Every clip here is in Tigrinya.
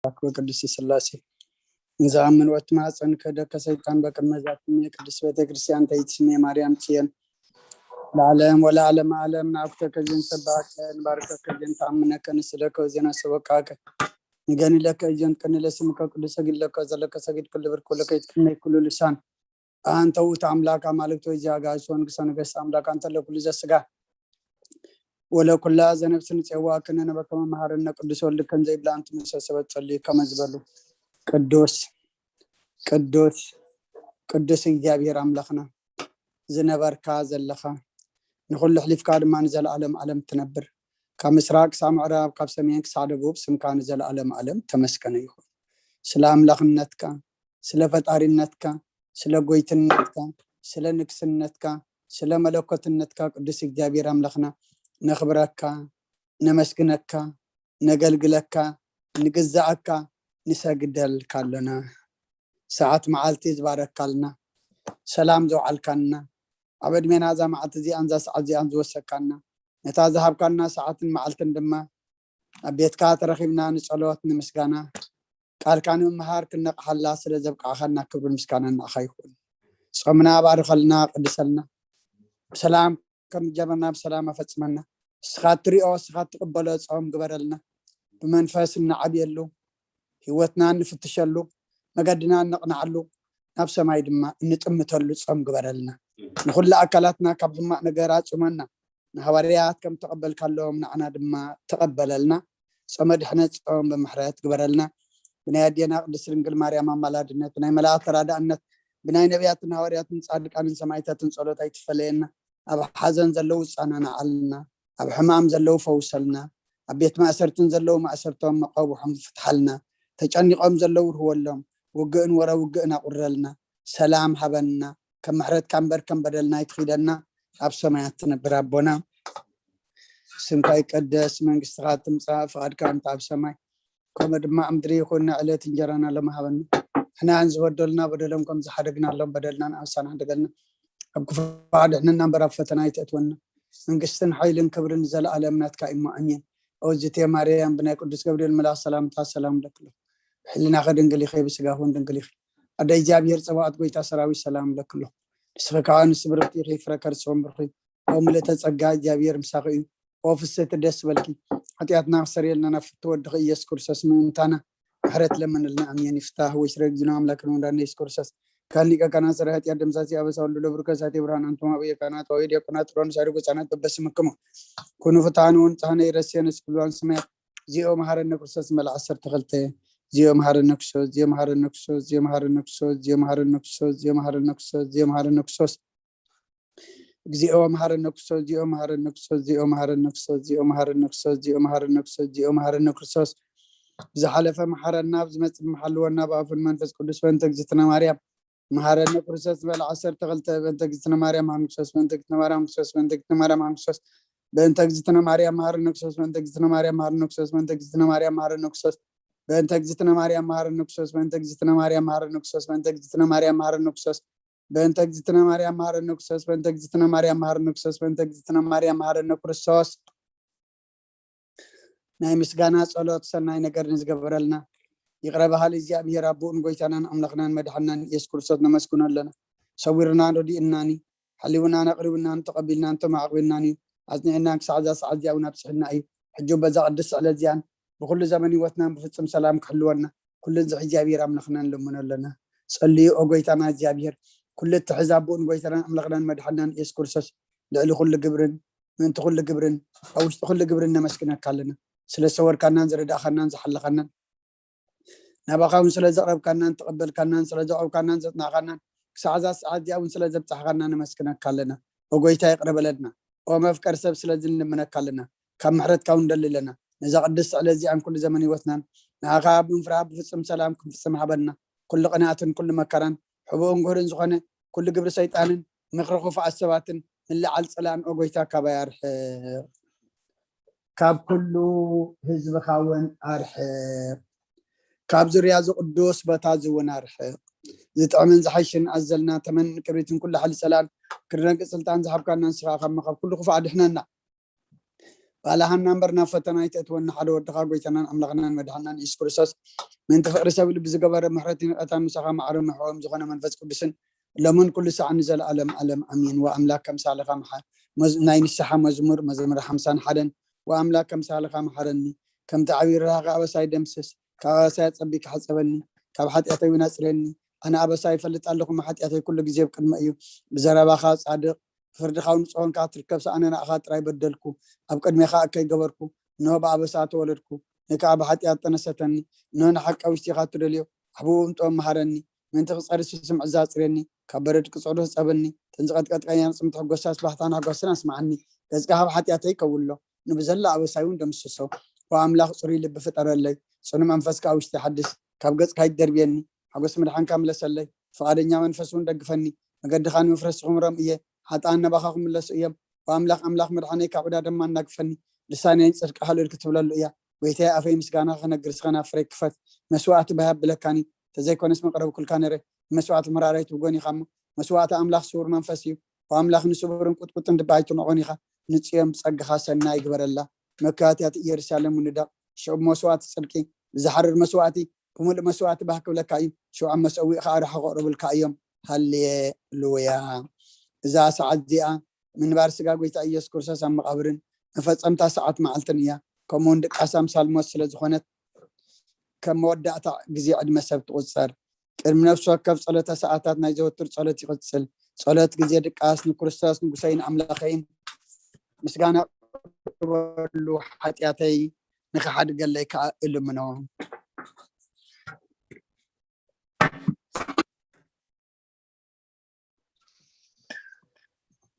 ኣምላክ ወቅድስት ስላሴ። እንዘኣምን ወትማጸን ክህደከ ሰይጣን በቅድመ ዛቲ ቅድስት ቤተ ክርስቲያን ተይትስሜ ማርያም ጽዮን ለዓለም ወለዓለም ዓለም ንኣኩተከ ዜን ሰባከ ንባርከከ ዜን ተኣምነከ ንስለከ ዜና ሰበቃከ ንገኒ ለከ ዜን ቅኒ ለስምከ ቅዱስ ሰጊድ ለከ ዘለከ ሰጊድ ኩሉ ብርኩ ለከ ይትቅነይ ኩሉ ልሳን ኣንተ ውእቱ ኣምላክ ኣማልክት ወይ ዚኣጋይሶን ግሰ ነገስት ኣምላክ ኣንተ ለኩሉ ዘስጋ ወለኩላ ዘነብስ ንጽዋ ክነነበከ መመሃረነ ቅዱስ ወልድ ከም ዘይብላ ኣንቱ ምሰ ሰበት ጸልዩ ከመ ዝበሉ ቅዱስ ቅዱስ ቅዱስ እግዚኣብሔር ኣምላኽና ዝነበርካ ዘለኻ ንኹሉ ኣሕሊፍካ ድማ ንዘለኣለም ዓለም ትነብር። ካብ ምስራቅ ክሳብ ምዕራብ ካብ ሰሜን ክሳብ ደቡብ ስምካ ንዘለኣለም ዓለም ተመስገነ ይኹን። ስለ ኣምላኽነትካ፣ ስለ ፈጣሪነትካ፣ ስለ ጎይትነትካ፣ ስለ ንግስነትካ፣ ስለ መለኮትነትካ ቅዱስ እግዚኣብሔር ኣምላኽና ነኽብረካ፣ ነመስግነካ፣ ነገልግለካ፣ ንግዛኣካ፣ ንሰግደልካ ኣሎና። ሰዓት መዓልቲ ዝባረካልና፣ ሰላም ዘውዓልካና፣ ኣብ ዕድሜና እዛ መዓልቲ እዚኣን እዛ ሰዓት እዚኣን ዝወሰካና፣ ነታ ዝሃብካና ሰዓትን መዓልትን ድማ ኣብ ቤትካ ተረኺብና ንጸሎት ንምስጋና ቃልካ ንምምሃር ክነቕሓላ ስለ ዘብቃዕኻና ክብሪ ምስጋና ንዓኻ ይኹን። ጾምና ባርኸልና፣ ቅድሰልና፣ ብሰላም ከም ጀመርና ብሰላም ኣፈጽመና። እስኻ ትሪኦ እስኻ ትቕበሎ ጾም ግበረልና። ብመንፈስ እንዓብየሉ ህይወትና እንፍትሸሉ መገድና እነቕንዓሉ ናብ ሰማይ ድማ እንጥምተሉ ጾም ግበረልና። ንኹሉ ኣካላትና ካብ ሕማቕ ነገር ኣጹመና። ንሃዋርያት ከም ተቐበልካሎም ንዓና ድማ ተቐበለልና። ጾመ ድሕነት ጾም ብምሕረት ግበረልና። ብናይ ኣዴና ቅድስት ድንግል ማርያም ኣማላድነት ብናይ መላእክት ተራዳእነት ብናይ ነቢያትን ሃዋርያትን ጻድቃንን ሰማይታትን ጸሎት ኣይትፈለየና። ኣብ ሓዘን ዘለዉ ጻናናዓልና፣ ኣብ ሕማም ዘለዉ ፈውሰልና፣ ኣብ ቤት ማእሰርትን ዘለዉ ማእሰርቶም መቐብሖም ፍትሓልና፣ ተጨኒቖም ዘለዉ ርህወሎም፣ ውግእን ወረ ውግእን ኣቑረልና፣ ሰላም ሃበና፣ ከም ምሕረትካ እምበር ከም በደልና ኣይትኺደና፣ ኣብ ሰማያት ትነብር ኣቦና ስምካ ይቀደስ፣ መንግስትኻ ትምጻእ፣ ፍቓድካ እንተ ኣብ ሰማይ ከምኡ ድማ ኣብ ምድሪ ይኹን። ዕለት እንጀራና ሎሚ ሃበና፣ ንሕና ንዝበደሉና በደሎም ከም ዝሓደግናሎም በደልና ንኣሳና ሓደገልና፣ ኣብ ክፉእ ኣድሕነና እምበር ኣብ ፈተና ኣይተእትወና፣ መንግስትን ሓይልን ክብርን ዘለኣለም ናትካ እሞ ኣሜን። ኦዝቴ ማርያም ብናይ ቅዱስ ገብርኤል መልኣክ ሰላምታ ሰላም ለክሎ ብሕልናኸ ድንግል ኢኸ ብስጋኹን ድንግል ኢኸ ኣደ እግዚኣብሔር ጸባኦት ጎይታ ሰራዊት ሰላም ለክሎ ንስኺ ከዓ ንስብርብቲ ኢኺ ፍረ ከርስኹም ብርኺ ኦ ምልእተ ጸጋ እግዚኣብሔር ምሳኺ እዩ። ኦ ፍስሕቲ ደስ በልኪ ሓጢኣትና ክሰርየልና ናብ ፍትወ ወድኺ ኢየሱስ ክርስቶስ ምእንታና ምሕረት ለምንልና ኣሜን። ይፍታህ ወይ ስረ ግዝና ኣምላክ ንወዳነ ኢየሱስ ክርስቶስ ካን ሊቀ ካህናት ስረ ሓጢኣት ደምሳሲ ኣበሳ ወልዱ ለብርከ ሳቴ ብርሃን ኣንቱም ኣበየ ካህናት ወይ ዲያቆናት ሮን ሳሪ ጎጻናት በበስምክሙ ኩኑ ፍትሃን እውን ጻህነ ይረስየን እስክብሉዋን ስመያት ዚኦ መሃረነ ክርስቶስ መለ ዓሰርተ ክልተ ዚኦ መሃረነ ክርስቶስ ዚኦ መሃረነ ክርስቶስ ዚኦ መሃረነ ክርስቶስ ዚኦ መሃረነ ክርስቶስ ዚኦ መሃረነ ክርስቶስ ዚኦ መሃረነ ክርስቶስ እግዚኦ መሐረነ ክርስቶስ፣ እግዚኦ መሐረነ ክርስቶስ፣ እግዚኦ መሐረነ ክርስቶስ፣ እግዚኦ መሐረነ ክርስቶስ፣ እግዚኦ መሐረነ ክርስቶስ፣ እግዚኦ መሐረነ ክርስቶስ። ብዝሓለፈ መሐረና፣ ብዝመጽእ መሐልወና፣ ብኣፉን መንፈስ ቅዱስ በእንተ እግዝእትነ ማርያም መሐረነ ክርስቶስ በል ዓሰርተ ክልተ በእንተ እግዝእትነ ማርያም መሐረነ ክርስቶስ በእንተ እግዝእትነ ማርያም መሐረነ ክርስቶስ በእንተ እግዝእትነ ማርያም መሐረነ ክርስቶስ በእንተ እግዝእትነ ማርያም መሐረነ ክርስቶስ በእንተ እግዝእትነ ማርያም መሐረነ ክርስቶስ በእንተ እግዝእትነ ማርያም መሐረነ ክርስቶስ በእንተ እግዝእትነ ማርያም መሐረነ ክርስቶስ በእንተ እግዝእትነ ማርያም መሐረነ ክርስቶስ በእንተ እግዝእትነ ማርያም መሐረነ ክርስቶስ በእንተ እግዝእትነ ማርያም መሐረነ ክርስቶስ በእንተ እግዝእትነ ማርያም መሐረነ ክርስቶስ ናይ ምስጋና ጸሎት ሰናይ ነገር ንዝገበረልና ይቕረ በሃሊ እግዚኣብሔር ኣቦኡን ጎይታናን ኣምላኽናን መድሓናን ኢየሱስ ክርስቶስ ነመስግኖ ኣለና። ሰዊርናን ረዲእናን እዩ። ሓሊውናን ኣቕሪብናን ተቐቢልናን ተማዕቕቢልናን እዩ። ኣጽኒዕናን ክሳዕ እዛ ሰዓት እዚኣ እውን ኣብጽሕና እዩ። ሕጂ በዛ ቅድስቲ ዕለት እዚኣን ብኩሉ ዘመን ህይወትናን ብፍጹም ሰላም ክሕልወና ኩሉ እዚ እግዚኣብሔር ኣምላኽና ንልምኖ ኣለና። ጸልዩ ኦ ጎይታና እግዚኣብሔር ኩሉ እትሕዝ ኣቦኡን ጎይታናን ኣምላኽናን መድሓናን ኢየሱስ ክርስቶስ ልዕሊ ኩሉ ግብርን ምእንቲ ኩሉ ግብርን ኣብ ውሽጢ ኩሉ ግብርን ነመስግነካ ኣለና። ስለ ዝሰወርካናን ዝረዳእኻናን ዝሓለኻናን ናባኻ እውን ስለ ዘቕረብካናን ተቐበልካናን ስለ ዘቕረብካናን ዘጽናዕካናን ክሳዕ እዛ ሰዓት እዚኣ እውን ስለ ዘብጻሕኻና ነመስግነካ ኣለና። ኦ ጎይታ ይቕረ በለልና። ኦ መፍቀር ሰብ ስለዚ ንልምነካ ኣለና። ካብ ምሕረትካ እውን ንደሊ ኣለና። ነዛ ቅድስቲ ዕለት እዚኣን ኩሉ ዘመን ህይወትናን ንኣኻ ብምፍራህ ብፍጹም ሰላም ክንፍጽም ሃበና። ኩሉ ቅንኣትን ኩሉ መከራን ሕቡእን ጉህርን ዝኾነ ኩሉ ግብሪ ሰይጣንን ምኽሪ ክፉኣት ሰባትን ምልዓል ጽላእን ኦ ጎይታ ካባይ ኣርሕቕ። ካብ ኩሉ ህዝብኻ እውን ኣርሕቕ። ካብ ዙርያ እዚ ቅዱስ ቦታ እዚ እውን ኣርሕቕ። ዝጥዕምን ዝሓይሽን ኣዘልና ተመን ክብሪትን ኩሉ ሓይሊ ጸላን ክርነቂ ስልጣን ዝሃብካና ንስኻ ካብ መኸብ ኩሉ ክፉእ ኣድሕነና። ባልሃና እምበር ናብ ፈተና ኣይተእትወና። ሓደ ወድኻ ጎይታናን ኣምላኽናን መድሓናን የሱስ ክርስቶስ ምእንቲ ፍቕሪ ሰብ ልቢ ዝገበረ ምሕረትን ይቕሬታን ምሳኻ ማዕረ ምሕዎም ዝኾነ መንፈስ ቅዱስን ሎምን ኩሉ ሰዓን ንዘለኣለም ኣለም ኣሜን። ወኣምላክ ከምሳልኻ መሓ-፣ መዝ-፣ ናይ ንስሓ መዝሙር መዝሙር ሓምሳን ሓደን። ወኣምላክ ከምሳልኻ መሓረኒ፣ ከምቲ ዓብዪ ርህራኸ ኣበሳይ ደምስስ፣ ካብ ኣበሳይ ኣጸቢካ ሕጸበኒ፣ ካብ ሓጢኣተይ እውን ኣጽርየኒ። ኣነ ኣበሳይ ይፈልጥ ኣለኹ፣ እሞ ሓጢኣተይ ኩሉ ግዜ ኣብ ቅድመይ እዩ። ብዘረባኻ ጻድቕ፣ ብፍርድኻ እውን ንጹህ ኮንካ ትርከብ፣ ኣነ ንኣኻ ጥራይ በደልኩ፣ ኣብ ቅድሜኻ እከይ ገበርኩ። እንሆ ብኣበሳ ተወለድኩ፣ ንከኣ ብሓጢኣት ጠነሰተኒ። እንሆ ንሓቂ ኣብ ውሽጢኻ እትደልዮ፣ ኣሕብኡ ብምጥበብ መሃረኒ። ምእንቲ ክጸሪ ስስም ዕዛ ኣጽርየኒ፣ ካብ በረድ ክጽዕዶ ህጸበኒ። እተን ዝቐጥቀጥካየን ኣዕጽምቲ ሕጎሳ ስባሕታን ሓጎስን ኣስምዓኒ። ገጽካ ካብ ሓጢኣተይ ከውሎ፣ ንብዘላ ኣበሳይ እውን ደምስሶ። ኦ ኣምላኽ፣ ጽሩይ ልቢ ፍጠረለይ፣ ጽኑዕ መንፈስ ከኣ ውሽጢ ሓድስ። ካብ ገጽካ ኣይትደርብየኒ፣ ሓጎስ ምድሓንካ ምለሰለይ። ፍቓደኛ መንፈስ እውን ደግፈኒ። መገድኻ ንምፍረስ ዝኽምሮም እየ፣ ሓጥኣን ናባኻ ክምለሱ እዮም። ኦ ኣምላኽ፣ ኣምላኽ መድሓነይ፣ ካብ ዕዳ ደማ ኣናግፈኒ። ልሳነይ ንጽድቅኻ ልዕል ክትብለሉ እያ። ጎይታየ፣ ኣፈይ ምስጋና ክነግር፣ ስኸናፍረይ ክፈት። መስዋእቲ ባህ ኣብለካኒ፣ ተዘይኮነስ መቕረብኩልካ ነይረ። መስዋእቲ ምራራይት ብጎኒኻ እሞ፣ መስዋእቲ ኣምላኽ ስዉር መንፈስ እዩ። ኦ ኣምላኽ፣ ንስቡርን ቁጥቁጥን ድባ ኣይትንዖን ኢኻ። ንጽዮን ብጸጋኻ ሰናይ ግበረላ። መካትያት ኢየሩሳሌም ውንዳቕ። ሽዑ ብመስዋእቲ ጽድቂ፣ ብዝሓርር መስዋእቲ፣ ብምሉእ መስዋእቲ ባህ ክብለካ እዩ። ሽዑ ኣብ መሰውኢ ኸኣ ርሓ ከቕርቡልካ እዮም። ሃሌሉያ። እዛ ሰዓት እዚኣ ምንባር ስጋ ጎይታ ኢየሱስ ክርስቶስ ኣብ መቓብርን መፈጸምታ ሰዓት መዓልትን እያ። ከምኡ እውን ድቃስ ኣምሳል ሞት ስለ ዝኾነት፣ ከም መወዳእታ ግዜ ዕድመ ሰብ ትቑጸር። ቅድሚ ነፍሲ ወከፍ ጸሎተ ሰዓታት ናይ ዘወትር ጸሎት ይቕጽል። ጸሎት ግዜ ድቃስ ንክርስቶስ ንጉሰይን ኣምላኸይን ምስጋና ቅርበሉ፣ ሓጢኣተይ ንኽሓድገለይ ከኣ እልምኖ።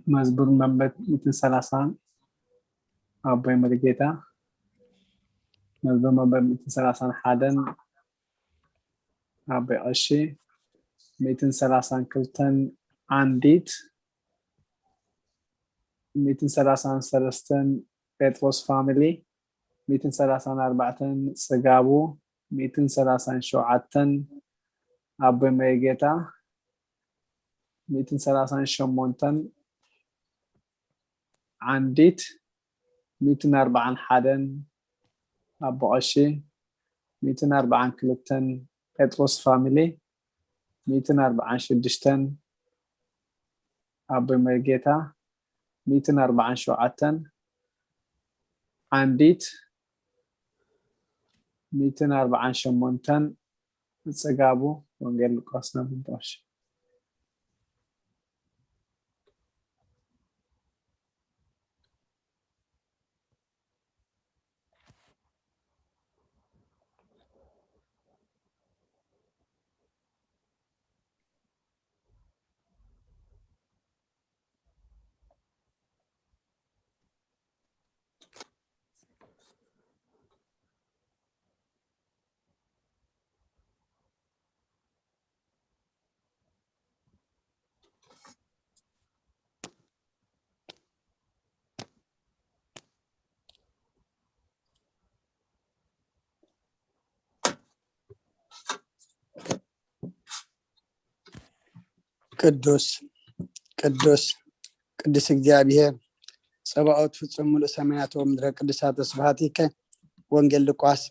መዝሙር መበል ሚእትን ሰላሳን ኣቦይ መሪጌታ፣ መዝሙር መበል ሚእትን ሰላሳን ሓደን ኣቦይ ቀሺ፣ ሚእትን ሰላሳን ክልተን ዓንዲት፣ ሚእትን ሰላሳን ሰለስተን ጴጥሮስ ፋሚሊ፣ ሚእትን ሰላሳን ኣርባዕተን ጽጋቡ፣ ሚእትን ሰላሳን ሸውዓተን ኣቦይ መሪጌታ፣ ሚእትን ሰላሳን ሸሞንተን ዓንዲት፣ ሚእትን ኣርባዓን ሓደን ኣቦ ቀሺ፣ ሚእትን ኣርባዓን ክልተን ጴጥሮስ ፋሚሊ፣ ሚእትን ኣርባዓን ሽዱሽተን ኣቦይ መሪጌታ፣ ሚእትን ኣርባዓን ሸውዓተን ዓንዲት፣ ሚእትን ኣርባዓን ሸሞንተን ጽጋቡ፣ ወንጌል ሉቃስ ናብ ምንጣሽ። ቅዱስ፣ ቅዱስ፣ ቅዱስ እግዚኣብሔር ጸባኦት፣ ፍጹም ምሉእ ሰማያት ወምድረ ቅዱሳት ስብሐቲከ። ወንጌል ሉቃስ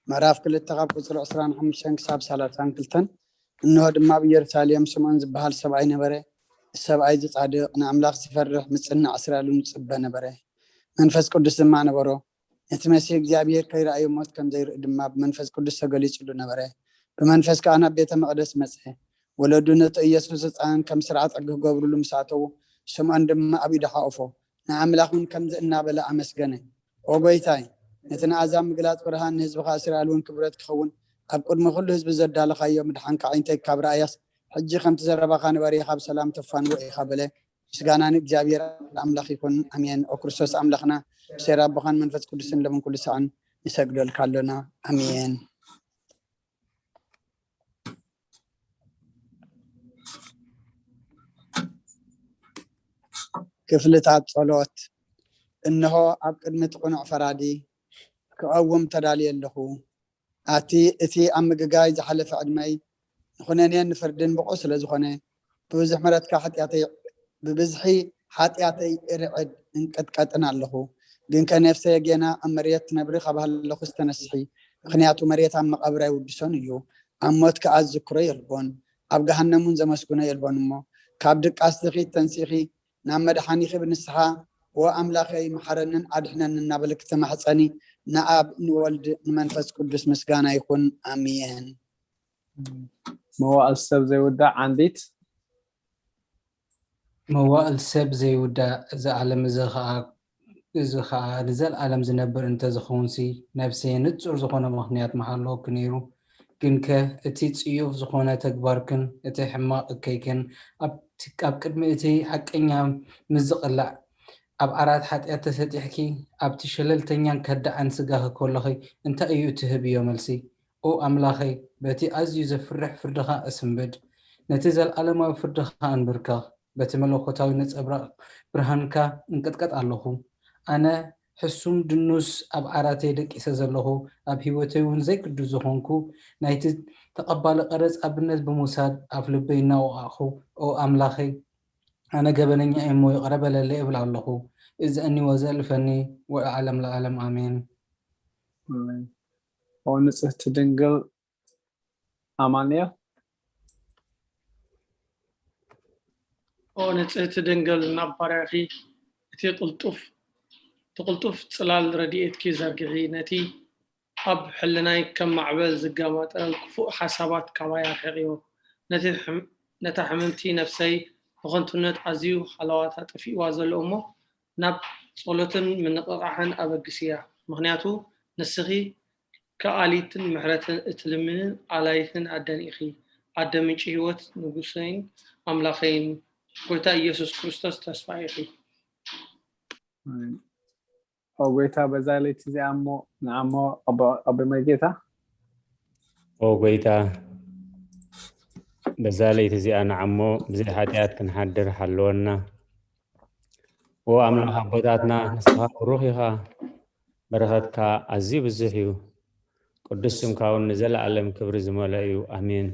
ምዕራፍ ክልተ ካብ ቁጽሪ ዕስራን ሓሙሽተን ክሳብ ሰላሳን ክልተን። እንሆ ድማ ኣብ ኢየሩሳሌም ስምዖን ዝበሃል ሰብኣይ ነበረ። እዚ ሰብኣይ እዚ ጻድቕ፣ ንኣምላኽ ዝፈርሕ፣ ምጽናዕ እስራኤል እውን ዝጽበ ነበረ። መንፈስ ቅዱስ ድማ ነበሮ። ነቲ መሲሕ እግዚኣብሔር ከይረኣዮ ሞት ከም ዘይርኢ ድማ ብመንፈስ ቅዱስ ተገሊጹሉ ነበረ። ብመንፈስ ከኣ ናብ ቤተ መቕደስ መጸ። ወለዱ ነቲ ኢየሱስ ህጻን ከም ስርዓት ሕጊ ክገብሩሉ ምስ ኣተዉ፣ ስምዖን ድማ ኣብ ኢዱ ሓቖፎ፣ ንኣምላኽ እውን ከምዚ እናበለ ኣመስገነ። ኦ ጐይታይ፣ ነቲ ንኣሕዛብ ምግላጽ ብርሃን፣ ንህዝብኻ እስራኤል እውን ክብረት ክኸውን፣ ኣብ ቅድሚ ኩሉ ህዝቢ ዘዳለኻዮ ምድሓንካ ኣዒንተይ ካብ ረኣያስ፣ ሕጂ ከምቲ ዘረባኻ ንባርያኻ ብሰላም ተፋንዎ ኢኻ በለ። ምስጋና ንእግዚኣብሔር ኣምላኽ ይኹን፣ ኣሜን። ኦ ክርስቶስ ኣምላኽና፣ ብሴራ ኣቦኻን መንፈስ ቅዱስን ሎምን ኩሉ ሰዓን ንሰግደልካ ኣሎና፣ ኣሜን። ክፍልታት ጸሎት። እንሆ፣ ኣብ ቅድሚ እቲ ቅኑዕ ፈራዲ ክቐውም ተዳልየ ኣለኹ። ኣቲ፣ እቲ ኣብ ምግጋይ ዝሓለፈ ዕድመይ ንኹነኔን ንፍርድን ብቑዕ ስለ ዝኾነ፣ ብብዙሕ ምሕረትካ ሓጢኣተይ፣ ብብዝሒ ሓጢኣተይ እርዕድ እንቅጥቀጥን ኣለኹ። ግንከ ነፍሰየ ጌና ኣብ መሬት ትነብሪ ካብ ሃለኹስ ተነስሒ፣ ምኽንያቱ መሬት ኣብ መቓብር ኣይውድሶን እዩ፣ ኣብ ሞት ከኣ ዝዝክሮ የልቦን፣ ኣብ ገሃነም እውን ዘመስግኖ የልቦን እሞ፣ ካብ ድቃስትኺ ተንሲኺ ናብ መድሓኒኺ ብንስሓ፣ "ዎ ኣምላኸይ፣ መሓረንን ኣድሕነንን" እናበልኪ ተማሕጸኒ፣ ንኣብ ንወልድ ንመንፈስ ቅዱስ ምስጋና ይኹን፣ ኣሜን። መዋእል ሰብ ዘይውዳእ ዓንዲት። መዋእል ሰብ ዘይውዳእ እዚ ዓለም እዚ ኸዓ እዚ ኸዓ ንዘለኣለም ዝነብር እንተዝኸውንሲ፣ ነፍሰየ ንጹር ዝኾነ ምኽንያት ምሃለወኪ ነይሩ። ግንከ እቲ ጽዩፍ ዝኾነ ተግባርክን እቲ ሕማቕ እከይክን ኣብቲ ኣብ ቅድሚ እቲ ሓቀኛ ምስ ዝቕላዕ፣ ኣብ ዓራት ሓጢኣት ተሰጢሕኪ፣ ኣብቲ ሸለልተኛን ከዳዕን ስጋኺ ከሎኺ እንታይ እዩ እትህብዮ መልሲ? ኦ ኣምላኸይ፣ በቲ ኣዝዩ ዘፍርሕ ፍርድኻ እስንብድ፣ ነቲ ዘለኣለማዊ ፍርድኻ ኣንብርከኽ፣ በቲ መለኮታዊ ነጸብራቕ ብርሃንካ እንቅጥቀጥ ኣለኹ። ኣነ ሕሱም ድኑስ ኣብ ዓራተይ ደቂሰ ዘለኹ፣ ኣብ ህይወተይ እውን ዘይቅዱስ ዝኾንኩ፣ ናይቲ ተቐባሊ ቀረጽ ኣብነት ብምውሳድ ኣፍ ልበይ እናወቓቕኹ፣ ኦ ኣምላኸይ፣ ኣነ ገበነኛ እየ እሞ ይቕረ በለለይ እብል ኣለኹ። እዘእኒ ወዘልፈኒ ወለዓለም ለዓለም ኣሜን። ኣሜን። ኦ ንጽህቲ ድንግል ኣማንኤል። ኦ ንጽህቲ ድንግል፣ ናብ ባርያኺ እቲ ቅልጡፍ እቲ ቅልጡፍ ጽላል ረድኤትኪ ዘርግሒ፣ ነቲ ኣብ ሕልናይ ከም ማዕበል ዝጋማጠ ክፉእ ሓሳባት ካባይ ኣርሕቕዮ። ነቲ ሕም- ነታ ሕምምቲ ነፍሰይ ብኸንቱነት ኣዝዩ ሃለዋታ ጠፊእዋ ዘሎ እሞ፣ ናብ ጸሎትን ምንቕቓሕን ኣበግስያ። ምኽንያቱ ንስኺ ከኣሊትን ምሕረትን እትልምንን ኣላይትን ኣደን ኢኺ። ኣደ ምንጪ ህይወት፣ ንጉሰይን ኣምላኸይን፣ ጎይታ ኢየሱስ ክርስቶስ ተስፋ ኢኺ። ኦ ጎይታ፣ በዛ ለይቲ እዚኣ እሞ ንዓሞ ኣቦ መርጌታ። ኦ ጎይታ፣ በዛ ለይቲ እዚኣ ንዓሞ ብዘይ ሓጢኣት ክንሓድር ሓልወና። ኦ ኣምላኽ ኣቦታትና፣ ንስኻ ብሩኽ ኢኻ፣ በረኸትካ ኣዝዩ ብዙሕ እዩ። ቅዱስ ስምካ እውን ንዘለኣለም ክብሪ ዝመልኦ እዩ። ኣሜን።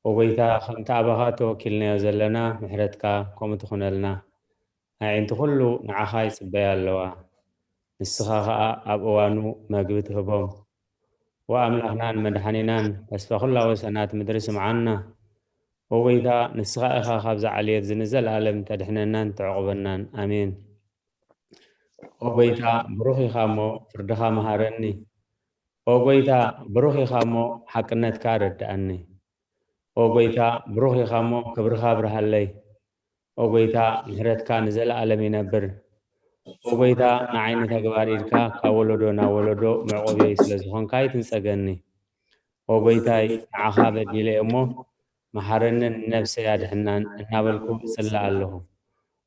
ኦ ጎይታ፣ ከምቲ ኣባኻ ተወኪልናዮ ዘለና ምሕረትካ ከምኡ ትኹነልና። ኣዒንቲ ኩሉ ንዓኻ ይጽበያ ኣለዋ። ንስኻ ኸኣ ኣብ እዋኑ መግቢ ትህቦም። ወኣምላኽናን መድሓኒናን፣ ተስፋ ኩላ ወሰናት ምድሪ ስምዓና። ኦ ጎይታ፣ ንስኻ ኢኻ ካብዛ ዓልየት እዚ ንዘለኣለም ተድሕነናን ተዕቑበናን። ኣሜን። ኦ ጎይታ፣ ብሩኽ ኢኻ እሞ ፍርድኻ መሃረኒ። ኦ ጎይታ፣ ብሩኽ ኢኻ እሞ ሓቅነትካ ኣረድኣኒ። ኦ ጎይታ፣ ብሩኽ ኢኻ እሞ ክብርኻ ኣብርሃለይ። ኦ ጎይታ፣ ምሕረትካ ንዘለኣለም ይነብር። ኦ ጎይታ፣ ንዓይ ንተግባር ኢድካ ካብ ወለዶ ናብ ወለዶ መዕቆብየይ ስለ ዝኾንካ ኣይትንጸገኒ። ኦ ጎይታይ፣ ንዓኻ በዲለ እሞ መሓረንን ንነብሰይ ኣድሕናን እናበልኩ እጽሊ ኣለኹ።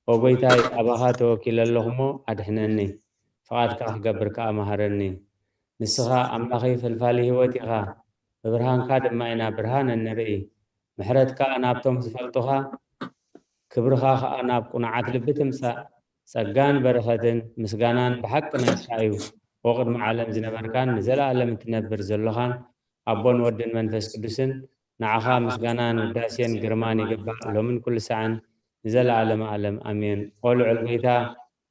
ኦ ጎይታይ፣ ኣባኻ ተወኪለ ኣለኹ እሞ ኣድሕነኒ፣ ፍቓድካ ክገብር ከኣ መሃረኒ። ንስኻ ኣምላኸይ ፈልፋሊ ህይወት ኢኻ፣ ብብርሃንካ ድማ ኢና ብርሃን እንርኢ። ምሕረትካ ናብቶም ዝፈልጡኻ፣ ክብርኻ ኸኣ ናብ ቅኑዓት ልቢ ትምጻእ። ጸጋን በረኸትን ምስጋናን ብሓቂ ናትካ እዩ። ኦ ቅድሚ ዓለም ዝነበርካን ንዘለኣለም እትነብር ዘሎኻን ኣቦን ወድን መንፈስ ቅዱስን፣ ንዓኻ ምስጋናን ውዳሴን ግርማን ይግባእ፣ ሎምን ኩሉ ሳዕን ንዘለኣለመ ኣለም። ኣሜን። ኦ ልዑል ጎይታ፣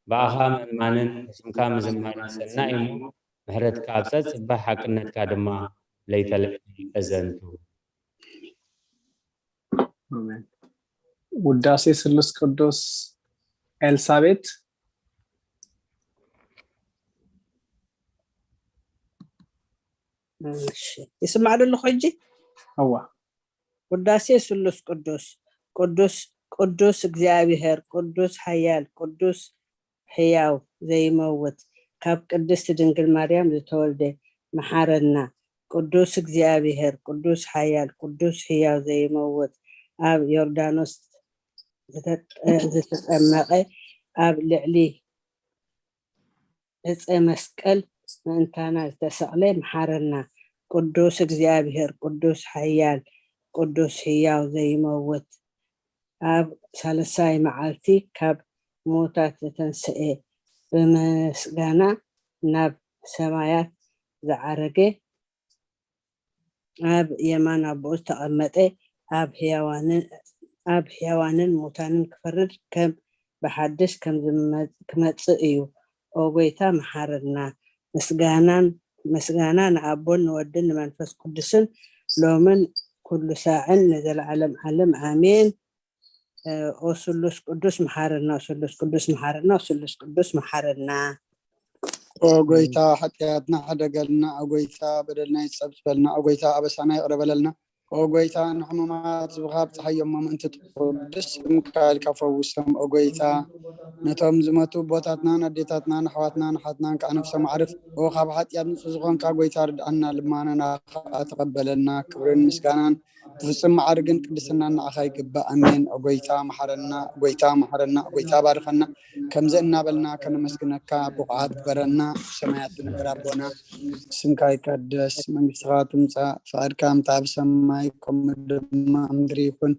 ብኣኻ ምእማንን ብስምካ ምዝማርን ሰናይ እሞ፣ ምሕረትካ ኣብ ጸጽባሕ ሓቅነትካ ድማ ለይተ ለይቲ ተዘንቱ። ኣሜን። ውዳሴ ስሉስ ቅዱስ ኤልሳቤት። እሺ፣ ይስማዕ ዶ ኣለኹ ሕጂ? እዋ። ውዳሴ ስሉስ ቅዱስ። ቅዱስ ቅዱስ እግዚኣብሔር፣ ቅዱስ ሓያል፣ ቅዱስ ሕያው ዘይመውት፣ ካብ ቅድስት ድንግል ማርያም ዝተወልደ፣ መሓረና። ቅዱስ እግዚኣብሔር፣ ቅዱስ ሓያል፣ ቅዱስ ሕያው ዘይመውት፣ ኣብ ዮርዳኖስ ዝተጠመቐ፣ ኣብ ልዕሊ ዕፀ መስቀል ምእንታና ዝተሰቕለ፣ መሓረና። ቅዱስ እግዚኣብሔር፣ ቅዱስ ሓያል፣ ቅዱስ ሕያው ዘይመውት፣ ኣብ ሳልሳይ መዓልቲ ካብ ምዉታት ዝተንስኤ፣ ብምስጋና ናብ ሰማያት ዝዓረገ፣ ኣብ የማን ኣቦኡ ዝተቐመጠ፣ ኣብ ሕያዋንን ኣብ ሕያዋንን ሙታንን ክፈርድ ከም ብሓድሽ ከም ዝመ- ክመጽእ እዩ። ኦ ጎይታ መሓረና። ምስጋናን ምስጋና ንኣቦን ንወድን ንመንፈስ ቅዱስን ሎምን ኩሉ ሳዕን ንዘለዓለም ዓለም ኣሜን። ኦ ስሉስ ቅዱስ መሓረና፣ ስሉስ ቅዱስ መሓረና፣ ስሉስ ቅዱስ መሓረና። ኦ ጎይታ ሓጢኣትና ሕደገልና፣ ኦ ጎይታ በደልና ይጸብጸበልና፣ ኦ ጎይታ ኣበሳና ይቕረ በለልና። ኦ ጎይታ ንሕሙማት ዝብኻብ ጸሓዮም ምእንቲ ትቕድስ ስምካ ኢልካ ፈውሶም። ኦ ጎይታ ነቶም ዝመቱ ኣቦታትናን ኣዴታትናን ኣሕዋትናን ኣሓትናን ከዓ ነፍሶም ኣዕርፍ። ኦ ካብ ሓጢኣት ንጹህ ዝኾንካ ጎይታ ርድኣና፣ ልማናና ከዓ ተቐበለና። ክብርን ምስጋናን ብፍጹም መዓርግን ቅድስናን ንዓኻ ይግባእ። ኣሜን። ኦ ጎይታ መሓረና፣ ኦ ጎይታ መሓረና፣ ኦ ጎይታ ባርኸና። ከምዚ እናበልና ከነመስግነካ ብቑዓት ግበረና። ኣብ ሰማያት ዝነብር ኣቦና፣ ስምካ ይቀደስ፣ መንግስትኻ ትምጻእ፣ ፍቓድካ ከምቲ ኣብ ሰማይ ከምኡ ድማ ኣብ ምድሪ ይኹን።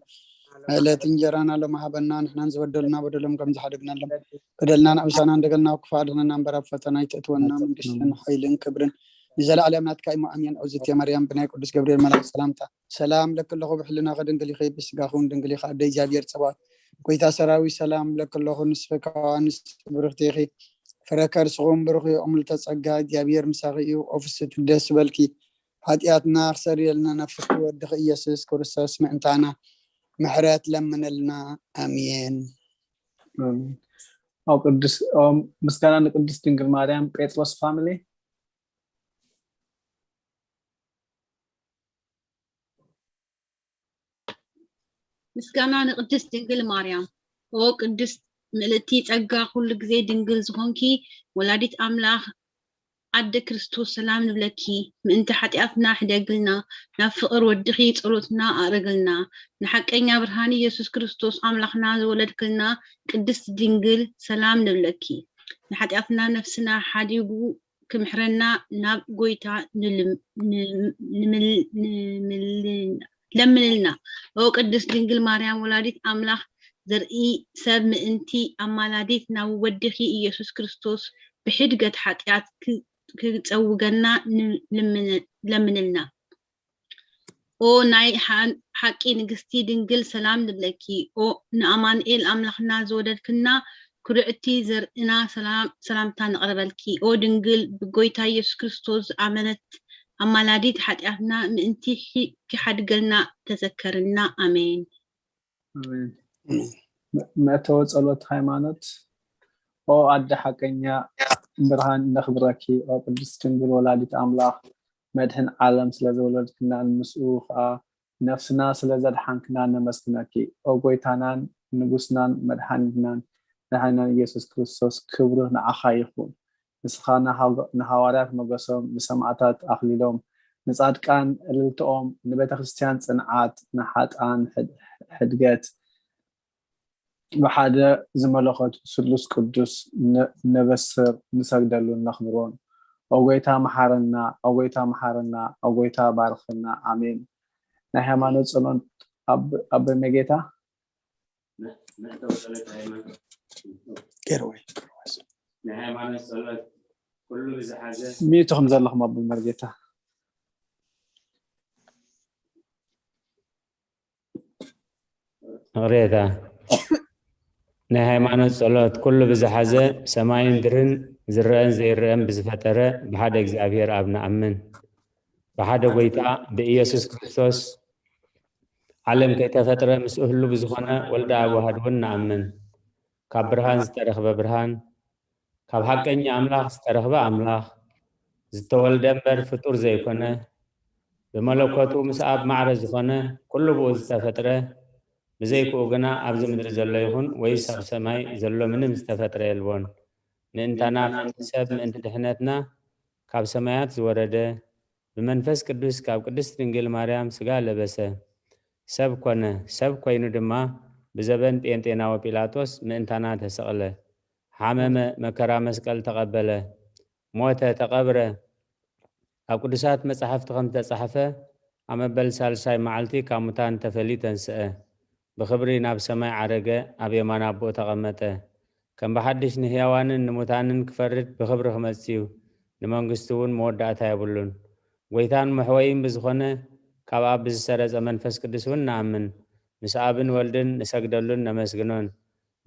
ዕለት እንጀራና ሎሚ ሃበና፣ ንሕናን ዝበደሉና በደሎም ከም ዝሓደግናሎም፣ በደልና ንዕብሳና እንደገልና ክፉእ ኣድሕነና እምበር ኣብ ፈተና ኣይተእትወና። መንግስትን ሓይልን ክብርን ንዘለኣለም ናትካ እዩ። ኣሜን። ኦዝት ማርያም ብናይ ቅዱስ ገብርኤል መልኣክ ሰላምታ ሰላም ለክለኹ ብሕልናኺ ድንግል ኢኺ ብስጋኹን ድንግል ኢኻ ኣደ እግዚኣብሔር ጸባኦት። ጎይታ ሰራዊት ሰላም ለክለኹ ንስኺ ከዋ ኣንስቲ ብርኽቲ ኢኺ ፍረ ከርስኹም ብሩኽ እዩ። እምልተ ጸጋ እግዚኣብሔር ምሳኺ እዩ። ኦፍስቲ ደስ በልኪ ሓጢኣትና ክሰርየልና ናብ ፍቅሪ ወድኺ ኢየሱስ ክርስቶስ ምእንታና ምሕረት ለምንልና። ኣሜን። ኣብ ቅዱስ ምስጋና ንቅድስት ድንግል ማርያም። ጴጥሮስ ፋሚሊ። ምስጋና ንቅድስት ድንግል ማርያም። ኦ ቅድስት ምልእቲ ጸጋ ኩሉ ግዜ ድንግል ዝኾንኪ ወላዲት ኣምላኽ ኣደ ክርስቶስ ሰላም ንብለኪ። ምእንቲ ሓጢኣትና ሕደግልና፣ ናብ ፍቕር ወድኺ ጸሎትና ኣእርግልና። ንሓቀኛ ብርሃን ኢየሱስ ክርስቶስ ኣምላኽና ዝወለድክልና ቅድስት ድንግል ሰላም ንብለኪ። ንሓጢኣትና ነፍስና ሓዲጉ ክምሕረና ናብ ጎይታ ለምንልና። ኦ ቅድስት ድንግል ማርያም ወላዲት ኣምላኽ ዘርኢ ሰብ ምእንቲ ኣማላዲት ናብ ወድኺ ኢየሱስ ክርስቶስ ብሕድገት ሓጢኣት ክጸውገና ለምንልና። ኦ ናይ ሓቂ ንግስቲ ድንግል ሰላም ንብለኪ። ኦ ንኣማኑኤል ኣምላኽና ዝወለድክልና ኩርዕቲ ዘርእና ሰላምታ ነቕርበልኪ። ኦ ድንግል ብጎይታ ኢየሱስ ክርስቶስ ዝኣመነት ኣማላዲት ሓጢኣትና ምእንቲ ክሓድገልና ተዘከርና። ኣሜን። መእተወ ጸሎት ሃይማኖት። ኦ ኣደ ሓቀኛ ብርሃን ነኽብረኪ። ኦ ቅድስት ድንግል ወላዲት ኣምላኽ መድሕን ዓለም ስለ ዘወለድክናን ምስኡ ኸኣ ነፍስና ስለ ዘድሓንክና ነመስግነኪ። ኦ ጎይታናን ንጉስናን መድሓኒትናን ንሓይናን ኢየሱስ ክርስቶስ ክብሪ ንዓኻ ይኹን። ንስኻ ንሃዋርያት መገሶም፣ ንሰማዕታት ኣኽሊሎም፣ ንጻድቃን እልልትኦም፣ ንቤተ ክርስቲያን ጽንዓት፣ ንሓጥኣን ሕድገት፣ ብሓደ ዝመለኸቱ ስሉስ ቅዱስ ነበስር፣ ንሰግደሉን ነኽብሮን። ኦ ጎይታ መሓረና፣ ኦ ጎይታ መሓረና፣ ኦ ጎይታ ባርኸና። ኣሜን። ናይ ሃይማኖት ጸሎት ኣበ መጌታ። ናይ ሃይማኖት ጸሎት ኩሉ ብዝሓዘ ሚዩት ከም ዘለኹም ኣቦ መርጌታ። ይቕሬታ። ናይ ሃይማኖት ጸሎት ኩሉ ብዝሓዘ ሰማይን ድርን ዝረአን ዘይረአን ብዝፈጠረ ብሓደ እግዚኣብሔር ኣብ ንኣምን። ብሓደ ጎይታ ብኢየሱስ ክርስቶስ ዓለም ከይተፈጥረ ምስኡ ህሉ ብዝኾነ ወልደ ኣብ ዋህድ እውን ንኣምን። ካብ ብርሃን ዝተረኽበ ብርሃን፣ ካብ ሓቀኛ ኣምላኽ ዝተረኽበ ኣምላኽ፣ ዝተወልደ እምበር ፍጡር ዘይኮነ፣ ብመለኮቱ ምስ ኣብ ማዕረ ዝኾነ ኩሉ ብኡ ዝተፈጥረ፣ ብዘይክኡ ግና ኣብዚ ምድሪ ዘሎ ይኹን ወይስ ኣብ ሰማይ ዘሎ ምንም ዝተፈጥረ የልቦን። ምእንታና ምእንቲ ሰብ ምእንቲ ድሕነትና ካብ ሰማያት ዝወረደ ብመንፈስ ቅዱስ ካብ ቅድስት ድንግል ማርያም ስጋ ለበሰ፣ ሰብ ኮነ። ሰብ ኮይኑ ድማ ብዘበን ጴንጤናዊ ጲላጦስ ምእንታና ተሰቕለ፣ ሓመመ፣ መከራ መስቀል ተቐበለ፣ ሞተ፣ ተቐብረ። ኣብ ቅዱሳት መጻሕፍቲ ከም ዝተጻሕፈ ኣብ መበል ሳልሳይ መዓልቲ ካብ ሙታን ተፈልዩ ተንስአ፣ ብኽብሪ ናብ ሰማይ ዓረገ፣ ኣብ የማን ኣቦኡ ተቐመጠ። ከም ብሓድሽ ንህያዋንን ንሙታንን ክፈርድ ብኽብሪ ክመጽእ እዩ፣ ንመንግስቱ እውን መወዳእታ የብሉን። ጐይታን መሕወይን ብዝኾነ ካብ ኣብ ብዝሰረጸ መንፈስ ቅዱስ እውን ንኣምን፣ ምስ ኣብን ወልድን ንሰግደሉን ነመስግኖን።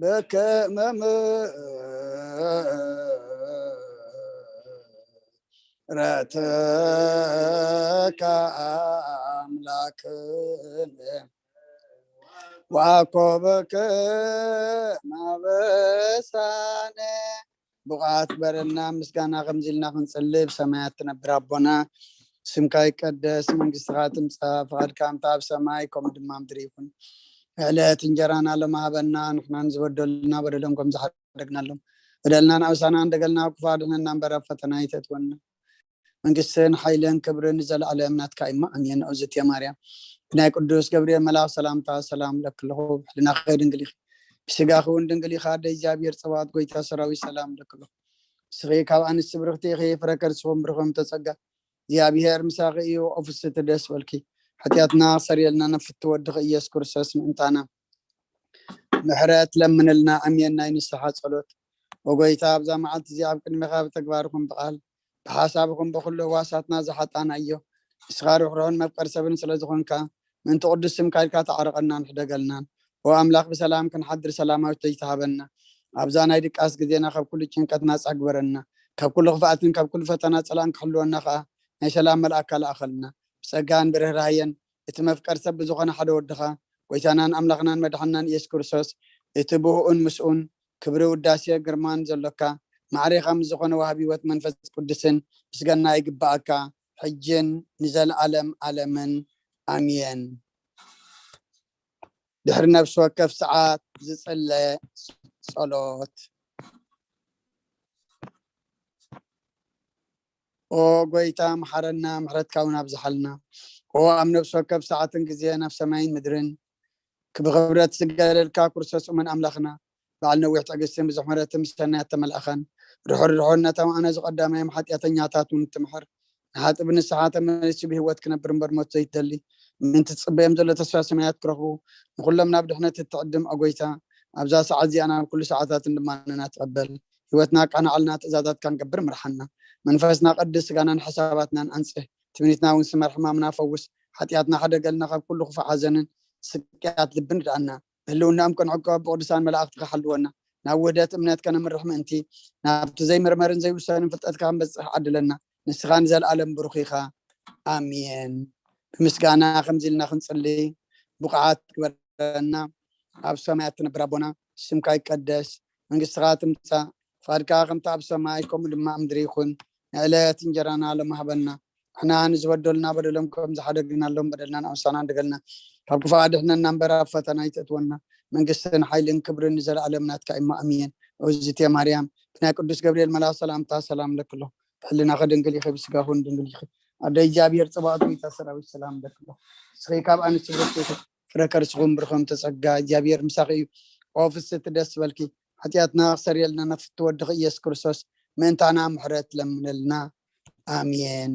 በከመ ምሕረትከ ኣምላክነ ወአኮበከ ማበሳነ። ብቕዓት ግበረና፣ ምስጋና ከምዚ ኢልና ክንጽሊ። ብሰማያት ትነብር ኣቦና፣ ስምካ ይቀደስ፣ መንግስትኻ ትምጻእ፣ ፍቓድካ ከምታ ኣብ ሰማይ ከምኡ ድማ ምድሪ ይኹን። ዕለት እንጀራና ሎሚ ሃበና፣ ንሕና ንዝበደሉና በደሎም ከም ዝሓደግናሎም፣ በደልናን ኣበሳናን ደገልና ክፉእ ኣድሕነና እምበር ኣብ ፈተና ኣይተእትወና። መንግስትን ሓይልን ክብርን ንዘለኣለም ናትካ እማ፣ ኣሜን። እግዝእትየ ማርያም፣ ብናይ ቅዱስ ገብርኤል መልኣኽ ሰላምታ ሰላም ለክለኹ፣ ብሕልናኺ ድንግል ኢኺ፣ ብስጋኺ እውን ድንግል ኢኻ። ኣደ እግዚኣብሔር ጸባኦት፣ ጎይታ ሰራዊት፣ ሰላም ለክለኹ። ንስኺ ካብ ኣንስቲ ብርኽቲ ኢኺ፣ ፍረ ከርስኹም ብሩኽ ተጸጋ፣ እግዚኣብሔር ምሳኺ እዩ። ኦ ፍስሕቲ ደስ በልኪ፣ ሓጢኣትና ክሰርየልና ንፍቲ ወድኺ ኢየሱስ ክርስቶስ ምእንታና ምሕረት ለምንልና። ኣሜን። ናይ ንስሓ ጸሎት። ኦ ጎይታ፣ ኣብዛ መዓልቲ እዚኣ ኣብ ቅድሜኻ ብተግባር ይኹን ብቓል፣ ብሓሳብ ይኹን ብኹሉ ህዋሳትና ዝሓጣናዮ፣ ንስኻ ርሕሩሕን መፍቀሪ ሰብን ስለ ዝኾንካ፣ ምእንቲ ቅዱስ ስምካ ኢልካ ተዓረቐናን ሕደገልናን። ኦ ኣምላኽ፣ ብሰላም ክንሓድር ሰላማዊት ለይቲ ሃበና። ኣብዛ ናይ ድቃስ ግዜና ካብ ኩሉ ጭንቀት ናጻ ግበረና። ካብ ኩሉ ክፍኣትን ካብ ኩሉ ፈተና ጸላእን ክሕልወና ከኣ ናይ ሰላም መልኣካ ለኣኸልና። ብጸጋን ብርህራሄን እቲ መፍቀር ሰብ ብዝኾነ ሓደ ወድኻ፣ ጎይታናን ኣምላኽናን መድሓንናን ኢየሱስ ክርስቶስ፣ እቲ ብእኡን ምስኡን ክብሪ፣ ውዳሴ፣ ግርማን ዘሎካ፣ ማዕሬኻ ምስ ዝኾነ ወሃቢ ህይወት መንፈስ ቅዱስን ምስጋና ይግብኣካ፣ ሕጅን ንዘለኣለም ኣለምን። ኣሜን። ድሕሪ ነፍሲ ወከፍ ሰዓት ዝጽለ ጸሎት። ኦ ጎይታ፣ መሓረና፣ ምሕረትካ እውን ኣብዝሓልና። ኦ ኣብ ነፍሲ ወከፍ ሰዓትን ግዜ ናብ ሰማይን ምድርን ብኽብረት ዝገለልካ ክርስቶስ እሙን ኣምላኽና፣ በዓል ነዊሕ ትዕግስትን ብዙሕ ምሕረትን ብሰናያት ተመልኣኻን፣ ርሑር ርሑር ነቶም ኣነ ዝቐዳማዮም ሓጢኣተኛታት እውን ትምሕር፣ ንሓጥእ ብንስሓ ተመሊሱ ብህይወት ክነብር እምበር ሞት ዘይትደሊ፣ ምእንቲ ትጽበዮም ዘሎ ተስፋ ሰማያት ክረኽቡ፣ ንኹሎም ናብ ድሕነት እትዕድም፣ ኦ ጎይታ፣ ኣብዛ ሰዓት እዚኣ ናብ ኩሉ ሰዓታትን ድማ ንሕና ትቐበል። ህይወትና ኣቃናዕልና፣ ትእዛዛትካ ንገብር ምርሓና። መንፈስና ቀድስ፣ ስጋናን ሓሳባትናን ኣንጽህ። ትምኒትና እውን ስመር፣ ሕማምና ፈውስ። ሓጢኣትና ሓደገልና፣ ካብ ኩሉ ክፉእ ሓዘንን ስቅያት ልብን ርድኣና። ብህልውናኦም ክንዕቀብ ብቅዱሳን መላእኽትኻ ሓልወና። ናብ ውህደት እምነት ከነምርሕ ምእንቲ፣ ናብቲ ዘይምርመርን ዘይውሰንን ፍልጠትካ ክንበጽሕ ዓድለና። ንስኻ ንዘለኣለም ብሩኽ ኢኻ። ኣሜን። ብምስጋና ከምዚ ኢልና ክንጽሊ። ብቕዓት ግበረና። ኣብ ሰማያት ትነብር ኣቦና፣ ስምካ ይቀደስ፣ መንግስትኻ ትምጻእ፣ ፍቓድካ ከምቲ ኣብ ሰማይ ከምኡ ድማ ኣብ ምድሪ ይኹን። ንዕለት እንጀራና ሎሚ ሃበና። ንሕና ንዝበደሉና በደሎም ከም ዝሓደግናሎም በደልናን ኣበሳናን ደገልና ካብ ክፉእ ኣድሕነና እምበር ኣብ ፈተና ኣይተእትወና። መንግስትን ሓይልን ክብርን ንዘለኣለም ናትካ እሞ ኣሜን። እግዝእትየ ማርያም፣ ብናይ ቅዱስ ገብርኤል መልኣኽ ሰላምታ ሰላም ለክሎ። ብሕልናኺ ድንግል ኢኺ፣ ብስጋኹን ድንግል ኢኺ። ኣደ እግዚኣብሔር ጽባኦት፣ ጎይታ ሰራዊት፣ ሰላም ለክሎ። ንስኺ ካብ ኣንስቲ ብርክቲ ኢኺ፣ ፍረ ከርስኹም ብሩኽ ተጸጋ፣ እግዚኣብሔር ምሳኺ እዩ። ኦ ፍስሕቲ ደስ በልኪ፣ ሓጢኣትና ክሰርየልና ነፍቲ ወድኺ ኢየሱስ ክርስቶስ ምእንታና ምሕረት ለምነልና። ኣሜን።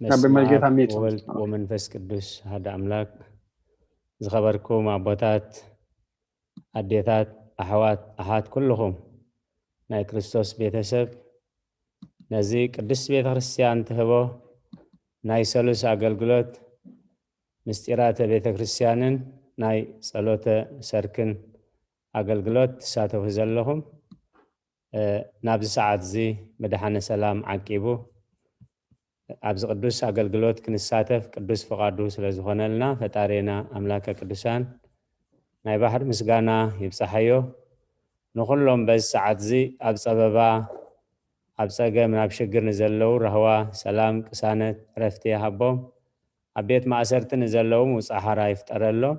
በስመ ኣብ ወወልድ ወመንፈስ ቅዱስ ሓደ ኣምላክ። ዝኸበርኩም ኣቦታት፣ ኣዴታት፣ ኣሕዋት፣ ኣሓት፣ ኩልኹም ናይ ክርስቶስ ቤተሰብ፣ ነዚ ቅድስት ቤተ ክርስቲያን ትህቦ ናይ ሰሉስ ኣገልግሎት፣ ምስጢራተ ቤተ ክርስቲያንን ናይ ጸሎተ ሰርክን ኣገልግሎት ትሳተፉ ዘለኹም፣ እ፣ ናብዚ ሰዓት እዚ ብደሓነ ሰላም ዓቂቡ ኣብዚ ቅዱስ ኣገልግሎት ክንሳተፍ ቅዱስ ፍቓዱ ስለ ዝኾነልና፣ ፈጣሪና ኣምላከ ቅዱሳን ናይ ባሕሪ ምስጋና ይብጻሓዮ። ንኹሎም በዚ ሰዓት እዚ ኣብ ጸበባ፣ ኣብ ጸገም፣ ኣብ ሽግር ንዘለዉ ራህዋ፣ ሰላም፣ ቅሳነት፣ ዕረፍቲ ይሃቦም። ኣብ ቤት ማእሰርቲ ንዘለዉ ምውጻእ ሓራ ይፍጠረሎም።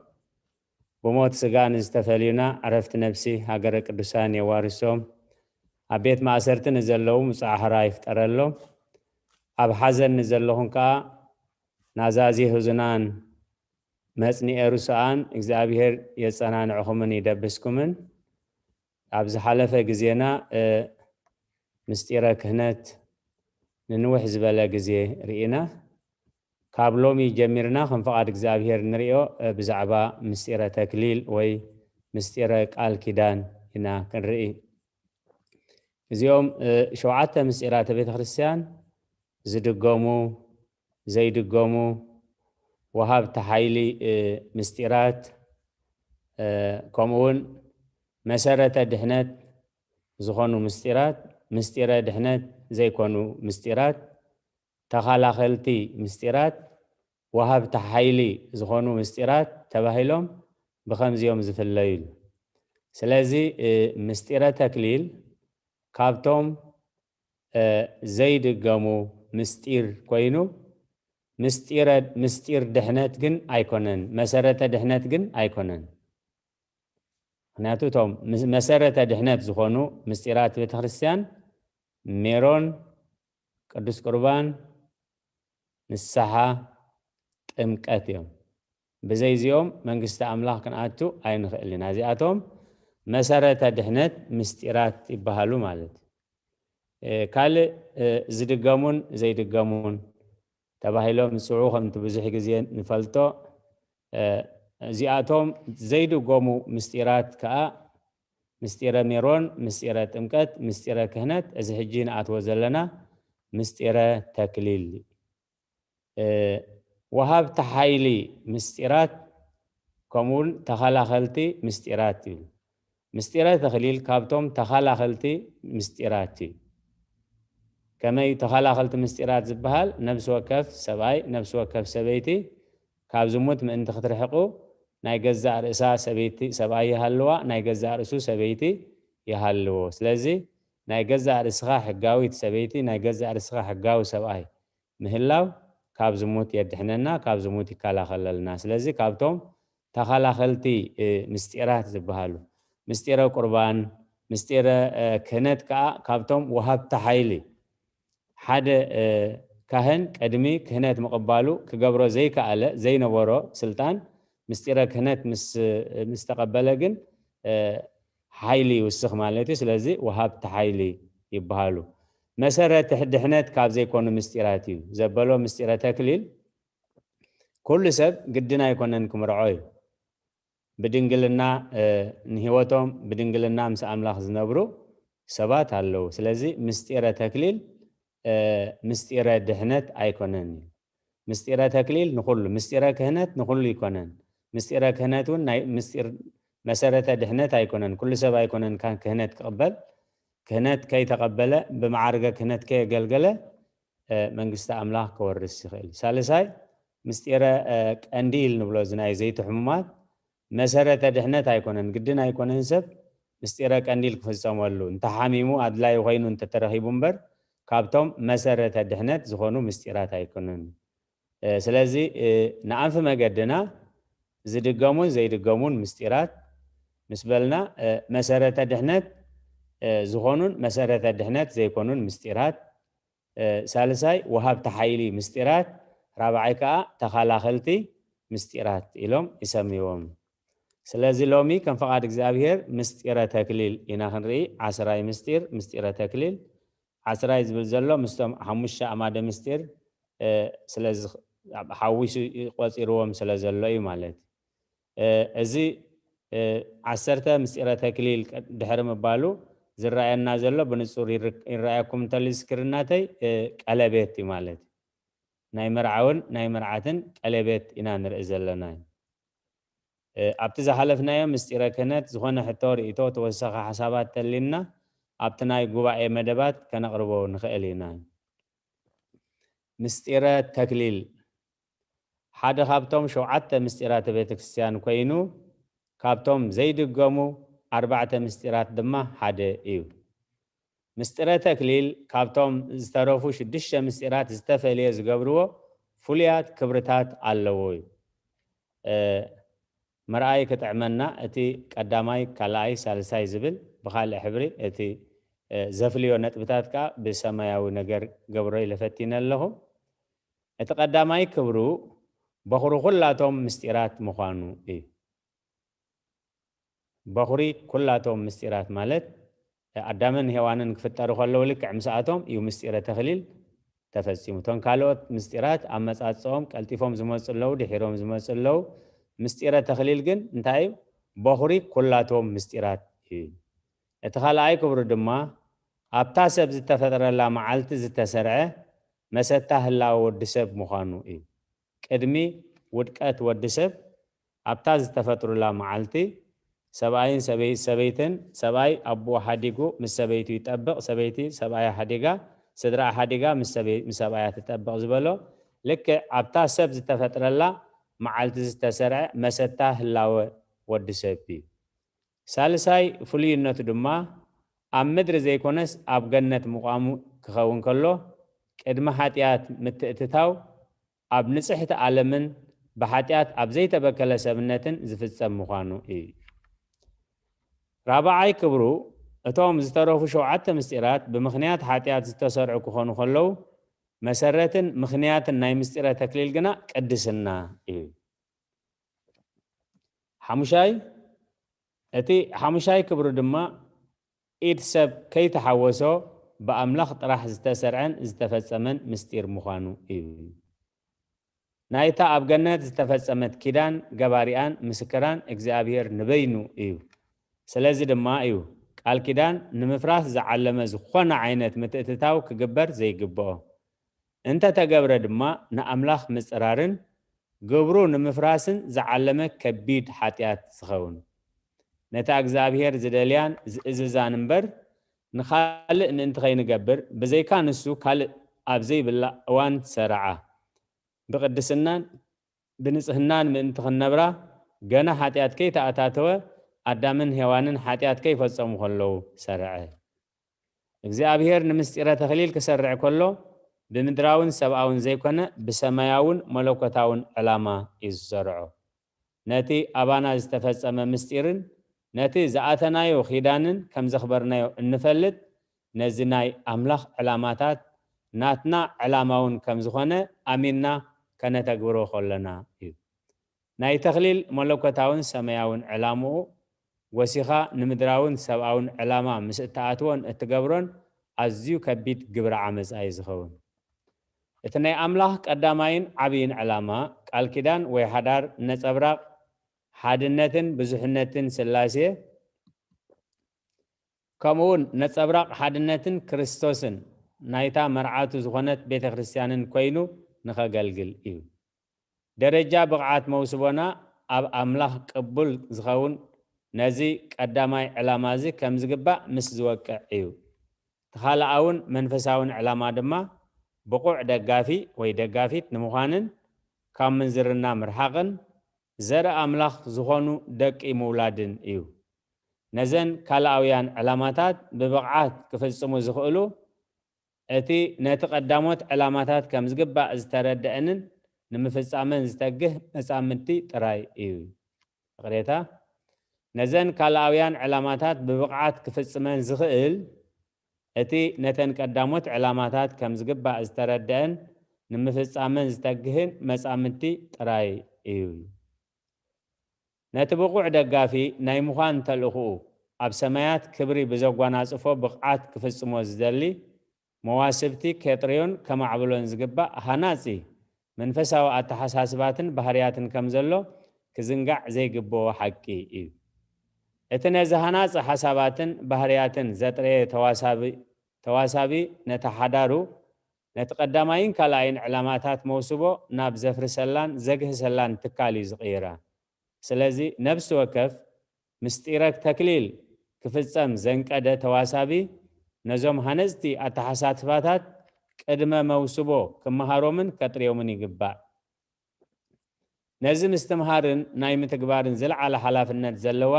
ብሞት ስጋ ንዝተፈልዩና ዕረፍቲ ነፍሲ ሃገረ ቅዱሳን የዋርሶም። ኣብ ቤት ማእሰርቲ ንዘለዉ ምውጻእ ሓራ ይፍጠረሎም። ኣብ ሓዘን ንዘለኹም ከኣ ናዛዚ ህዙናን መጽንኤ ርሱኣን እግዚኣብሔር የጸናንዕኹምን ይደብስኩምን። ኣብ ዝሓለፈ ግዜና፣ እ፣ ምስጢረ ክህነት ንንውሕ ዝበለ ግዜ ርኢና። ካብ ሎሚ ጀሚርና ከም ፍቓድ እግዚኣብሔር ንርእዮ፣ እ፣ ብዛዕባ ምስጢረ ተክሊል ወይ ምስጢረ ቃል ኪዳን ኢና ክንርኢ። እዚኦም እ፣ ሸውዓተ ምስጢራተ ቤተ ክርስቲያን ዝድገሙ፣ ዘይድገሙ፣ ወሃብቲ ሓይሊ እ፣ ምስጢራት እ፣ ከምኡ እውን መሰረተ ድሕነት ዝኾኑ ምስጢራት፣ ምስጢረ ድሕነት ዘይኮኑ ምስጢራት፣ ተኻላኸልቲ ምስጢራት፣ ወሃብቲ ሓይሊ ዝኾኑ ምስጢራት ተባሂሎም ብኸምዚኦም ዝፍለዩ። ስለዚ እ፣ ምስጢረ ተክሊል ካብቶም እ፣ ዘይድገሙ ምስጢር ኮይኑ ምስጢረ ምስጢር ድሕነት ግን ኣይኮነን፣ መሰረተ ድሕነት ግን ኣይኮነን። ምክንያቱ እቶም ምስ- መሰረተ ድሕነት ዝኾኑ ምስጢራት ቤተክርስትያን ሜሮን፣ ቅዱስ ቁርባን፣ ንስሓ፣ ጥምቀት እዮም። ብዘይዚኦም መንግስቲ ኣምላኽ ክንኣቱ ኣይንኽእል ኢና። እዚኣቶም መሰረተ ድሕነት ምስጢራት ይበሃሉ ማለት እዩ። እ፣ ካልእ እ፣ ዝድገሙን ዘይድገሙን ተባሂሎም ዝፅውዑ ከምቲ ብዙሕ ግዜ ንፈልጦ እ፣ እዚኣቶም ዘይድገሙ ምስጢራት ከዓ ምስጢረ ሜሮን፣ ምስጢረ ጥምቀት፣ ምስጢረ ክህነት፣ እዚ ሕጂ ንኣትዎ ዘለና ምስጢረ ተክሊል እ፣ ወሃብቲ ሓይሊ ምስጢራት ከምኡውን ተኸላኸልቲ ምስጢራት ይብል። ምስጢረ ተክሊል ካብቶም ተኸላኸልቲ ምስጢራት እዩ። ከመይ ተኸላኸልቲ ምስጢራት ዝበሃል? ነብሲ ወከፍ ሰብኣይ፣ ነብሲ ወከፍ ሰበይቲ ካብ ዝሙት ምእንቲ ክትርሕቁ ናይ ገዛእ ርእሳ ሰበይቲ ሰብኣይ ይሃልዋ፣ ናይ ገዛእ ርእሱ ሰበይቲ ይሃልዎ። ስለዚ ናይ ገዛእ ርእስኻ ሕጋዊት ሰበይቲ፣ ናይ ገዛእ ርእስኻ ሕጋዊ ሰብኣይ ምህላው ካብ ዝሙት የድሕነና፣ ካብ ዝሙት ይከላኸለልና። ስለዚ ካብቶም ተኸላኸልቲ እ፣ ምስጢራት ዝበሃሉ ምስጢረ ቁርባን፣ ምስጢረ እ፣ ክህነት ከዓ ካብቶም ወሃብቲ ሓይሊ ሓደ እ፣ ካህን ቅድሚ ክህነት ምቕባሉ ክገብሮ ዘይከኣለ ዘይነበሮ ስልጣን ምስጢረ ክህነት ምስ ምስ ተቐበለ ግን እ፣ ሓይሊ ይውስኽ ማለት እዩ። ስለዚ ወሃብቲ ሓይሊ ይበሃሉ። መሰረተ ድሕነት ካብ ዘይኮኑ ምስጢራት እዩ ዘበሎ ምስጢረ ተክሊል ኩሉ ሰብ ግድን ኣይኮነን ክምርዖ እዩ። ብድንግልና እ፣ ንህይወቶም ብድንግልና ምስ ኣምላኽ ዝነብሩ ሰባት ኣለዉ። ስለዚ ምስጢረ ተክሊል እ፣ ምስጢረ ድሕነት ኣይኮነን እዩ። ምስጢረ ተክሊል ንኹሉ፣ ምስጢረ ክህነት ንኹሉ ይኮነን። ምስጢረ ክህነት እውን ናይ ምስጢር መሰረተ ድሕነት ኣይኮነን። ኩሉ ሰብ ኣይኮነን ካን ክህነት ክቕበል። ክህነት ከይተቐበለ፣ ብመዓርገ ክህነት ከየገልገለ እ፣ መንግስቲ ኣምላኽ ክወርስ ይኽእል። ሳልሳይ ምስጢረ እ፣ ቀንዲል ንብሎ እዚ ናይ ዘይትሕሙማት መሰረተ ድሕነት ኣይኮነን። ግድን ኣይኮነን ሰብ ምስጢረ ቀንዲል ክፍጸመሉ። እንተሓሚሙ ኣድላዩ ኮይኑ እንተተረኺቡ እምበር ካብቶም መሰረተ ድሕነት ዝኾኑ ምስጢራት ኣይኮነን። እ፣ ስለዚ እ፣ ንኣንፊ መገድና ዝድገሙን ዘይድገሙን ምስጢራት ምስ በልና እ፣ መሰረተ ድሕነት እ፣ ዝኾኑን መሰረተ ድሕነት ዘይኮኑን ምስጢራት እ፣ ሳልሳይ ወሃብቲ ሓይሊ ምስጢራት፣ ራብዓይ ከዓ ተኸላኸልቲ ምስጢራት ኢሎም ይሰምይዎም። ስለዚ ሎሚ ከም ፈቓድ እግዚኣብሔር ምስጢረ ተክሊል ኢና ክንርኢ። ዓስራይ ምስጢር ምስጢረ ተክሊል ዓስራይ ዝብል ዘሎ ምስቶም ሓሙሽተ ኣማደ ምስጢር እ፣ ስለዚ ኣብ ሓዊሱ ቆፂርዎም ስለ ዘሎ እዩ ማለት እዩ። እ፣ እዚ እ፣ ዓሰርተ ምስጢረ ተክሊል ቀ- ድሕሪ ምባሉ ዝረኣየና ዘሎ ብንጹር ይር- ይረኣየኩም እንተልዩ ስክሪናተይ እ፣ ቀለቤት እዩ ማለት እዩ። ናይ መርዓውን ናይ መርዓትን ቀለቤት ኢና ንርኢ ዘለና። እ፣ ኣብቲ ዝሓለፍናዮ ምስጢረ ክህነት ዝኾነ ሕቶ፣ ርእይቶ፣ ተወሳኺ ሓሳባት ተልዩና ኣብቲ ናይ ጉባኤ መደባት ከነቕርቦ ንኽእል ኢና። ምስጢረ ተክሊል ሓደ ካብቶም ሸውዓተ ምስጢራተ ቤተ ክርስቲያን ኮይኑ ካብቶም ዘይድገሙ ኣርባዕተ ምስጢራት ድማ ሓደ እዩ። ምስጢረ ተክሊል ካብቶም ዝተረፉ ሽዱሽተ ምስጢራት ዝተፈልየ ዝገብርዎ ፍሉያት ክብርታት ኣለዎ እዩ። እ፣ ምርኣይ ክጥዕመና እቲ ቀዳማይ፣ ካልኣይ፣ ሳልሳይ ዝብል ብኻልእ ሕብሪ እቲ እ፣ ዘፍልዮ ነጥብታት ከኣ ብሰማያዊ ነገር ገብሮ ኢለ ፈቲነ ኣለኹ። እቲ ቀዳማይ ክብሩ በኹሪ ኩላቶም ምስጢራት ምዃኑ እዩ። በኹሪ ኩላቶም ምስጢራት ማለት ኣዳምን ሄዋንን ክፍጠሩ ከለዉ ልክዕ ምስኣቶም እዩ ምስጢረ ተክሊል ተፈጺሙ። እቶም ካልኦት ምስጢራት ኣመጻጽኦም ቀልጢፎም ዝመጹ ኣለዉ፣ ድሒሮም ዝመጹ ኣለዉ። ምስጢረ ተክሊል ግን እንታይ እዩ? በኹሪ ኩላቶም ምስጢራት እዩ። እቲ ካልኣይ ክብሩ ድማ ኣብታ ሰብ ዝተፈጥረላ መዓልቲ ዝተሰርዐ መሰታ ህላወ ወዲ ሰብ ምዃኑ እዩ። ቅድሚ ውድቀት ወዲ ሰብ ኣብታ ዝተፈጥሩላ መዓልቲ ሰብኣይን ሰበይ-፣ ሰበይትን፣ ሰብኣይ ኣቦኡ ሓዲጉ ምስ ሰበይቱ ይጠብቕ፣ ሰበይቲ ሰብኣያ ሓዲጋ፣ ስድራኣ ሓዲጋ ምስ ሰበይ-፣ ምስ ሰብኣያ ትጠብቕ ዝበሎ፣ ልክዕ ኣብታ ሰብ ዝተፈጥረላ መዓልቲ ዝተሰርዐ መሰታ ህላወ ወዲ ሰብ እዩ። ሳልሳይ ፍሉይነቱ ድማ ኣብ ምድሪ ዘይኮነስ ኣብ ገነት ምቋሙ ክኸውን ከሎ፣ ቅድሚ ሓጢኣት ምትእትታው ኣብ ንጽሕቲ ዓለምን ብሓጢኣት ኣብ ዘይተበከለ ሰብነትን ዝፍጸም ምዃኑ እዩ። ራብዓይ ክብሩ፣ እቶም ዝተረፉ ሸውዓተ ምስጢራት ብምኽንያት ሓጢኣት ዝተሰርዑ ክኾኑ ከለዉ፣ መሰረትን ምኽንያትን ናይ ምስጢረ ተክሊል ግና ቅድስና እዩ። ሓሙሻይ፣ እቲ ሓሙሻይ ክብሩ ድማ ኢድ ሰብ ከይተሓወሶ ብኣምላኽ ጥራሕ ዝተሰርዐን ዝተፈጸመን ምስጢር ምዃኑ እዩ። ናይታ ኣብ ገነት ዝተፈጸመት ኪዳን ገባሪኣን ምስክራን እግዚኣብሔር ንበይኑ እዩ። ስለዚ ድማ እዩ ቃል ኪዳን ንምፍራስ ዝዓለመ ዝኾነ ዓይነት ምትእትታው ክግበር ዘይግብኦ። እንተተገብረ ድማ ንኣምላኽ ምጽራርን ግብሩ ንምፍራስን ዝዓለመ ከቢድ ሓጢኣት ዝኸውን። ነታ እግዚኣብሔር ዝደልያን ዝእዝዛን እምበር ንኻልእ ምእንቲ ከይንገብር ብዘይካ ንሱ ካልእ ኣብ ዘይብላ እዋን ሰርዓ። ብቕድስናን ብንጽህናን ምእንቲ ክንነብራ ገና ሓጢኣት ከይተኣታተወ ኣዳምን ሄዋንን ሓጢኣት ከይፈጸሙ ከለዉ ሰርዐ። እግዚኣብሔር ንምስጢረ ተኽሊል ክሰርዕ ከሎ ብምድራውን ሰብኣውን ዘይኮነ ብሰማያውን መለኮታውን ዕላማ እዩ ዝሰርዖ። ነቲ ኣባና ዝተፈጸመ ምስጢርን ነቲ ዝኣተናዮ ኺዳንን ከም ዘኽበርናዮ እንፈልጥ፣ ነዚ ናይ ኣምላኽ ዕላማታት ናትና ዕላማ እውን ከም ዝኾነ ኣሚንና ከነተግብሮ ከሎና እዩ። ናይ ተኽሊል መለኮታውን ሰማያውን ዕላምኡ ወሲኻ ንምድራውን ሰብኣውን ዕላማ ምስ እትኣትዎን እትገብሮን ኣዝዩ ከቢድ ግብሪ ዓመጻ እዩ ዝኸውን። እቲ ናይ ኣምላኽ ቀዳማይን ዓብይን ዕላማ ቃል ኪዳን ወይ ሓዳር ነጸብራቕ ሓድነትን ብዙሕነትን ስላሴ ከምኡ እውን ነጸብራቕ ሓድነትን ክርስቶስን ናይታ መርዓቱ ዝኾነት ቤተ ክርስቲያንን ኮይኑ ንኸገልግል እዩ። ደረጃ ብቕዓት መውስቦና ኣብ ኣምላኽ ቅቡል ዝኸውን ነዚ ቀዳማይ ዕላማ እዚ ከም ዝግባእ ምስ ዝወቅዕ እዩ። እቲ ካልኣውን መንፈሳውን ዕላማ ድማ ብቑዕ ደጋፊ ወይ ደጋፊት ንምዃንን ካብ ምንዝርና ምርሓቕን ዘርኢ ኣምላኽ ዝኾኑ ደቂ ምውላድን እዩ። ነዘን ካልኣውያን ዕላማታት ብብቕዓት ክፍጽሙ ዝኽእሉ እቲ ነቲ ቀዳሞት ዕላማታት ከም ዝግባእ ዝተረድአንን ንምፍጻመን ዝተግህ መጻምድቲ ጥራይ እዩ። ይቕሬታ፣ ነዘን ካልኣውያን ዕላማታት ብብቕዓት ክፍጽመን ዝኽእል እቲ ነተን ቀዳሞት ዕላማታት ከም ዝግባእ ዝተረድአን ንምፍጻመን ዝተግህን መጻምድቲ ጥራይ እዩ። ነቲ ብቑዕ ደጋፊ ናይ ምዃን ተልእኾኡ ኣብ ሰማያት ክብሪ ብዘጓናጽፎ ብቕዓት ክፍጽሞ ዝደሊ መዋስብቲ ከጥርዮን ከማዕብሎን ዝግባእ ሃናጺ መንፈሳዊ ኣተሓሳስባትን ባህርያትን ከም ዘሎ ክዝንጋዕ ዘይግብኦ ሓቂ እዩ። እቲ ነዚ ሃናጺ ሓሳባትን ባህርያትን ዘጥረየ ተዋሳቢ፣ ተዋሳቢ ነቲ ሓዳሩ ነቲ ቀዳማይን ካልኣይን ዕላማታት መውስቦ ናብ ዘፍርሰላን ዘግህሰላን ትካል እዩ ዝቕይራ። ስለዚ ነፍሲ ወከፍ ምስጢረ ተክሊል ክፍጸም ዘንቀደ ተዋሳቢ ነዞም ሃነጽቲ ኣተሓሳስባታት ቅድመ መውስቦ ክመሃሮምን ከጥርዮምን ይግባእ። ነዚ ምስትምሃርን ናይ ምትግባርን ዝለዓለ ሓላፍነት ዘለዋ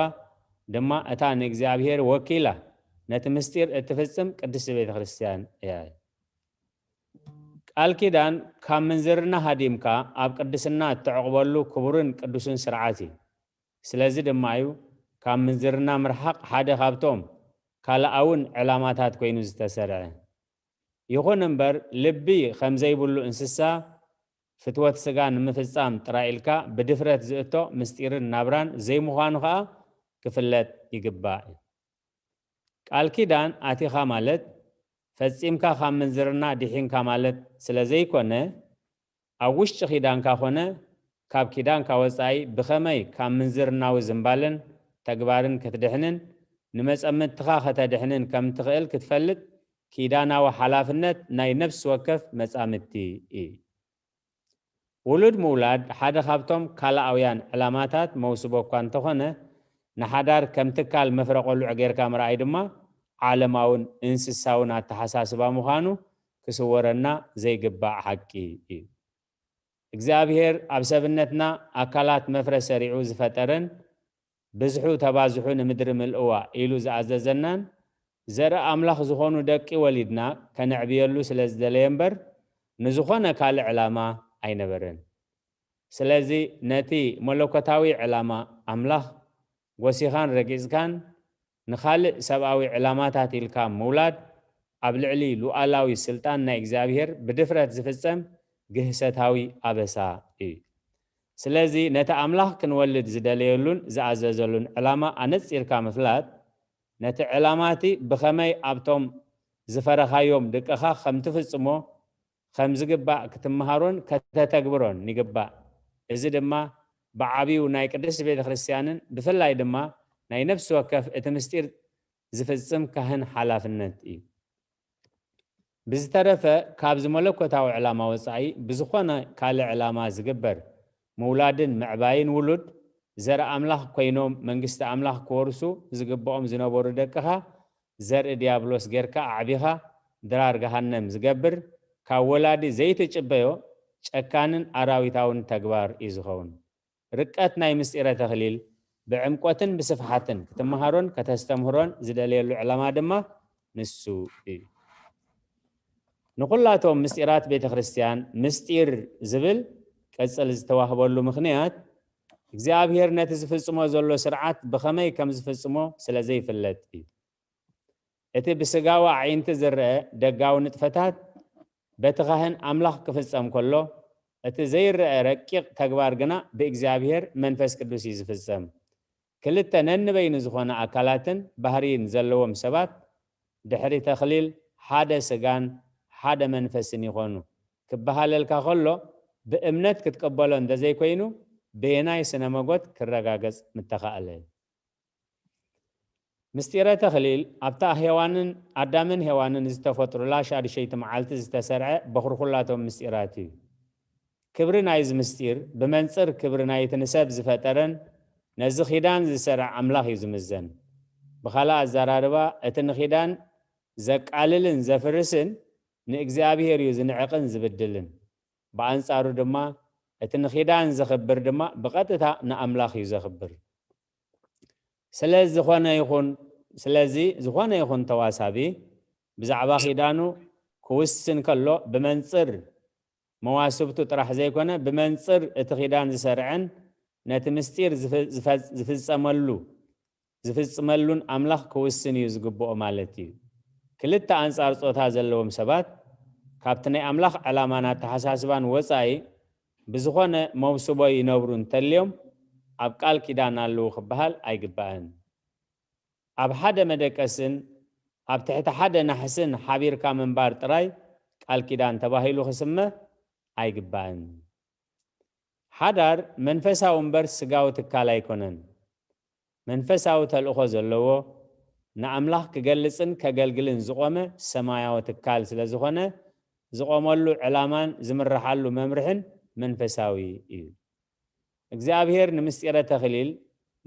ድማ እታ ንእግዚኣብሔር ወኪላ ነቲ ምስጢር እትፍጽም ቅድስቲ ቤተ ክርስቲያን እያ። ቃል ኪዳን ካብ ምንዝርና ሃዲምካ ኣብ ቅድስና እትዕቕበሉ ክቡርን ቅዱስን ስርዓት እዩ። ስለዚ ድማ እዩ ካብ ምንዝርና ምርሓቕ ሓደ ካብቶም ካልኣውን ዕላማታት ኮይኑ ዝተሰርዐ። ይኹን እምበር ልቢ ከም ዘይብሉ እንስሳ ፍትወት ስጋ ንምፍጻም ጥራይ ኢልካ ብድፍረት ዝእቶ ምስጢርን ናብራን ዘይምዃኑ ኸኣ ክፍለጥ ይግባእ። ቃል ኪዳን ኣቲኻ ማለት ፈጺምካ ካብ ምንዝርና ድሒንካ ማለት ስለ ዘይኮነ፣ ኣብ ውሽጢ ኪዳንካ ኮነ ካብ ኪዳንካ ወጻኢ ብኸመይ ካብ ምንዝርናዊ ዝንባለን ተግባርን ክትድሕንን ንመጸምድትኻ ከተድሕንን ከም ትኽእል ክትፈልጥ ኪዳናዊ ሓላፍነት ናይ ነፍሲ ወከፍ መጻምድቲ እዩ። ውሉድ ምውላድ ሓደ ካብቶም ካልኣውያን ዕላማታት መውስቦ እኳ እንተኾነ፣ ንሓዳር ከም ትካል መፍረ ቆልዑ ጌርካ ምርኣይ ድማ ዓለማውን እንስሳውን ኣተሓሳስባ ምዃኑ ክስወረና ዘይግባእ ሓቂ እዩ። እግዚኣብሔር ኣብ ሰብነትና ኣካላት መፍረ ሰሪዑ ዝፈጠረን ብዝሑ ተባዝሑ ንምድሪ ምልእዋ ኢሉ ዝኣዘዘናን ዘርኢ ኣምላኽ ዝኾኑ ደቂ ወሊድና ከነዕብየሉ ስለ ዝደለየ እምበር ንዝኾነ ካልእ ዕላማ ኣይነበረን። ስለዚ ነቲ መለኮታዊ ዕላማ ኣምላኽ ጎሲኻን ረጊጽካን ንኻልእ ሰብኣዊ ዕላማታት ኢልካ ምውላድ ኣብ ልዕሊ ሉዓላዊ ስልጣን ናይ እግዚኣብሔር ብድፍረት ዝፍጸም ግህሰታዊ ኣበሳ እዩ። ስለዚ ነቲ ኣምላኽ ክንወልድ ዝደለየሉን ዝኣዘዘሉን ዕላማ ኣነጺርካ ምፍላጥ፣ ነቲ ዕላማቲ ብኸመይ ኣብቶም ዝፈረኻዮም ድቅኻ ከም ትፍጽሞ ከም ዝግባእ ክትመሃሮን ከተተግብሮን ይግባእ። እዚ ድማ ብዓብዩ ናይ ቅድስት ቤተ ክርስቲያንን ብፍላይ ድማ ናይ ነፍሲ ወከፍ እቲ ምስጢር ዝፍጽም ካህን ሓላፍነት እዩ። ብዝተረፈ ካብዚ መለኮታዊ ዕላማ ወጻኢ ብዝኾነ ካልእ ዕላማ ዝግበር ምውላድን ምዕባይን ውሉድ ዘርኢ ኣምላኽ ኮይኖም መንግስቲ ኣምላኽ ክወርሱ ዝግብኦም ዝነበሩ ደቅኻ ዘርኢ ዲያብሎስ ጌርካ ኣዕቢኻ ድራር ገሃነም ዝገብር ካብ ወላዲ ዘይትጭበዮ ጨካንን ኣራዊታውን ተግባር እዩ ዝኸውን። ርቀት ናይ ምስጢረ ተኽሊል ብዕምቆትን ብስፍሓትን ክትመሃሮን ከተስተምህሮን ዝደለየሉ ዕላማ ድማ ንሱ እዩ። ንኹላቶም ምስጢራት ቤተ ክርስቲያን ምስጢር ዝብል ቅጽል ዝተዋህበሉ ምኽንያት እግዚኣብሔር ነቲ ዝፍጽሞ ዘሎ ስርዓት ብኸመይ ከም ዝፍጽሞ ስለ ዘይፍለጥ እዩ። እቲ ብስጋዊ ኣዒንቲ ዝረአ ደጋዊ ንጥፈታት በቲ ካህን ኣምላኽ ክፍጸም ከሎ፣ እቲ ዘይረአ ረቂቕ ተግባር ግና ብእግዚኣብሔር መንፈስ ቅዱስ እዩ ዝፍጸም። ክልተ ነንበይኑ ዝኾነ ኣካላትን ባህርይን ዘለዎም ሰባት ድሕሪ ተኽሊል ሓደ ስጋን ሓደ መንፈስን ይኾኑ ክበሃለልካ ከሎ፣ ብእምነት ክትቀበሎ እንተዘይኮይኑ፣ በየናይ ስነ መጎት ክረጋገጽ ምተኻእለ? ምስጢረ ተኽሊል ኣብታ ሄዋንን ኣዳምን ሄዋንን ዝተፈጥሩላ ሻድሸይቲ መዓልቲ ዝተሰርዐ በኹሪ ኩላቶም ምስጢራት እዩ። ክብሪ ናይዚ ምስጢር ብመንጽር ክብሪ ናይቲ ንሰብ ዝፈጠረን ነዚ ኺዳን ዝሰርዐ ኣምላኽ እዩ ዝምዘን። ብኻልእ ኣዘራርባ፣ እቲ ንኺዳን ዘቃልልን ዘፍርስን ንእግዚኣብሔር እዩ ዝንዕቕን ዝብድልን። ብኣንጻሩ ድማ እቲ ንኺዳን ዘኽብር ድማ ብቐጥታ ንኣምላኽ እዩ ዘኽብር። ስለ ዝኾነ ይኹን ስለዚ ዝኾነ ይኹን ተዋሳቢ ብዛዕባ ኺዳኑ ክውስን ከሎ ብመንጽር መዋስብቱ ጥራሕ ዘይኮነ ብመንጽር እቲ ኺዳን ዝሰርዐን ነቲ ምስጢር ዝፍ- ዝፈ- ዝፍጸመሉ ዝፍጽመሉን ኣምላኽ ክውስን እዩ ዝግብኦ ማለት እዩ። ክልተ ኣንጻር ጾታ ዘለዎም ሰባት ካብቲ ናይ ኣምላኽ ዕላማን ኣተሓሳስባን ወጻኢ ብዝኾነ መውስቦ ይነብሩ እንተልዮም ኣብ ቃል ኪዳን ኣለዉ ክበሃል ኣይግባእን። ኣብ ሓደ መደቀስን ኣብ ትሕቲ ሓደ ናሕስን ሓቢርካ ምንባር ጥራይ ቃል ኪዳን ተባሂሉ ክስመ ኣይግባእን። ሓዳር መንፈሳዊ እምበር ስጋዊ ትካል ኣይኮነን። መንፈሳዊ ተልእኾ ዘለዎ ንኣምላኽ ክገልጽን ከገልግልን ዝቖመ ሰማያዊ ትካል ስለ ዝኾነ ዝቖመሉ ዕላማን ዝምርሓሉ መምርሕን መንፈሳዊ እዩ። እግዚኣብሔር ንምስጢረ ተኽሊል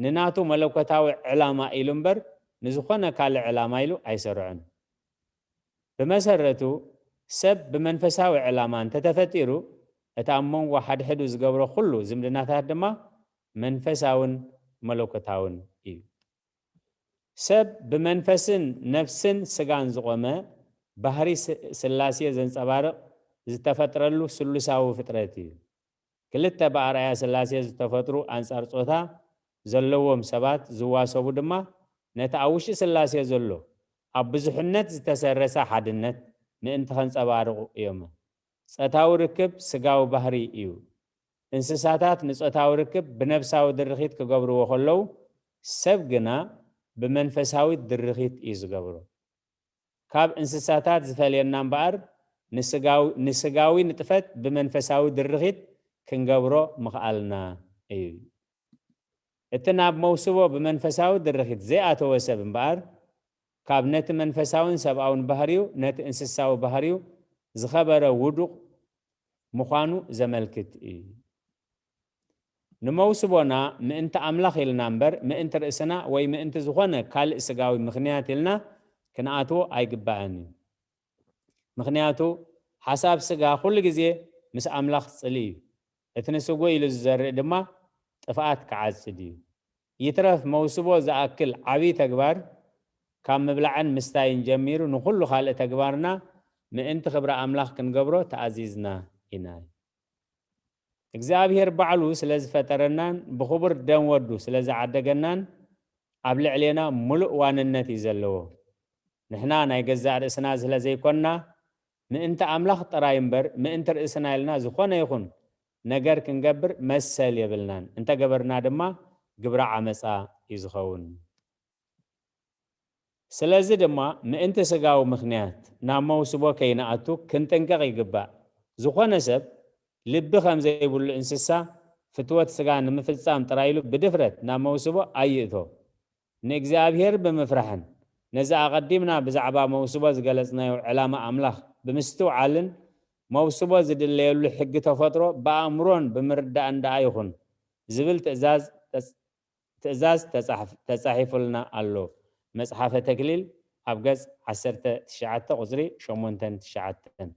ንናቱ መለኮታዊ ዕላማ ኢሉ እምበር ንዝኾነ ካልእ ዕላማ ኢሉ ኣይሰርዖን። ብመሰረቱ ሰብ ብመንፈሳዊ ዕላማ እንተተፈጢሩ እቲ ኣብ መንጎ ሓድሕዱ ዝገብሮ ኩሉ ዝምድናታት ድማ መንፈሳውን መለኮታውን እዩ። ሰብ ብመንፈስን ነፍስን ስጋን ዝቖመ ባህሪ ስ- ስላሴ ዘንጸባርቕ ዝተፈጥረሉ ስሉሳዊ ፍጥረት እዩ። ክልተ ብኣርኣያ ስላሴ ዝተፈጥሩ ኣንጻር ጾታ ዘለዎም ሰባት ዝዋሰቡ ድማ ነቲ ኣብ ውሽጢ ስላሴ ዘሎ ኣብ ብዙሕነት ዝተሰረሰ ሓድነት ምእንቲ ከንጸባርቑ እዮም። ጾታዊ ርክብ ስጋዊ ባህሪ እዩ። እንስሳታት ንጾታዊ ርክብ ብነብሳዊ ድርኺት ክገብርዎ ከለዉ ሰብ ግና ብመንፈሳዊ ድርኺት እዩ ዝገብሮ። ካብ እንስሳታት ዝፈልየና እምበኣር ንስጋዊ ንስጋዊ ንጥፈት ብመንፈሳዊ ድርኺት ክንገብሮ ምኽኣልና እዩ። እቲ ናብ መውስቦ ብመንፈሳዊ ድርኺት ዘይኣተወ ሰብ እምበኣር ካብ ነቲ መንፈሳውን ሰብኣውን ባህሪኡ ነቲ እንስሳዊ ባህሪኡ ዝኸበረ ውዱቕ ምዃኑ ዘመልክት እዩ። ንመውስቦና ምእንቲ ኣምላኽ ኢልና እምበር ምእንቲ ርእስና ወይ ምእንቲ ዝኾነ ካልእ ስጋዊ ምኽንያት ኢልና ክንኣትዎ ኣይግባእን እዩ። ምኽንያቱ ሓሳብ ስጋ ኩሉ ግዜ ምስ ኣምላኽ ጽልኢ እዩ። እቲ ንስጉ ኢሉ ዝዘርእ ድማ ጥፍኣት ክዓጽድ እዩ። ይትረፍ መውስቦ ዝኣክል ዓብዪ ተግባር ካብ ምብላዕን ምስታይን ጀሚሩ ንኹሉ ካልእ ተግባርና ምእንቲ ክብሪ ኣምላኽ ክንገብሮ ተኣዚዝና ኢና። እግዚኣብሔር ባዕሉ ስለ ዝፈጠረናን ብኽቡር ደም ወዱ ስለ ዝዓደገናን ኣብ ልዕሌና ምሉእ ዋንነት እዩ ዘለዎ። ንሕና ናይ ገዛእ ርእስና ስለ ዘይኮንና ምእንቲ ኣምላኽ ጥራይ እምበር ምእንቲ ርእስና ኢልና ዝኾነ ይኹን ነገር ክንገብር መሰል የብልናን። እንተገበርና ድማ ግብረ ዓመፃ እዩ ዝኸውን። ስለዚ ድማ ምእንቲ ስጋዊ ምኽንያት ናብ መውስቦ ከይንኣቱ ክንጥንቀቕ ይግባእ። ዝኾነ ሰብ ልቢ ከም ዘይብሉ እንስሳ ፍትወት ስጋ ንምፍጻም ጥራይ ኢሉ ብድፍረት ናብ መውስቦ ኣይእቶ። ንእግዚኣብሔር ብምፍራሕን ነዚ ኣቐዲምና ብዛዕባ መውስቦ ዝገለጽናዮ ዕላማ ኣምላኽ ብምስትውዓልን መውስቦ ዝድለየሉ ሕጊ ተፈጥሮ ብኣእምሮን ብምርዳእን ደኣ ይኹን ዝብል ትእዛዝ ተጽ- ትእዛዝ ተጻሕፍ- ተጻሒፉልና ኣሎ። መጽሓፈ ተክሊል ኣብ ገጽ ዓሰርተ ትሽዓተ ቁጽሪ ሸሞንተን ትሽዓተን።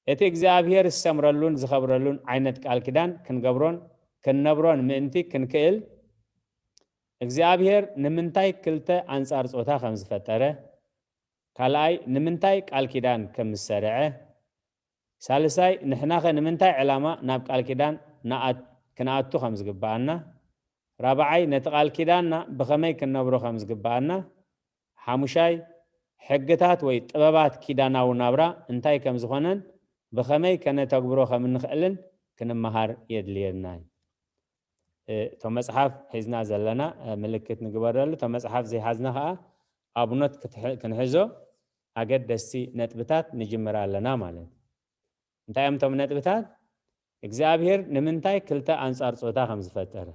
እቲ እግዚኣብሔር ዝሰምረሉን ዝኸብረሉን ዓይነት ቃል ኪዳን ክንገብሮን ክንነብሮን ምእንቲ ክንክእል እግዚኣብሔር ንምንታይ ክልተ ኣንጻር ጾታ ከም ዝፈጠረ፣ ካልኣይ ንምንታይ ቃል ኪዳን ከም ዝሰረዐ፣ ሳልሳይ ንሕናኸ ንምንታይ ዕላማ ናብ ቃል ኪዳን ንኣት- ክንኣቱ ከም ዝግብኣና፣ ራብዓይ ነቲ ቃል ኪዳንና ብኸመይ ክንነብሮ ከም ዝግብኣና፣ ሓሙሻይ ሕግታት ወይ ጥበባት ኪዳናዊ ናብራ እንታይ ከም ዝኾነን ብኸመይ ከነተግብሮ ከም እንኽእልን ክንመሃር የድልየና እዩ። እ፣ እቶ መጽሓፍ ሒዝና ዘለና እ፣ ምልክት ንግበረሉ። እቶ መጽሓፍ ዘይሓዝና ኸዓ ኣብኖት ክትሕ- ክንሕዞ ኣገደስቲ ነጥብታት ንጅምር ኣለና ማለት እዩ። እንታይ እዮም እቶም ነጥብታት? እግዚኣብሔር ንምንታይ ክልተ ኣንጻር ጾታ ከም ዝፈጠረ፣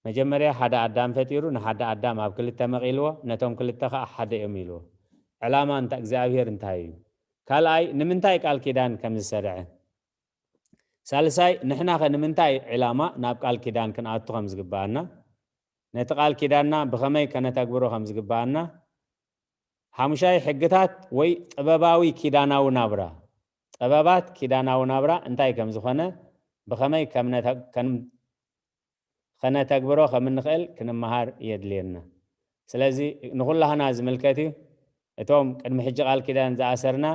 መጀመርያ ሓደ ኣዳም ፈጢሩ ንሓደ ኣዳም ኣብ ክልተ መቒልዎ፣ ነቶም ክልተ ኸዓ ሓደ እዮም ኢልዎ። ዕላማ እንታ እግዚኣብሔር እንታይ እዩ? ካልኣይ ንምንታይ ቃል ኪዳን ከም ዝሰርዐ፣ ሳልሳይ ንሕናኸ ንምንታይ ዕላማ ናብ ቃል ኪዳን ክንኣቱ ከም ዝግብኣና፣ ነቲ ቃል ኪዳንና ብኸመይ ከነተግብሮ ከም ዝግብኣና፣ ሓሙሻይ ሕግታት ወይ ጥበባዊ ኪዳናዊ ናብራ፣ ጥበባት ኪዳናዊ ናብራ እንታይ ከም ዝኾነ፣ ብኸመይ ከም ነተ- ከም ከነተግብሮ ከም እንኽእል ክንመሃር የድልየና። ስለዚ ንኹላህና ዝምልከት እዩ። እቶም ቅድሚ ሕጂ ቃል ኪዳን ዝኣሰርና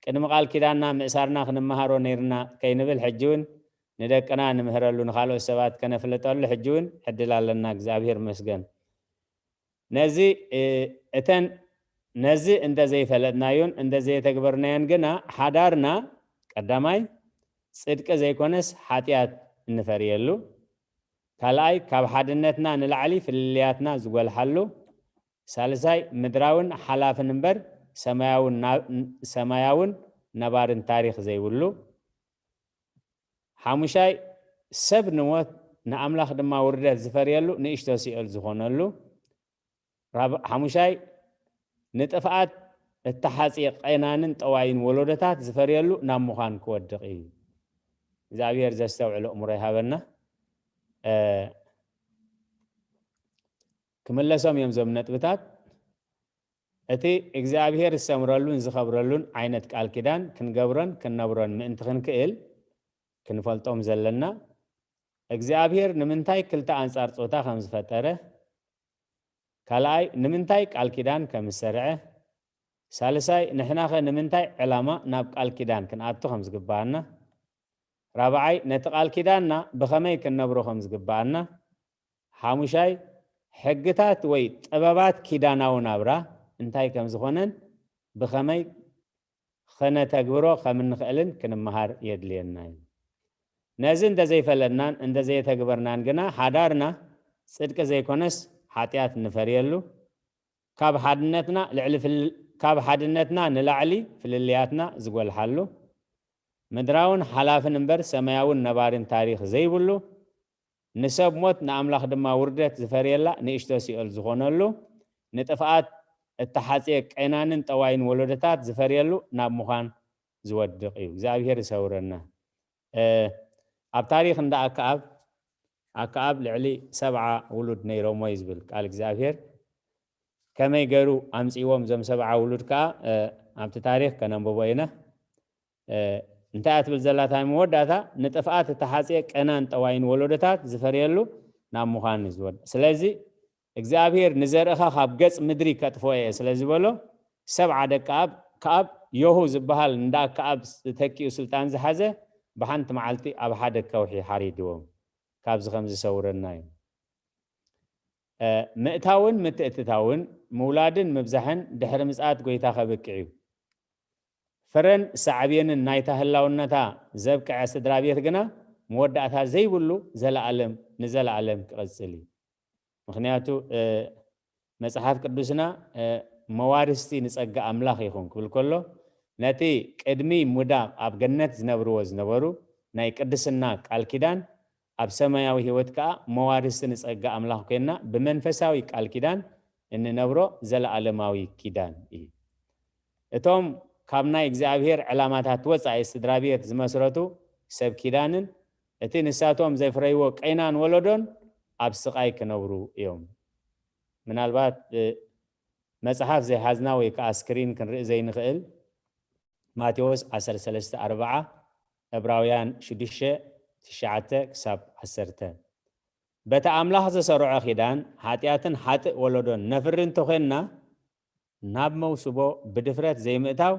ቅድሚ ቃል ኪዳንና ምእሳርና ክንመሃሮ ነይርና ከይንብል ሕጂ እውን ንደቅና ንምህረሉ ንኻልኦት ሰባት ከነፍልጠሉ ሕጂ እውን ዕድል ኣለና። እግዚኣብሔር መስገን። ነዚ እ፣ እተን ነዚ እንተ ዘይፈለጥናዮን እንተ ዘየተግበርናዮን ግና ሓዳርና ቀዳማይ ጽድቂ ዘይኮነስ ሓጢኣት እንፈርየሉ፣ ካልኣይ ካብ ሓድነትና ንላዕሊ ፍልልያትና ዝጎልሓሉ፣ ሳልሳይ ምድራውን ሓላፍን እምበር ሰማያውን ና- ሰማያውን ነባርን ታሪኽ ዘይብሉ፣ ሓሙሻይ ሰብ ንሞት ንኣምላኽ ድማ ውርደት ዝፈርየሉ ንእሽቶ ሲኦል ዝኾነሉ፣ ራብ- ሓሙሻይ ንጥፍኣት እተሓጽየ ቐናንን ጠዋይን ወለዶታት ዝፈርየሉ ናብ ምዃን ክወድቕ እዩ። እግዚኣብሔር ዘስተውዕል ኣእምሮ ይሃበና። እ፣ ክምለሶም እዮም እዞም ነጥብታት። እቲ እግዚኣብሔር ዝሰምረሉን ዝኸብረሉን ዓይነት ቃል ኪዳን ክንገብሮን ክንነብሮን ምእንቲ ክንክእል ክንፈልጦም ዘለና፣ እግዚኣብሔር ንምንታይ ክልተ ኣንጻር ጾታ ከም ዝፈጠረ፣ ካልኣይ ንምንታይ ቃል ኪዳን ከም ዝሰርዐ፣ ሳልሳይ ንሕናኸ ንምንታይ ዕላማ ናብ ቃል ኪዳን ክንኣቱ ከም ዝግብኣና፣ ራብዓይ ነቲ ቃል ኪዳንና ብኸመይ ክንነብሮ ከም ዝግብኣና፣ ሓሙሻይ ሕግታት ወይ ጥበባት ኪዳናዊ ናብራ እንታይ ከም ዝኾነን ብኸመይ ኸነተግብሮ ከም እንኽእልን ክንመሃር የድልየና እዩ። ነዚ እንተዘይፈለጥናን እንተዘየተግበርናን ግና ሓዳርና ጽድቂ ዘይኮነስ ሓጢኣት እንፈርየሉ፣ ካብ ሓድነትና ልዕሊ ፍል- ካብ ሓድነትና ንላዕሊ ፍልልያትና ዝጎልሓሉ፣ ምድራውን ሓላፍን እምበር ሰማያውን ነባርን ታሪኽ ዘይብሉ፣ ንሰብ ሞት ንኣምላኽ ድማ ውርደት ዝፈርየላ ንእሽቶ ሲኦል ዝኾነሉ፣ ንጥፍኣት እተሓጽየ ቄናንን ጠዋይን ወለዶታት ዝፈርየሉ ናብ ምዃን ዝወድቕ እዩ። እግዚኣብሔር ይሰውረና። እ፣ ኣብ ታሪኽ እንዳ ኣከኣብ፣ ኣከኣብ ልዕሊ ሰብዓ ውሉድ ነይሮሞ እዩ ዝብል ቃል እግዚኣብሔር። ከመይ ገይሩ ኣምጺዎም እዞም ሰብዓ ውሉድ ከኣ፣ እ፣ ኣብቲ ታሪኽ ከነንብቦ ኢና። እ፣ እንታይ እያ ትብል ዘላ እታ መወዳእታ? ንጥፍኣት እተሓጽየ ቄናን ጠዋይን ወለዶታት ዝፈርየሉ ናብ ምዃን እዩ ዝወድቕ። ስለዚ እግዚኣብሔር ንዘርእኻ ካብ ገጽ ምድሪ ከጥፍኦ እየ ስለ ዝበሎ፣ ሰብዓ ደቂ ኣብ ከኣብ ዮሁ ዝበሃል እንዳ ከኣብ ተኪኡ ስልጣን ዝሓዘ ብሓንቲ መዓልቲ ኣብ ሓደ ከውሒ ሓሪድዎም። ካብዚ ከም ዝሰውረና እዩ። እ፣ ምእታውን ምትእትታውን ምውላድን ምብዛሕን ድሕሪ ምጽኣት ጎይታ ከብቅዕ እዩ። ፍረን ሳዕቤንን ናይታ ህላውነታ ዘብቅዐ ስድራ ቤት ግና መወዳእታ ዘይብሉ ዘለኣለም ንዘለኣለም ክቕጽል እዩ። ምኽንያቱ፣ እ፣ መጽሓፍ ቅዱስና፣ እ፣ መዋርስቲ ንጸጋ ኣምላኽ ይኹን ክብል ከሎ፣ ነቲ ቅድሚ ምውዳቕ ኣብ ገነት ዝነብርዎ ዝነበሩ ናይ ቅድስና ቃል ኪዳን ኣብ ሰማያዊ ህይወት ከኣ መዋርስቲ ንጸጋ ኣምላኽ ኮይንና ብመንፈሳዊ ቃል ኪዳን እንነብሮ ዘለኣለማዊ ኪዳን እዩ። እቶም ካብ ናይ እግዚኣብሔር ዕላማታት ወጻኢ ስድራ ቤት ዝመስረቱ ሰብ ኪዳንን እቲ ንሳቶም ዘፍረይዎ ቄናን ወለዶን ኣብ ስቓይ ክነብሩ እዮም። ምናልባት፣ እ፣ መጽሓፍ ዘይሓዝና ወይ ከኣ ስክሪን ክንርኢ ዘይንኽእል፣ ማቴዎስ ዓሰርተ ሰለስተ ኣርብዓ፣ ዕብራውያን ሽዱሽተ ትሽዓተ ክሳብ ዓሰርተ። በቲ ኣምላኽ ዘሰርዖ ኪዳን ሓጢኣትን ሓጥእ ወለዶን ነፍሪ እንተኾንና፣ ናብ መውስቦ ብድፍረት ዘይምእታው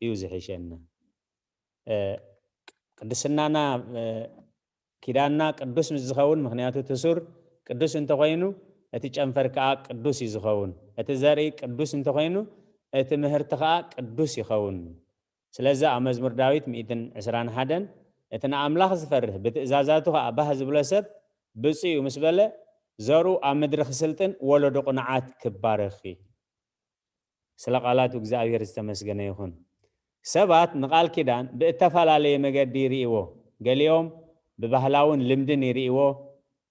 እዩ ዝሕሸና። እ፣ ቅድስናና፣ እ፣ ኪዳንና ቅዱስ ምስ ዝኸውን፣ ምኽንያቱ እቲ ሱር ቅዱስ እንተኾይኑ፣ እቲ ጨንፈር ከኣ ቅዱስ እዩ ዝኸውን። እቲ ዘርኢ ቅዱስ እንተኾይኑ፣ እቲ ምህርቲ ከኣ ቅዱስ ይኸውን። ስለዚ ኣብ መዝሙር ዳዊት ሚእትን ዕስራን ሓደን፣ "እቲ ንኣምላኽ ዝፈርህ፣ ብትእዛዛቱ ከኣ ባህ ዝብሎ ሰብ ብፁዕ እዩ" ምስ በለ፣ ዘርኡ ኣብ ምድሪ ክስልጥን ወለዶ ቅኑዓት ክባረኽ እዩ። ስለ ቃላቱ እግዚኣብሔር ዝተመስገነ ይኹን። ሰባት ንቃል ኪዳን ብእተፈላለየ መገዲ ይርእይዎ። ገሊኦም ብባህላውን ልምድን ይርእይዎ፣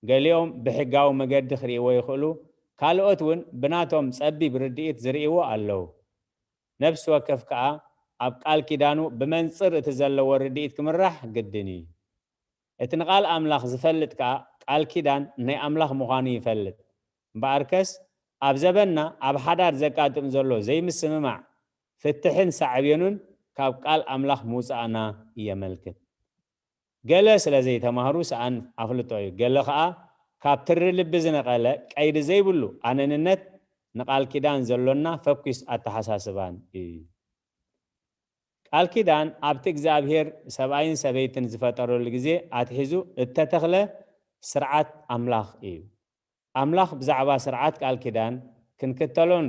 ገሊኦም ብሕጋዊ መገዲ ክርእይዎ ይኽእሉ፣ ካልኦት እውን ብናቶም ጸቢብ ርድኢት ዝርእይዎ ኣለዉ። ነፍሲ ወከፍ ከኣ ኣብ ቃል ኪዳኑ ብመንጽር እቲ ዘለዎ ርድኢት ክምራሕ ግድን እዩ። እቲ ንቃል ኣምላኽ ዝፈልጥ ከኣ ቃል ኪዳን ናይ ኣምላኽ ምዃኑ ይፈልጥ። እምበኣርከስ ኣብ ዘበንና ኣብ ሓዳር ዘጋጥም ዘሎ ዘይምስምማዕ፣ ፍትሕን ሳዕቤኑን ካብ ቃል ኣምላኽ ምውጻእና የመልክት። ገለ ስለ ዘይተማህሩ ሰኣን ኣፍልጦ እዩ። ገለ ከኣ ካብ ትሪ ልቢ ዝነቐለ ቀይዲ ዘይብሉ ኣነንነት ንቃል ኪዳን ዘሎና ፈኲስ ኣተሓሳስባን እዩ። ቃል ኪዳን ኣብቲ እግዚኣብሔር ሰብኣይን ሰበይትን ዝፈጠረሉ ግዜ ኣትሒዙ እተተኽለ ስርዓት ኣምላኽ እዩ። ኣምላኽ ብዛዕባ ስርዓት ቃል ኪዳን ክንክተሎን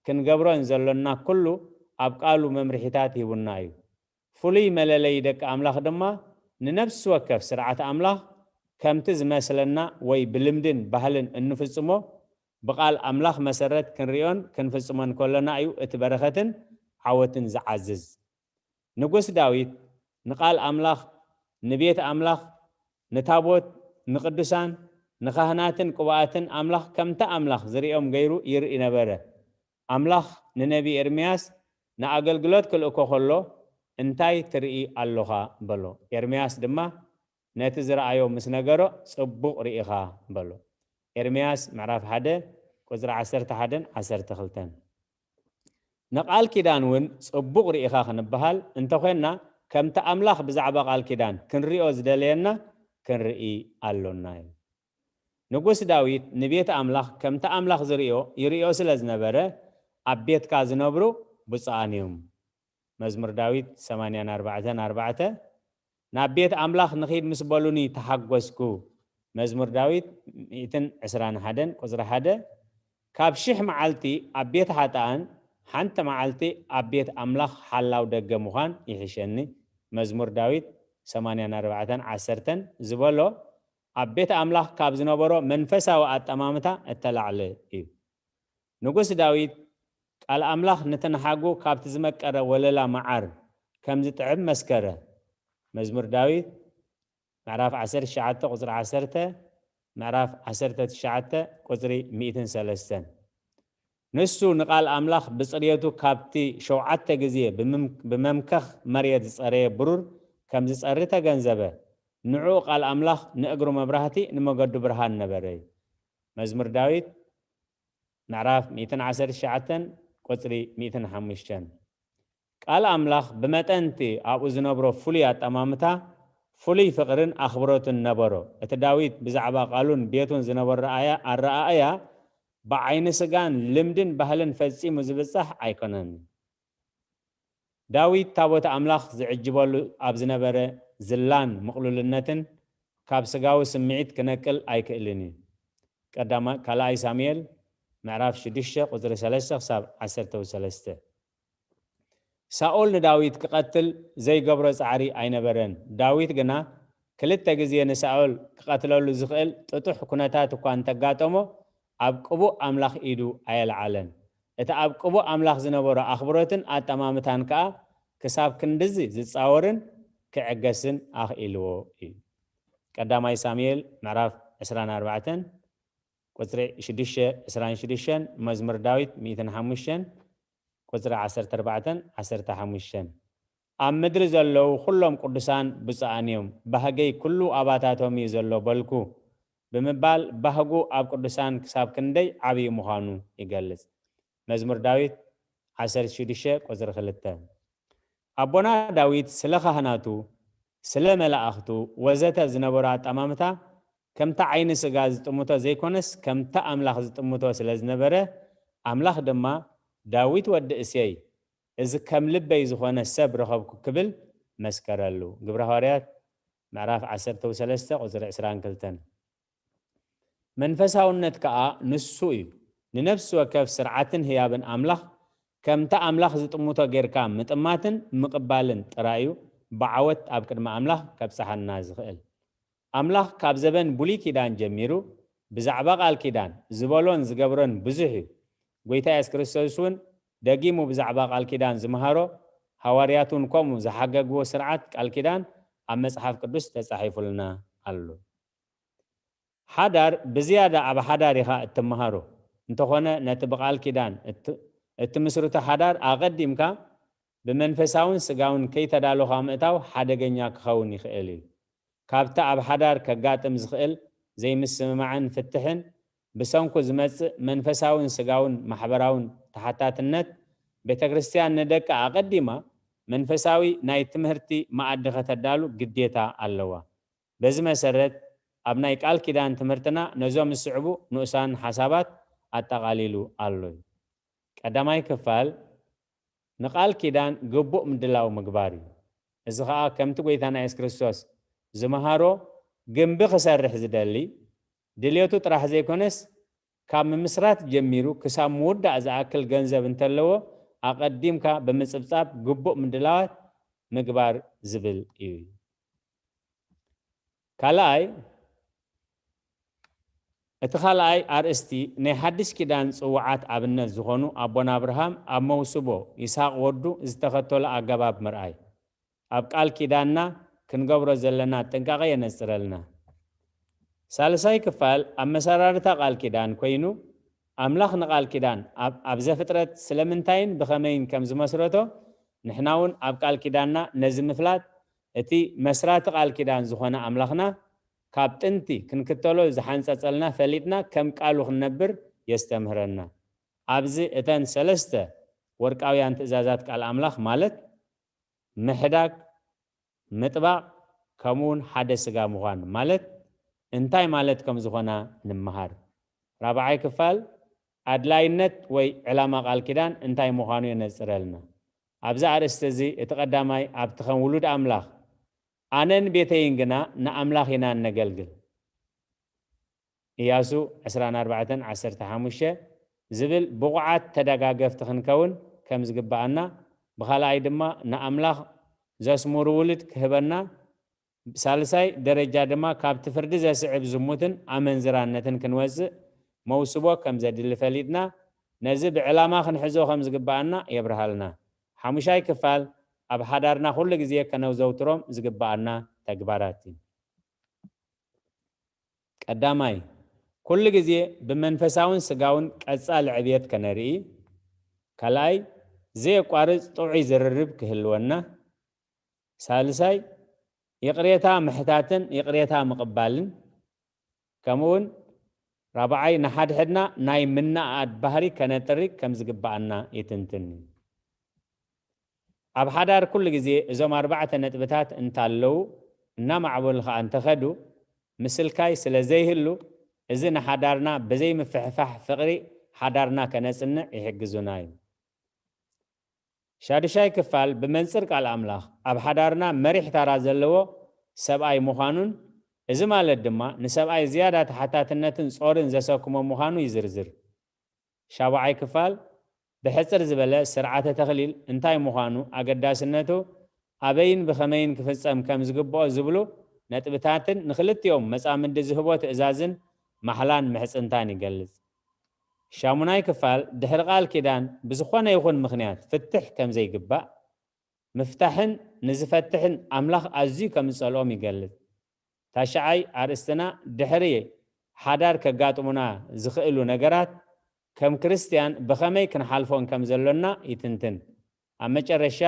ክንገብሮን ዘሎና ኩሉ ኣብ ቃሉ መምርሒታት ሂቡና እዩ። ፍሉይ መለለዪ ደቂ ኣምላኽ ድማ ንነፍሲ ወከፍ ስርዓት ኣምላኽ ከምቲ ዝመስለና ወይ ብልምድን ባህልን እንፍጽሞ ብቃል ኣምላኽ መሰረት ክንሪኦን ክንፍጽሞን ከሎና እዩ እቲ በረኸትን ዓወትን ዝዓዝዝ። ንጉስ ዳዊት ንቃል ኣምላኽ፣ ንቤት ኣምላኽ፣ ንታቦት፣ ንቅዱሳን፣ ንካህናትን ቅቡኣትን ኣምላኽ ከምቲ ኣምላኽ ዝርእዮም ገይሩ ይርኢ ነበረ። ኣምላኽ ንነቢ ኤርምያስ ንኣገልግሎት ክልእኮ ከሎ እንታይ ትርኢ ኣሎኻ በሎ። ኤርምያስ ድማ ነቲ ዝረኣዮ ምስ ነገሮ ጽቡቕ ርኢኻ በሎ። ኤርምያስ ምዕራፍ ሓደ ቁጽሪ ዓሰርተ ሓደን ዓሰርተ ክልተን። ንቃል ኪዳን እውን ጽቡቕ ርኢኻ ክንበሃል እንተኾንና፣ ከምቲ ኣምላኽ ብዛዕባ ቃል ኪዳን ክንሪኦ ዝደለየና ክንርኢ ኣሎና እዩ። ንጉስ ዳዊት ንቤት ኣምላኽ ከምቲ ኣምላኽ ዝርእዮ ይርእዮ ስለ ዝነበረ፣ ኣብ ቤትካ ዝነብሩ ብፁዓን እዮም። መዝሙር ዳዊት ሰማንያን ኣርባዕተን ኣርባዕተ፣ ናብ ቤት ኣምላኽ ንኺድ ምስ በሉኒ ተሓጎስኩ። መዝሙር ዳዊት ሚእትን ዕስራን ሓደን ቁጽሪ ሓደ፣ ካብ ሽሕ መዓልቲ ኣብ ቤት ሓጥኣን ሓንቲ መዓልቲ ኣብ ቤት ኣምላኽ ሓላው ደገ ምዃን ይሕሸኒ። መዝሙር ዳዊት ሰማንያን ኣርባዕተን ዓሰርተን ዝበሎ፣ ኣብ ቤት ኣምላኽ ካብ ዝነበሮ መንፈሳዊ ኣጠማምታ እተላዕለ እዩ። ንጉስ ዳዊት ቃል ኣምላኽ ነቲ ንሓጉ ካብቲ ዝመቀረ ወለላ መዓር ከም ዝጥዕም መስከረ። መዝሙር ዳዊት ምዕራፍ ዓሰርተ ትሽዓተ ቁጽሪ ዓሰርተ፣ ምዕራፍ ዓሰርተ ትሽዓተ ቁጽሪ ሚእትን ሰለስተን። ንሱ ንቓል ኣምላኽ ብጽርየቱ ካብቲ ሸውዓተ ግዜ ብምም-፣ ብመምከኽ መሬት ዝጸረየ ብሩር ከም ዝጸሪ ተገንዘበ። ንዕኡ ቃል ኣምላኽ ንእግሩ መብራህቲ ንመገዱ ብርሃን ነበረ እዩ። መዝሙር ዳዊት ምዕራፍ ሚእትን ዓሰርተ ትሽዓተን ቁጽሪ ሚእትን ሓሙሽተን። ቃል ኣምላኽ ብመጠን እቲ ኣብኡ ዝነብሮ ፍሉይ ኣጠማምታ፣ ፍሉይ ፍቕርን ኣኽብሮትን ነበሮ። እቲ ዳዊት ብዛዕባ ቃሉን ቤቱን ዝነበሮ ኣያ-፣ ኣረኣእያ ብዓይኒ ስጋን ልምድን ባህልን ፈጺሙ ዝብጻሕ ኣይኮነን። ዳዊት ታቦት ኣምላኽ ዝዕጅበሉ ኣብ ዝነበረ ዝላን ምቕሉልነትን ካብ ስጋዊ ስምዒት ክነቅል ኣይክእልን እዩ። ቀዳማ-፣ ካልኣይ ሳሙኤል ምዕራፍ ሽዱሽተ ቁጽሪ ሰለስተ ክሳብ ዓሰርተ ሰለስተ። ሳኦል ንዳዊት ክቐትል ዘይገብሮ ጻዕሪ ኣይነበረን። ዳዊት ግና ክልተ ግዜ ንሳኦል ክቐትለሉ ዝኽእል ጥጡሕ ኩነታት እኳ እንተጋጠሞ፣ ኣብ ቅቡእ ኣምላኽ ኢዱ ኣየልዓለን። እቲ ኣብ ቅቡእ ኣምላኽ ዝነበሮ ኣኽብሮትን ኣጠማምታን ከኣ ክሳብ ክንድዚ ዝጻወርን ክዕገስን ኣኽኢልዎ እዩ። ቀዳማይ ሳሙኤል ምዕራፍ ዕስራን ኣርባዕተን ቁጽሪ ሽዱሽተ፣ ዕስራን ሽዱሽተን፣ መዝሙር ዳዊት ሚእትን ሓሙሽተን ቁጽሪ ዓሰርተ ኣርባዕተን ዓሰርተ ሓሙሽተን። ኣብ ምድሪ ዘለዉ ኩሎም ቅዱሳን ብፁዓን እዮም፣ ባህገይ ኩሉ ኣባታቶም እዩ ዘሎ በልኩ ብምባል ባህጉ ኣብ ቅዱሳን ክሳብ ክንደይ ዓብዪ ምዃኑ ይገልጽ። መዝሙር ዳዊት ዓሰርተ ሽዱሽተ ቁጽሪ ክልተ። ኣቦና ዳዊት ስለ ካህናቱ፣ ስለ መላእኽቱ ወዘተ ዝነበሮ ኣጠማምታ ከምታ ዓይኒ ስጋ ዝጥምቶ ዘይኮነስ ከምታ ኣምላኽ ዝጥምቶ ስለ ዝነበረ፣ ኣምላኽ ድማ፣ "ዳዊት ወዲ እሴይ፣ እዚ ከም ልበይ ዝኾነ ሰብ ረኸብኩ" ክብል መስከረሉ። ግብረ ሃዋርያት ምዕራፍ ዓሰርተ ሰለስተ ቁጽሪ ዕስራን ክልተን። መንፈሳውነት ከኣ ንሱ እዩ። ንነፍሲ ወከፍ ስርዓትን ህያብን ኣምላኽ ከምታ ኣምላኽ ዝጥምቶ ጌርካ ምጥማትን ምቕባልን ጥራይ እዩ ብዓወት ኣብ ቅድሚ ኣምላኽ ከብጽሓና ዝኽእል። ኣምላኽ ካብ ዘበን ብሉይ ኪዳን ጀሚሩ ብዛዕባ ቃል ኪዳን ዝበሎን ዝገብሮን ብዙሕ እዩ። ጐይታ የሱስ ክርስቶስ እውን ደጊሙ ብዛዕባ ቃል ኪዳን ዝመሃሮ፣ ሃዋርያት እውን ከምኡ ዝሓገግዎ ስርዓት ቃል ኪዳን ኣብ መጽሓፍ ቅዱስ ተጻሒፉልና ኣሎ። ሓዳር ብዝያዳ ኣብ ሓዳር ኢኻ እትመሃሮ። እንተኾነ ነቲ ብቓል ኪዳን እት-፣ እትምስርቶ ሓዳር ኣቐዲምካ ብመንፈሳውን ስጋውን ከይተዳሎኻ ምእታው ሓደገኛ ክኸውን ይኽእል እዩ። ካብቲ ኣብ ሓዳር ከጋጥም ዝኽእል ዘይምስምማዕን ፍትሕን ብሰንኩ ዝመጽእ መንፈሳውን ስጋውን ማሕበራውን ተሓታትነት፣ ቤተ ክርስቲያን ንደቃ ኣቐዲማ መንፈሳዊ ናይ ትምህርቲ መኣዲ ከተዳሉ ግዴታ ኣለዋ። በዚ መሰረት ኣብ ናይ ቃል ኪዳን ትምህርትና ነዞም ዝስዕቡ ንኡሳን ሓሳባት ኣጠቓሊሉ ኣሎ እዩ። ቀዳማይ ክፋል ንቃል ኪዳን ግቡእ ምድላው ምግባር እዩ። እዚ ኸኣ ከምቲ ጐይታና የሱስ ክርስቶስ ዝመሃሮ፣ ግምቢ ክሰርሕ ዝደሊ ድልየቱ ጥራሕ ዘይኮነስ፣ ካብ ምምስራት ጀሚሩ ክሳብ ምውዳእ ዝኣክል ገንዘብ እንተለዎ ኣቐዲምካ ብምጽብጻብ ግቡእ ምድላዋት ምግባር ዝብል እዩ። ካልኣይ፣ እቲ ካልኣይ ኣርእስቲ ናይ ሓድሽ ኪዳን ጽዋዓት ኣብነት ዝኾኑ ኣቦና ኣብርሃም ኣብ መውስቦ ይስሐቅ ወዱ ዝተኸተሎ ኣገባብ ምርኣይ፣ ኣብ ቃል ኪዳንና ክንገብሮ ዘለና ጥንቃቐ የነጽረልና። ሳልሳይ ክፋል ኣመሰራርታ ቃል ኪዳን ኮይኑ፣ ኣምላኽ ንቃል ኪዳን ኣብ፣ ኣብ ዘፍጥረት ስለምንታይን ብኸመይን ከም ዝመስረቶ፣ ንሕና እውን ኣብ ቃል ኪዳንና ነዚ ምፍላጥ፣ እቲ መስራቲ ቃል ኪዳን ዝኾነ ኣምላኽና ካብ ጥንቲ ክንክተሎ ዝሓንጸጸልና ፈሊጥና ከም ቃሉ ክንነብር የስተምህረና። ኣብዚ እተን ሰለስተ ወርቃውያን ትእዛዛት ቃል ኣምላኽ ማለት ምሕዳግ፣ ምጥባቕ፣ ከምኡ እውን ሓደ ስጋ ምዃን ማለት እንታይ ማለት ከም ዝኾና ንምሃር። ራብዓይ ክፋል ኣድላይነት ወይ ዕላማ ቃል ኪዳን እንታይ ምዃኑ የነጽረልና። ኣብዚ ኣርእስቲ እዚ እቲ ቀዳማይ ኣብቲ ከም ውሉድ ኣምላኽ ኣነን ቤተይን ግና ንኣምላኽ ኢና እነገልግል። ኢያሱ ዕስራን ኣርባዕተን ዓሰርተ ሓሙሽተ ዝብል ብቑዓት ተደጋገፍቲ ክንከውን ከም ዝግብኣና፣ ብኻልኣይ ድማ ንኣምላኽ ዘስምሩ ውሉድ ክህበና፣ ሳልሳይ ደረጃ ድማ ካብቲ ፍርዲ ዘስዕብ ዝሙትን ኣመንዝራነትን ክንወጽእ መውስቦ ከም ዘድሊ ፈሊጥና፣ ነዚ ብዕላማ ክንሕዞ ከም ዝግብኣና የብርሃልና። ሓሙሻይ ክፋል ኣብ ሓዳርና ኩሉ ግዜ ከነዘውትሮም ዝግብኣና ተግባራት እዩ። ቀዳማይ፣ ኩሉ ግዜ ብመንፈሳውን ስጋውን ቀጻሊ ዕብየት ከነርኢ፣ ካልኣይ፣ ዘየቋርጽ ጥዑይ ዝርርብ ክህልወና፣ ሳልሳይ፣ ይቕሬታ ምሕታትን ይቕሬታ ምቕባልን፣ ከምኡውን ራብዓይ፣ ንሓድሕድና ናይ ምንኣድ ባህሪ ከነጥሪ ከም ዝግብኣና ይትንትን። ኣብ ሓዳር ኩሉ ግዜ እዞም ኣርባዕተ ነጥብታት እንታለዉ፣ እናማዕበሉ ኸኣ እንተኸዱ፣ ምስልካይ ስለ ዘይህሉ፣ እዚ ንሓዳርና ብዘይ ምፍሕፋሕ ፍቕሪ ሓዳርና ከነጽንዕ ይሕግዙና እዩ። ሻዱሻይ ክፋል ብመንጽር ቃል ኣምላኽ ኣብ ሓዳርና መሪሕ ታራ ዘለዎ ሰብኣይ ምዃኑን፣ እዚ ማለት ድማ ንሰብኣይ ዝያዳ ተሓታትነትን ጾርን ዘሰክሞ ምዃኑ ይዝርዝር። ሻብዓይ ክፋል ብሕጽር ዝበለ ስርዓተ ተኽሊል እንታይ ምዃኑ፣ ኣገዳስነቱ፣ ኣበይን ብኸመይን ክፍጸም ከም ዝግብኦ ዝብሉ ነጥብታትን ንኽልቲኦም መጻምዲ ዝህቦ ትእዛዝን ማሕላን ምሕጽንታን ይገልጽ። ሻሙናይ ክፋል ድሕሪ ቃል ኪዳን ብዝኾነ ይኹን ምኽንያት ፍትሕ ከም ዘይግባእ፣ ምፍታሕን ንዝፈትሕን ኣምላኽ ኣዝዩ ከም ዝጸልኦም ይገልጽ። ታሽዓይ ኣርእስትና ድሕሪ ሓዳር ከጋጥሙና ዝኽእሉ ነገራት ከም ክርስትያን ብኸመይ ክንሓልፎን ከም ዘሎና ይትንትን። ኣብ መጨረሻ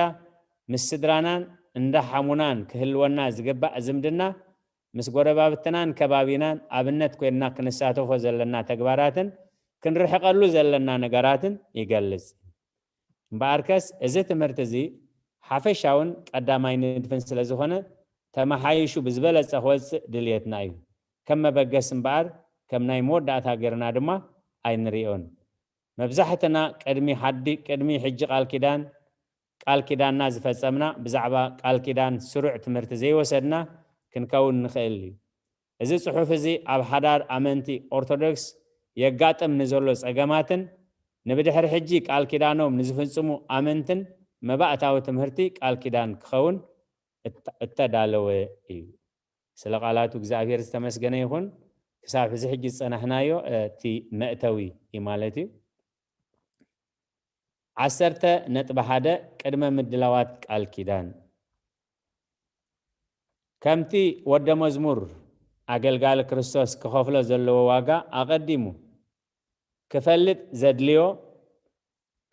ምስ ስድራናን እንዳ ሓሙናን ክህልወና ዝግባእ ዝምድና ምስ ጎረባብትናን ከባቢናን ኣብነት ኮይንና ክንሳተፎ ዘለና ተግባራትን ክንርሕቐሉ ዘለና ነገራትን ይገልጽ። እምበኣርከስ እዚ ትምህርቲ እዚ ሓፈሻውን ቀዳማይ ንድፍን ስለ ዝኾነ ተመሓይሹ ብዝበለጸ ክወጽእ ድልየትና እዩ። ከም መበገስ እምበኣር ከም ናይ መወዳእታ ጌርና ድማ ኣይንሪኦን። መብዛሕትና ቅድሚ ሓዲ ቅድሚ ሕጂ ቃል ኪዳን ቃል ኪዳንና ዝፈጸምና ብዛዕባ ቃል ኪዳን ስሩዕ ትምህርቲ ዘይወሰድና ክንከውን ንኽእል እዩ። እዚ ጽሑፍ እዚ ኣብ ሓዳር ኣመንቲ ኦርቶዶክስ የጋጥም ንዘሎ ጸገማትን ንብድሕሪ ሕጂ ቃል ኪዳኖም ንዝፍጽሙ ኣመንትን መባእታዊ ትምህርቲ ቃል ኪዳን ክኸውን እተ- እተዳለወ እዩ። ስለ ቃላቱ እግዚኣብሔር ዝተመስገነ ይኹን። ክሳብ ሕዚ ሕጂ ዝጸናሕናዮ እቲ መእተዊ እዩ ማለት እዩ። ዓሰርተ ነጥቢ ሓደ ቅድመ ምድላዋት ቃል ኪዳን። ከምቲ ወደ መዝሙር ኣገልጋሊ ክርስቶስ ክኸፍሎ ዘለዎ ዋጋ ኣቐዲሙ ክፈልጥ ዘድልዮ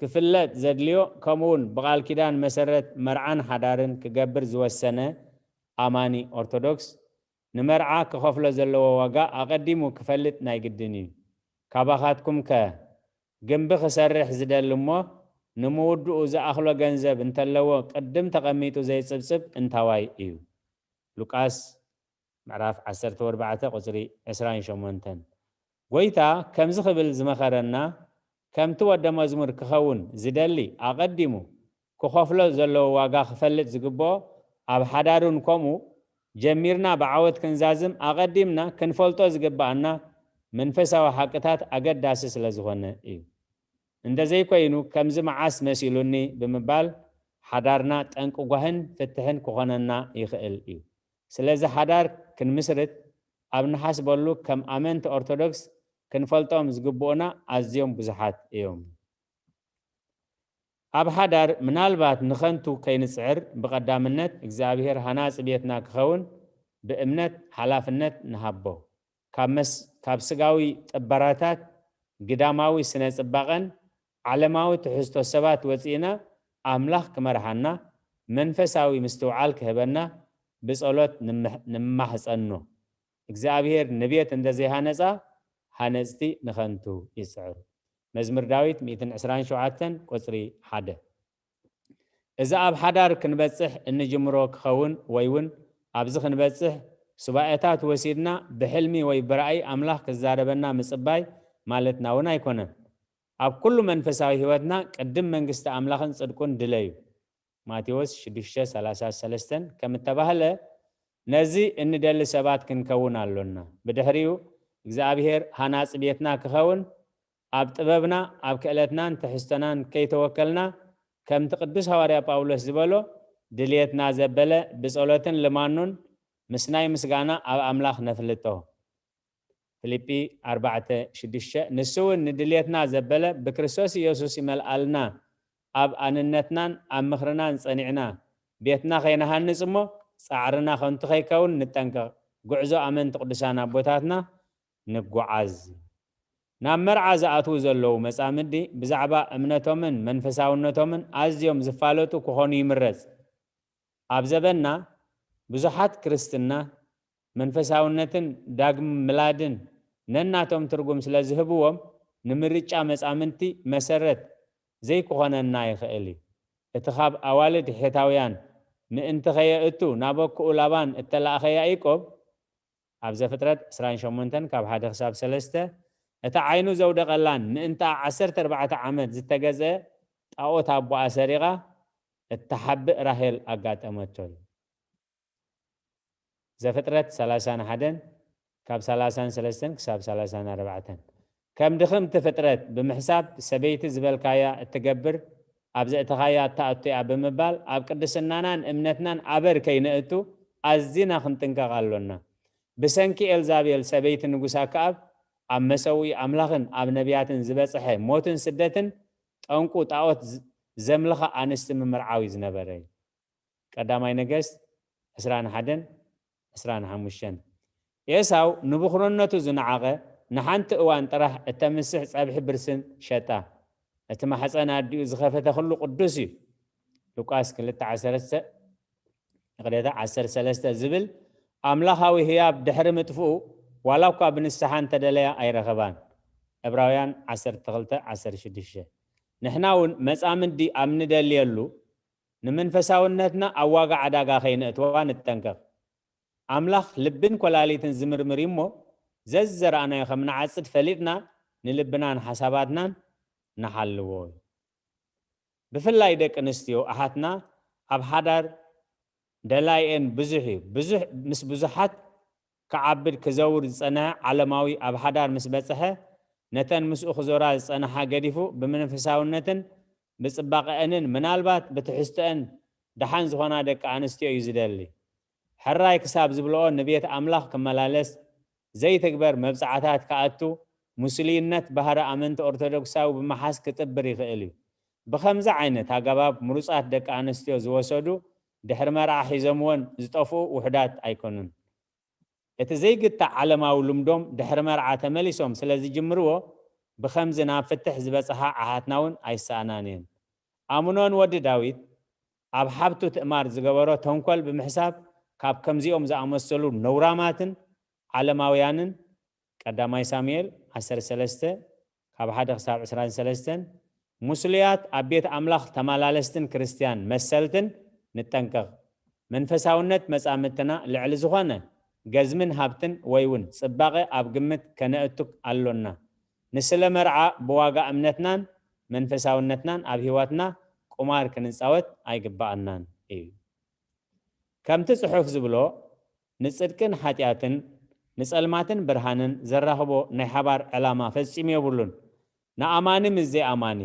ክፍለጥ ዘድልዮ ከምኡውን ብቃል ኪዳን መሰረት መርዓን ሓዳርን ክገብር ዝወሰነ ኣማኒ ኦርቶዶክስ ንመርዓ ክኸፍሎ ዘለዎ ዋጋ ኣቐዲሙ ክፈልጥ ናይ ግድን እዩ። ካባኻትኩም ከ ግንቢ ክሰርሕ ዝደሊ እሞ ንምውድኡ ዝኣኽሎ ገንዘብ እንተለዎ ቅድም ተቐሚጡ ዘይጽብጽብ እንታዋይ እዩ? ሉቃስ ምዕራፍ ዓሰርተ ኣርባዕተ ቁጽሪ ዕስራን ሸሞንተን። ጎይታ ከምዚ ክብል ዝመኸረና ከምቲ ወደ መዝሙር ክኸውን ዝደሊ ኣቐዲሙ ክኸፍሎ ዘለዎ ዋጋ ክፈልጥ ዝግብኦ ኣብ ሓዳሩን ከምኡ ጀሚርና ብዓወት ክንዛዝም ኣቐዲምና ክንፈልጦ ዝግብኣና መንፈሳዊ ሓቅታት ኣገዳሲ ስለ ዝኾነ እዩ። እንተዘይኮይኑ ከምዚ መዓስ መሲሉኒ ብምባል ሓዳርና ጠንቂ ጓህን ፍትሕን ክኾነና ይኽእል እዩ። ስለዚ ሓዳር ክንምስርት ኣብ ንሓስበሉ ከም ኣመንቲ ኦርቶዶክስ ክንፈልጦም ዝግብኡና ኣዝዮም ብዙሓት እዮም። ኣብ ሓዳር ምናልባት ንኸንቱ ከይንጽዕር ብቐዳምነት እግዚኣብሔር ሃናጺ ቤትና ክኸውን ብእምነት ሓላፍነት ንሃቦ። ካብ መስ ካብ ስጋዊ ጥበራታት ግዳማዊ ስነ ጽባቐን ዓለማዊ ትሕዝቶ ሰባት ወጺእና ኣምላኽ ክመርሓና መንፈሳዊ ምስትውዓል ክህበና ብጸሎት ንምሕ- ንማሕጸኖ። እግዚኣብሔር ንቤት እንተዘይሃነጻ ሃነጽቲ ንኸንቱ ይጽዕሩ። መዝሙር ዳዊት ሚእትን ዕስራን ሸውዓተን ቁጽሪ ሓደ። እዚ ኣብ ሓዳር ክንበጽሕ እንጅምሮ ክኸውን ወይ እውን ኣብዚ ክንበጽሕ ሱባኤታት ወሲድና ብሕልሚ ወይ ብራእይ ኣምላኽ ክዛረበና ምጽባይ ማለትና እውን ኣይኮነን። ኣብ ኩሉ መንፈሳዊ ህይወትና ቅድም መንግስቲ ኣምላኽን ጽድቁን ድለዩ። ማቴዎስ ሽዱሽተ ሰላሳ ሰለስተን ከም እተባህለ ነዚ እንደሊ ሰባት ክንከውን ኣሎና። ብድሕሪኡ እግዚኣብሔር ሃናጺ ቤትና ክኸውን ኣብ ጥበብና ኣብ ክእለትናን ትሕዝቶናን ከይተወከልና ከምቲ ቅዱስ ሃዋርያ ጳውሎስ ዝበሎ ድልየትና ዘበለ ብጸሎትን ልማኖን ምስ ናይ ምስጋና ኣብ ኣምላኽ ነፍልጦ። ፊልጲ ኣርባዕተ ሽዱሽተ ንሱ እውን ንድልየትና ዘበለ ብክርስቶስ ኢየሱስ ይመልኣልና። ኣብ ኣንነትናን ኣብ ምኽርናን ጸኒዕና ቤትና ከይንሃንጽ እሞ ጻዕርና ከንቱ ከይከውን ንጠንቀቕ። ጉዕዞ ኣመንቲ ቅዱሳን ኣቦታትና ንጓዓዝ። ናብ መርዓ ዝኣትዉ ዘለዉ መጻምዲ ብዛዕባ እምነቶምን መንፈሳውነቶምን ኣዝዮም ዝፋለጡ ክኾኑ ይምረጽ። ኣብ ዘበንና ብዙሓት ክርስትና፣ መንፈሳውነትን ዳግም ምላድን ነናቶም ትርጉም ስለ ዝህብዎም፣ ንምርጫ መጻምድቲ መሰረት ዘይክኾነና ይኽእል እዩ። እቲ ካብ ኣዋልድ ሔታውያን ምእንቲ ኸየእቱ ናብ ኣኩኡ ላባን እተላእኸ ያኢቆብ፣ ኣብ ዘፍጥረት ዕስራን ሸሞንተን ካብ ሓደ ክሳብ ሰለስተ፣ እታ ዓይኑ ዘውደቐላን ምእንትኣ ዓሰርተ ኣርባዕተ ዓመት ዝተገዝአ ጣኦት ኣቦኣ ሰሪቓ እትሓብእ ራሄል ኣጋጠመቶ እዩ። ዘፍጥረት ሰላሳን ሓደን ካብ ሰላሳን ሰለስተን ክሳብ ሰላሳን ኣርባዕተን። ከም ድኽምቲ ፍጥረት ብምሕሳብ ሰበይቲ ዝበልካያ እትገብር፣ ኣብ ዘእተኻያ እትኣቱ እያ ብምባል ኣብ ቅድስናናን እምነትናን ኣበር ከይነእቱ ኣዚና ክንጥንቀቕ ኣሎና። ብሰንኪ ኤልዛቤል ሰበይቲ ንጉስ ኣከኣብ ኣብ መሰውኢ ኣምላኽን ኣብ ነቢያትን ዝበጽሐ ሞትን ስደትን ጠንቁ ጣኦት ዝ-፣ ዘምልኻ ኣንስቲ ምምርዓው እዩ ዝነበረ እዩ። ቀዳማይ ነገስት ዕስራን ሓደን ዕስራን ሓሙሽተን። ኤሳው ንብኹርነቱ ዝነዓቐ ንሓንቲ እዋን ጥራሕ እተምስሕ ጸብሒ ብርስን ሸጣ። እቲ ማሕፀን ኣዲኡ ዝኸፈተ ኩሉ ቅዱስ እዩ። ሉቃስ ክልተ ዓሰርተ፣ ይቕሬታ፣ ዓሰርተ ሰለስተ ዝብል ኣምላኻዊ ህያብ ድሕሪ ምጥፍኡ ዋላ እኳ ብንስሓ እንተደለያ ኣይረኸባን። ዕብራውያን ዓሰርተ ክልተ ዓሰርተ ሽዱሽተ። ንሕና እውን መጻምዲ ኣብ ንደልየሉ ንመንፈሳውነትና ኣብ ዋጋ ዕዳጋ ከይነእትዋ ንጠንቀቕ። ኣምላኽ ልብን ኮላሊትን ዝምርምር እዩ እሞ፣ ዘዝዘራእናዮ ከም ንዓጽድ ፈሊጥና ንልብናን ሓሳባትናን ንሓልዎ እዩ። ብፍላይ ደቂ ኣንስትዮ ኣሓትና ኣብ ሓዳር ደላይኤን ብዙሕ እዩ። ብዙሕ፣ ምስ ብዙሓት ክዓብድ ክዘውር ዝጸንሐ ዓለማዊ ኣብ ሓዳር ምስ በጽሐ፣ ነተን ምስኡ ክዞራ ዝጸንሓ ገዲፉ ብመንፈሳውነትን ብጽባቐአንን ምናልባት ብትሕዝቶአን ደሓን ዝኾና ደቂ ኣንስትዮ እዩ ዝደሊ። ሕራይ ክሳብ ዝብልኦ ንቤት ኣምላኽ ክመላለስ፣ ዘይትግበር መብጽዓታት ክኣቱ፣ ምስሉይነት ባህሪ ኣመንቲ ኦርቶዶክሳዊ ብምሓዝ ክጥብር ይኽእል እዩ። ብኸምዚ ዓይነት ኣገባብ ምሩጻት ደቂ ኣንስትዮ ዝወሰዱ ድሕሪ መርዓ ሒዞምወን ዝጠፍኡ ውሑዳት ኣይኮኑን። እቲ ዘይግታእ ዓለማዊ ልምዶም ድሕሪ መርዓ ተመሊሶም ስለ ዝጅምርዎ፣ ብኸምዚ ናብ ፍትሕ ዝበጽሓ ኣሓትና እውን ኣይሰኣናን እየን። ኣምኖን ወዲ ዳዊት ኣብ ሓብቱ ትእማር ዝገበሮ ተንኮል ብምሕሳብ፣ ካብ ከምዚኦም ዝኣመሰሉ ነውራማትን ዓለማውያንን፣ ቀዳማይ ሳሙኤል ዓሰርተ ሰለስተ ካብ ሓደ ክሳብ ዕስራን ሰለስተን፣ ምስሉያት ኣብ ቤት ኣምላኽ ተመላለስትን ክርስትያን መሰልትን ንጠንቀቕ። መንፈሳውነት መጻምድትና ልዕሊ ዝኾነ ገዝምን ሃብትን ወይ እውን ጽባቐ ኣብ ግምት ከነእቱ ኣሎና። ንስለ መርዓ ብዋጋ እምነትናን መንፈሳውነትናን ኣብ ህይወትና ቁማር ክንጻወት ኣይግባኣናን እዩ። ከምቲ ጽሑፍ ዝብሎ፣ ንጽድቅን ሓጢኣትን፣ ንጸልማትን ብርሃንን ዘራኽቦ ናይ ሓባር ዕላማ ፈጺሙ የብሉን። ንኣማኒ ምስ ዘይኣማኒ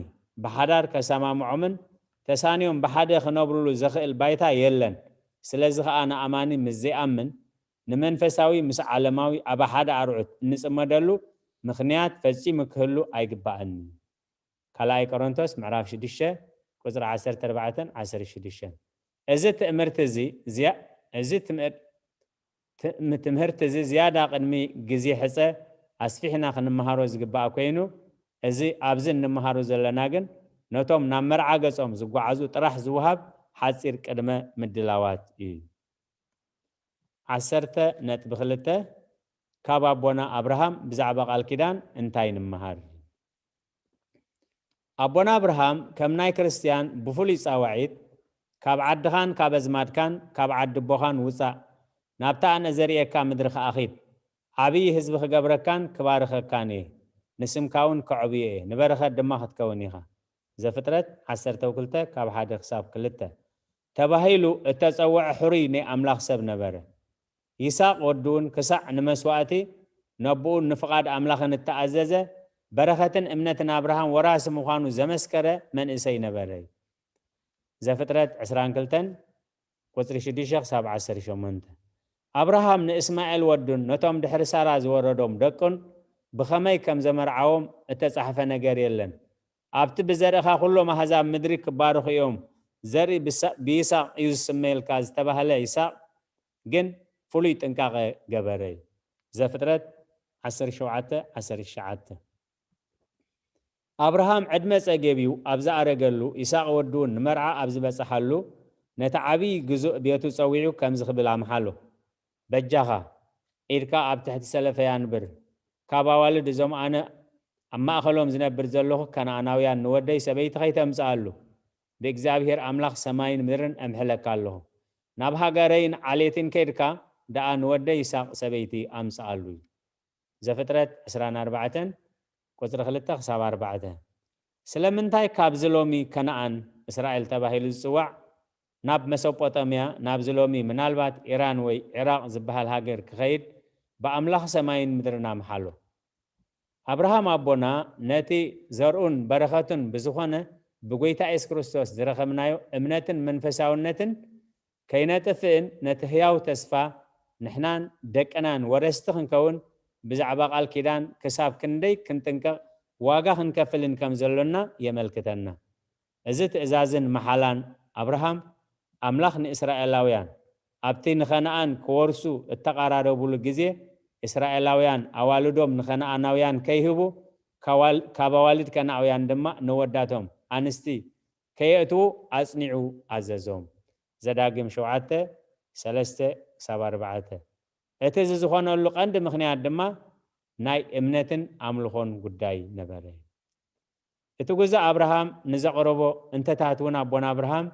ብሓዳር ከሰማምዖምን ተሳንዮም ብሓደ ክነብሩሉ ዘኽእል ባይታ የለን። ስለዚ ኸኣ ንኣማኒ ምስ ዘይኣምን፣ ንመንፈሳዊ ምስ ዓለማዊ ኣብ ሓደ ኣርዑት እንጽመደሉ ምኽንያት ፈጺሙ ክህሉ ኣይግባእን። ካልኣይ ቆሮንቶስ ምዕራፍ ሽዱሽተ ቁጽሪ ዓሰርተ ኣርባዕተን ዓሰርተ ሽዱሽተን። እዚ ትእምርቲ እዚ ዝያ-፣ እዚ ትምህር-፣ ትም-፣ ትምህርቲ እዚ ዝያዳ ቅድሚ ግዜ ሕጸ ኣስፊሕና ክንመሃሮ ዝግባእ ኮይኑ፣ እዚ ኣብዚ እንመሃሮ ዘለና ግን ነቶም ናብ መርዓ ገጾም ዝጓዓዙ ጥራሕ ዝወሃብ ሓጺር ቅድመ ምድላዋት እዩ። ዓሰርተ ነጥቢ ክልተ፣ ካብ ኣቦና ኣብርሃም ብዛዕባ ቃል ኪዳን እንታይ ንምሃር? ኣቦና ኣብርሃም ከም ናይ ክርስትያን ብፍሉይ ጻውዒት፣ ካብ ዓድኻን ካብ ኣዝማድካን ካብ ዓዲ ኣቦኻን ውጻእ፣ ናብታ ኣነ ዘርእየካ ምድሪ ከኣ ኺድ። ዓብዪ ህዝቢ ክገብረካን ክባርኸካን እየ፣ ንስምካ እውን ከዕብዮ እየ፣ ንበረኸት ድማ ክትከውን ኢኻ። ዘፍጥረት ዓሰርተ ክልተ ካብ ሓደ ክሳብ ክልተ። ተባሂሉ እተጸውዐ ሕሩይ ናይ ኣምላኽ ሰብ ነበረ። ይስሐቅ ወዱውን ክሳዕ ንመስዋእቲ ነቦኡን ንፍቓድ ኣምላኽን እተኣዘዘ፣ በረኸትን እምነትን ኣብርሃም ወራሲ ምዃኑ ዘመስከረ መንእሰይ ነበረ እዩ። ዘፍጥረት ዕስራን ክልተን ቁጽሪ ሽዱሽተ ክሳብ ዓሰርተ ሸሞንተ። ኣብርሃም ንእስማኤል ወዱን ነቶም ድሕሪ ሳራ ዝወረዶም ደቁን ብኸመይ ከም ዘመርዓዎም እተጻሕፈ ነገር የለን። ኣብቲ ብዘርእኻ ኩሎም ኣህዛብ ምድሪ ክባረኹ እዮም፣ ዘርኢ ብሳ-፣ ብይስሐቅ እዩ ዝስመየልካ ዝተባህለ ይስሐቅ ግን ፍሉይ ጥንቃቐ ገበረ እዩ። ዘፍጥረት ዓሰርተ ሸውዓተ ዓሰርተ ትሽዓተ። ኣብርሃም ዕድመ ጸገብ እዩ ኣብ ዝኣረገሉ፣ ይስሐቅ ወዱ ንመርዓ ኣብ ዝበጽሓሉ፣ ነቲ ዓብዪ ግዙእ ቤቱ ጸዊዑ ከምዚ ክብል ኣምሓሎ፣ በጃኻ ኢድካ ኣብ ትሕቲ ሰለፈ ያንብር፣ ካብ ኣዋልድ እዞም ኣነ ኣብ ማእኸሎም ዝነብር ዘለኹ ከነኣናውያን ንወደይ ሰበይቲ ከይተምጽኣሉ፣ ብእግዚኣብሔር ኣምላኽ ሰማይን ምድርን እምሕለካ ኣለኹ። ናብ ሃገረይን ዓሌትን ከድካ ደኣ ንወደይ ይስሐቅ ሰበይቲ ኣምጽኣሉ እዩ። ዘፍጥረት ዕስራን ኣርባዕተን ቁጽሪ ክልተ ክሳብ ኣርባዕተ። ስለምንታይ ካብዚ ሎሚ ከነኣን እስራኤል ተባሂሉ ዝጽዋዕ ናብ መሶጶጣምያ፣ ናብዚ ሎሚ ምናልባት ኢራን ወይ ዒራቕ ዝበሃል ሃገር ክኸይድ ብኣምላኽ ሰማይን ምድርን ኣምሓሎ። ኣብርሃም ኣቦና ነቲ ዘርኡን በረኸቱን ብዝኾነ ብጎይታ የሱስ ክርስቶስ ዝረኸብናዮ እምነትን መንፈሳውነትን ከይነጥፍእን ነቲ ህያው ተስፋ ንሕናን ደቅናን ወረስቲ ክንከውን ብዛዕባ ቃል ኪዳን ክሳብ ክንደይ ክንጥንቀቕ ዋጋ ክንከፍልን ከም ዘሎና የመልክተና። እዚ ትእዛዝን መሓላን ኣብርሃም ኣምላኽ ንእስራኤላውያን ኣብቲ ንኸነኣን ክወርሱ እተቓራረቡሉ ግዜ እስራኤላውያን ኣዋልዶም ንኸነኣናውያን ከይህቡ ካዋል- ካብ ኣዋልድ ከነኣውያን ድማ ነወዳቶም ኣንስቲ ከየእትዉ ኣጽኒዑ ኣዘዞም። ዘዳግም ሸውዓተ ሰለስተ ክሳብ ኣርባዕተ። እቲ እዚ ዝኾነሉ ቀንዲ ምኽንያት ድማ ናይ እምነትን ኣምልኾን ጉዳይ ነበረ። እቲ ጉዛ ኣብርሃም ንዘቕረቦ እንተታት እውን ኣቦና ኣብርሃም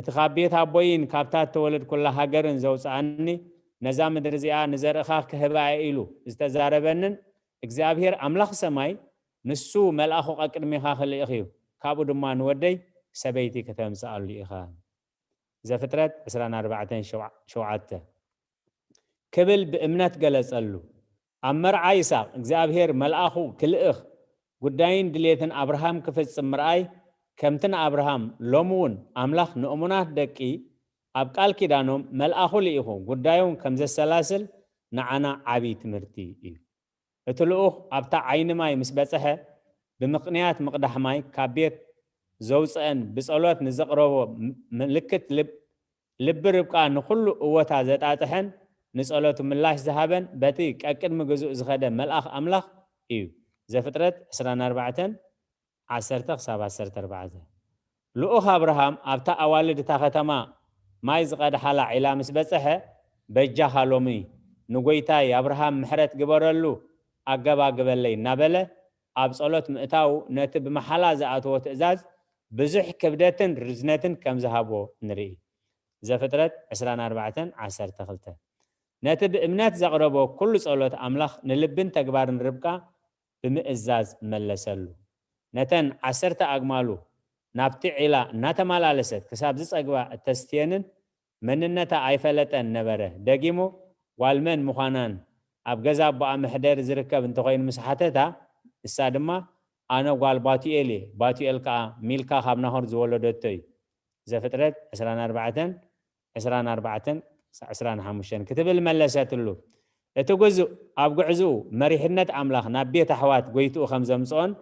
እቲ ካብ ቤት ኣቦይን ካብታ እተወለድኩላ ሃገርን ዘውፅኣኒ ነዛ ምድሪ እዚኣ ንዘርእኻ ክህባ እየ ኢሉ ዝተዛረበንን እግዚኣብሔር ኣምላኽ ሰማይ ንሱ መልኣኹ ቀቅድሜኻ ክልእኽ እዩ፣ ካብኡ ድማ ንወደይ ሰበይቲ ክተምፅኣሉ ኢኻ። ዘፍጥረት ዕስራን ኣርባዕተን ሸውዓተ ክብል ብእምነት ገለጸሉ። ኣብ መርዓ ይስሐቅ እግዚኣብሔር መልኣኹ ክልእኽ ጉዳይን ድሌትን ኣብርሃም ክፍጽም ምርኣይ ከምቲ ንኣብርሃም ሎሚ እውን ኣምላኽ ንእሙናት ደቂ ኣብ ቃል ኪዳኖም መልኣኹ ልኢኹ ጉዳዮም ከም ዘሰላስል ንዓና ዓቢ ትምህርቲ እዩ። እቲ ልኡኽ ኣብታ ዓይኒ ማይ ምስ በጽሐ ብምኽንያት ምቕዳሕ ማይ ካብ ቤት ዘውፅአን ብጸሎት ንዘቕረቦ ምልክት ልብ ልቢ ርብቃ ንኹሉ እወታ ዘጣጥሐን ንጸሎቱ ምላሽ ዝሃበን በቲ ቀቅድሚ ግዙእ ዝኸደ መልኣኽ ኣምላኽ እዩ። ዘፍጥረት ዕስራን ኣርባዕተን ዓሰርተ ክሳብ ዓሰርተ ኣርባዕተ። ልኡኽ ኣብርሃም ኣብታ ኣዋልድ እታ ኸተማ ማይ ዝቐድሓላ ዒላ ምስ በጽሐ፣ በጃኻ ሎሚ ንጎይታይ ኣብርሃም ምሕረት ግበረሉ ኣገባግበለይ እናበለ ኣብ ጸሎት ምእታው ነቲ ብመሓላ ዝኣተዎ ትእዛዝ ብዙሕ ክብደትን ርዝነትን ከም ዝሃቦ ንርኢ። ዘፍጥረት ዕስራን ኣርባዕተን ዓሰርተ ክልተ። ነቲ ብእምነት ዘቕረቦ ኩሉ ጸሎት ኣምላኽ ንልብን ተግባርን ርብቃ ብምእዛዝ መለሰሉ። ነተን ዓሰርተ ኣግማሉ ናብቲ ዒላ እናተመላለሰት ክሳብ ዝጸግባ እተስትየንን መንነታ ኣይፈለጠን ነበረ። ደጊሙ ጓል መን ምዃናን ኣብ ገዛ ኣቦኣ መሕደሪ ዝርከብ እንተኾይኑ ምስ ሓተታ፣ ንሳ ድማ ኣነ ጓል ባቱኤል እየ፣ ባቱኤል ከኣ ሚልካ ካብ ናሆር ዝወለደቶ እዩ። ዘፍጥረት ዕስራን ኣርባዕተን ዕስራን ኣርባዕተን ዕስራን ሓሙሽተን ክትብል መለሰትሉ። እቲ ግዙእ ኣብ ጉዕዝኡ መሪሕነት ኣምላኽ ናብ ቤት ኣሕዋት ጎይትኡ ከም ዘምጽኦን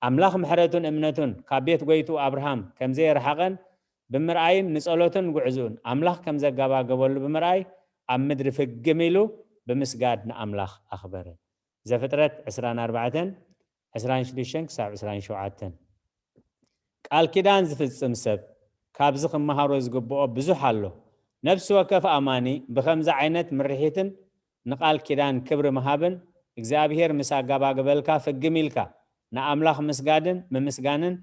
ኣምላኽ ምሕረቱን እምነቱን ካብ ቤት ጎይትኡ ኣብርሃም ከም ዘየርሓቐን ብምርኣይን ንጸሎቱን ጉዕዝኡን ኣምላኽ ከም ዘጋባገበሉ ብምርኣይ ኣብ ምድሪ ፍግም ኢሉ ብምስጋድ ንኣምላኽ ኣኽበረ። ዘፍጥረት ዕስራን ኣርባዕተን ዕስራን ሽዱሽተን ክሳብ ዕስራን ሸውዓተን። ቃል ኪዳን ዝፍጽም ሰብ ካብዚ ክመሃሮ ዝግብኦ ብዙሕ ኣሎ። ነፍሲ ወከፍ ኣማኒ ብኸምዚ ዓይነት ምርሒትን ንቃል ኪዳን ክብሪ ምሃብን እግዚኣብሔር ምስ ኣጋባግበልካ ፍግም ኢልካ ንኣምላኽ ምስጋድን ምምስጋንን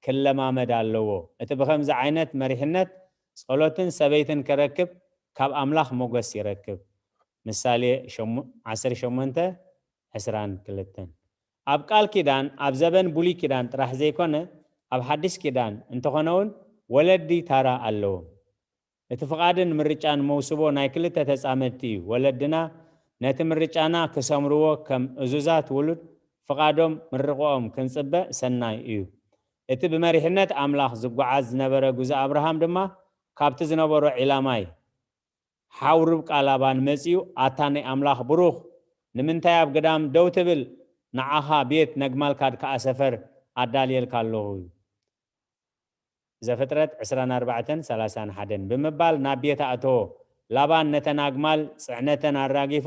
ክለማመድ ኣለዎ። እቲ ብኸምዚ ዓይነት መሪሕነት ጸሎትን ሰበይትን ክረክብ ካብ ኣምላኽ ሞገስ ይረክብ። ምሳሌ ሸሙ- ዓሰርተ ሸሞንተ ዕስራን ክልተን። ኣብ ቃል ኪዳን ኣብ ዘበን ብሉይ ኪዳን ጥራሕ ዘይኮነ ኣብ ሓድሽ ኪዳን እንተኾነ እውን ወለዲ ታራ ኣለዎም። እቲ ፍቓድን ምርጫን መውስቦ ናይ ክልተ ተጻመድቲ እዩ። ወለድና ነቲ ምርጫና ክሰምርዎ ከም እዙዛት ውሉድ ፍቓዶም ምርቕኦም ክንጽበ ሰናይ እዩ። እቲ ብመሪሕነት ኣምላኽ ዝጓዓዝ ዝነበረ ጉዞ ኣብርሃም ድማ ካብቲ ዝነበሮ ዒላ ማይ ሓው ርብቃ ላባን መጺኡ ኣታ ናይ ኣምላኽ ብሩኽ ንምንታይ ኣብ ግዳም ደው ትብል ንዓኻ ቤት ነግማልካ ከኣ ሰፈር ኣዳልየልካ ኣለኹ እዩ። ዘፍጥረት ዕስራን ኣርባዕተን ሰላሳን ሓደን ብምባል ናብ ቤት ኣእተዎ። ላባን ነተን ኣግማል ጽዕነተን ኣራጊፉ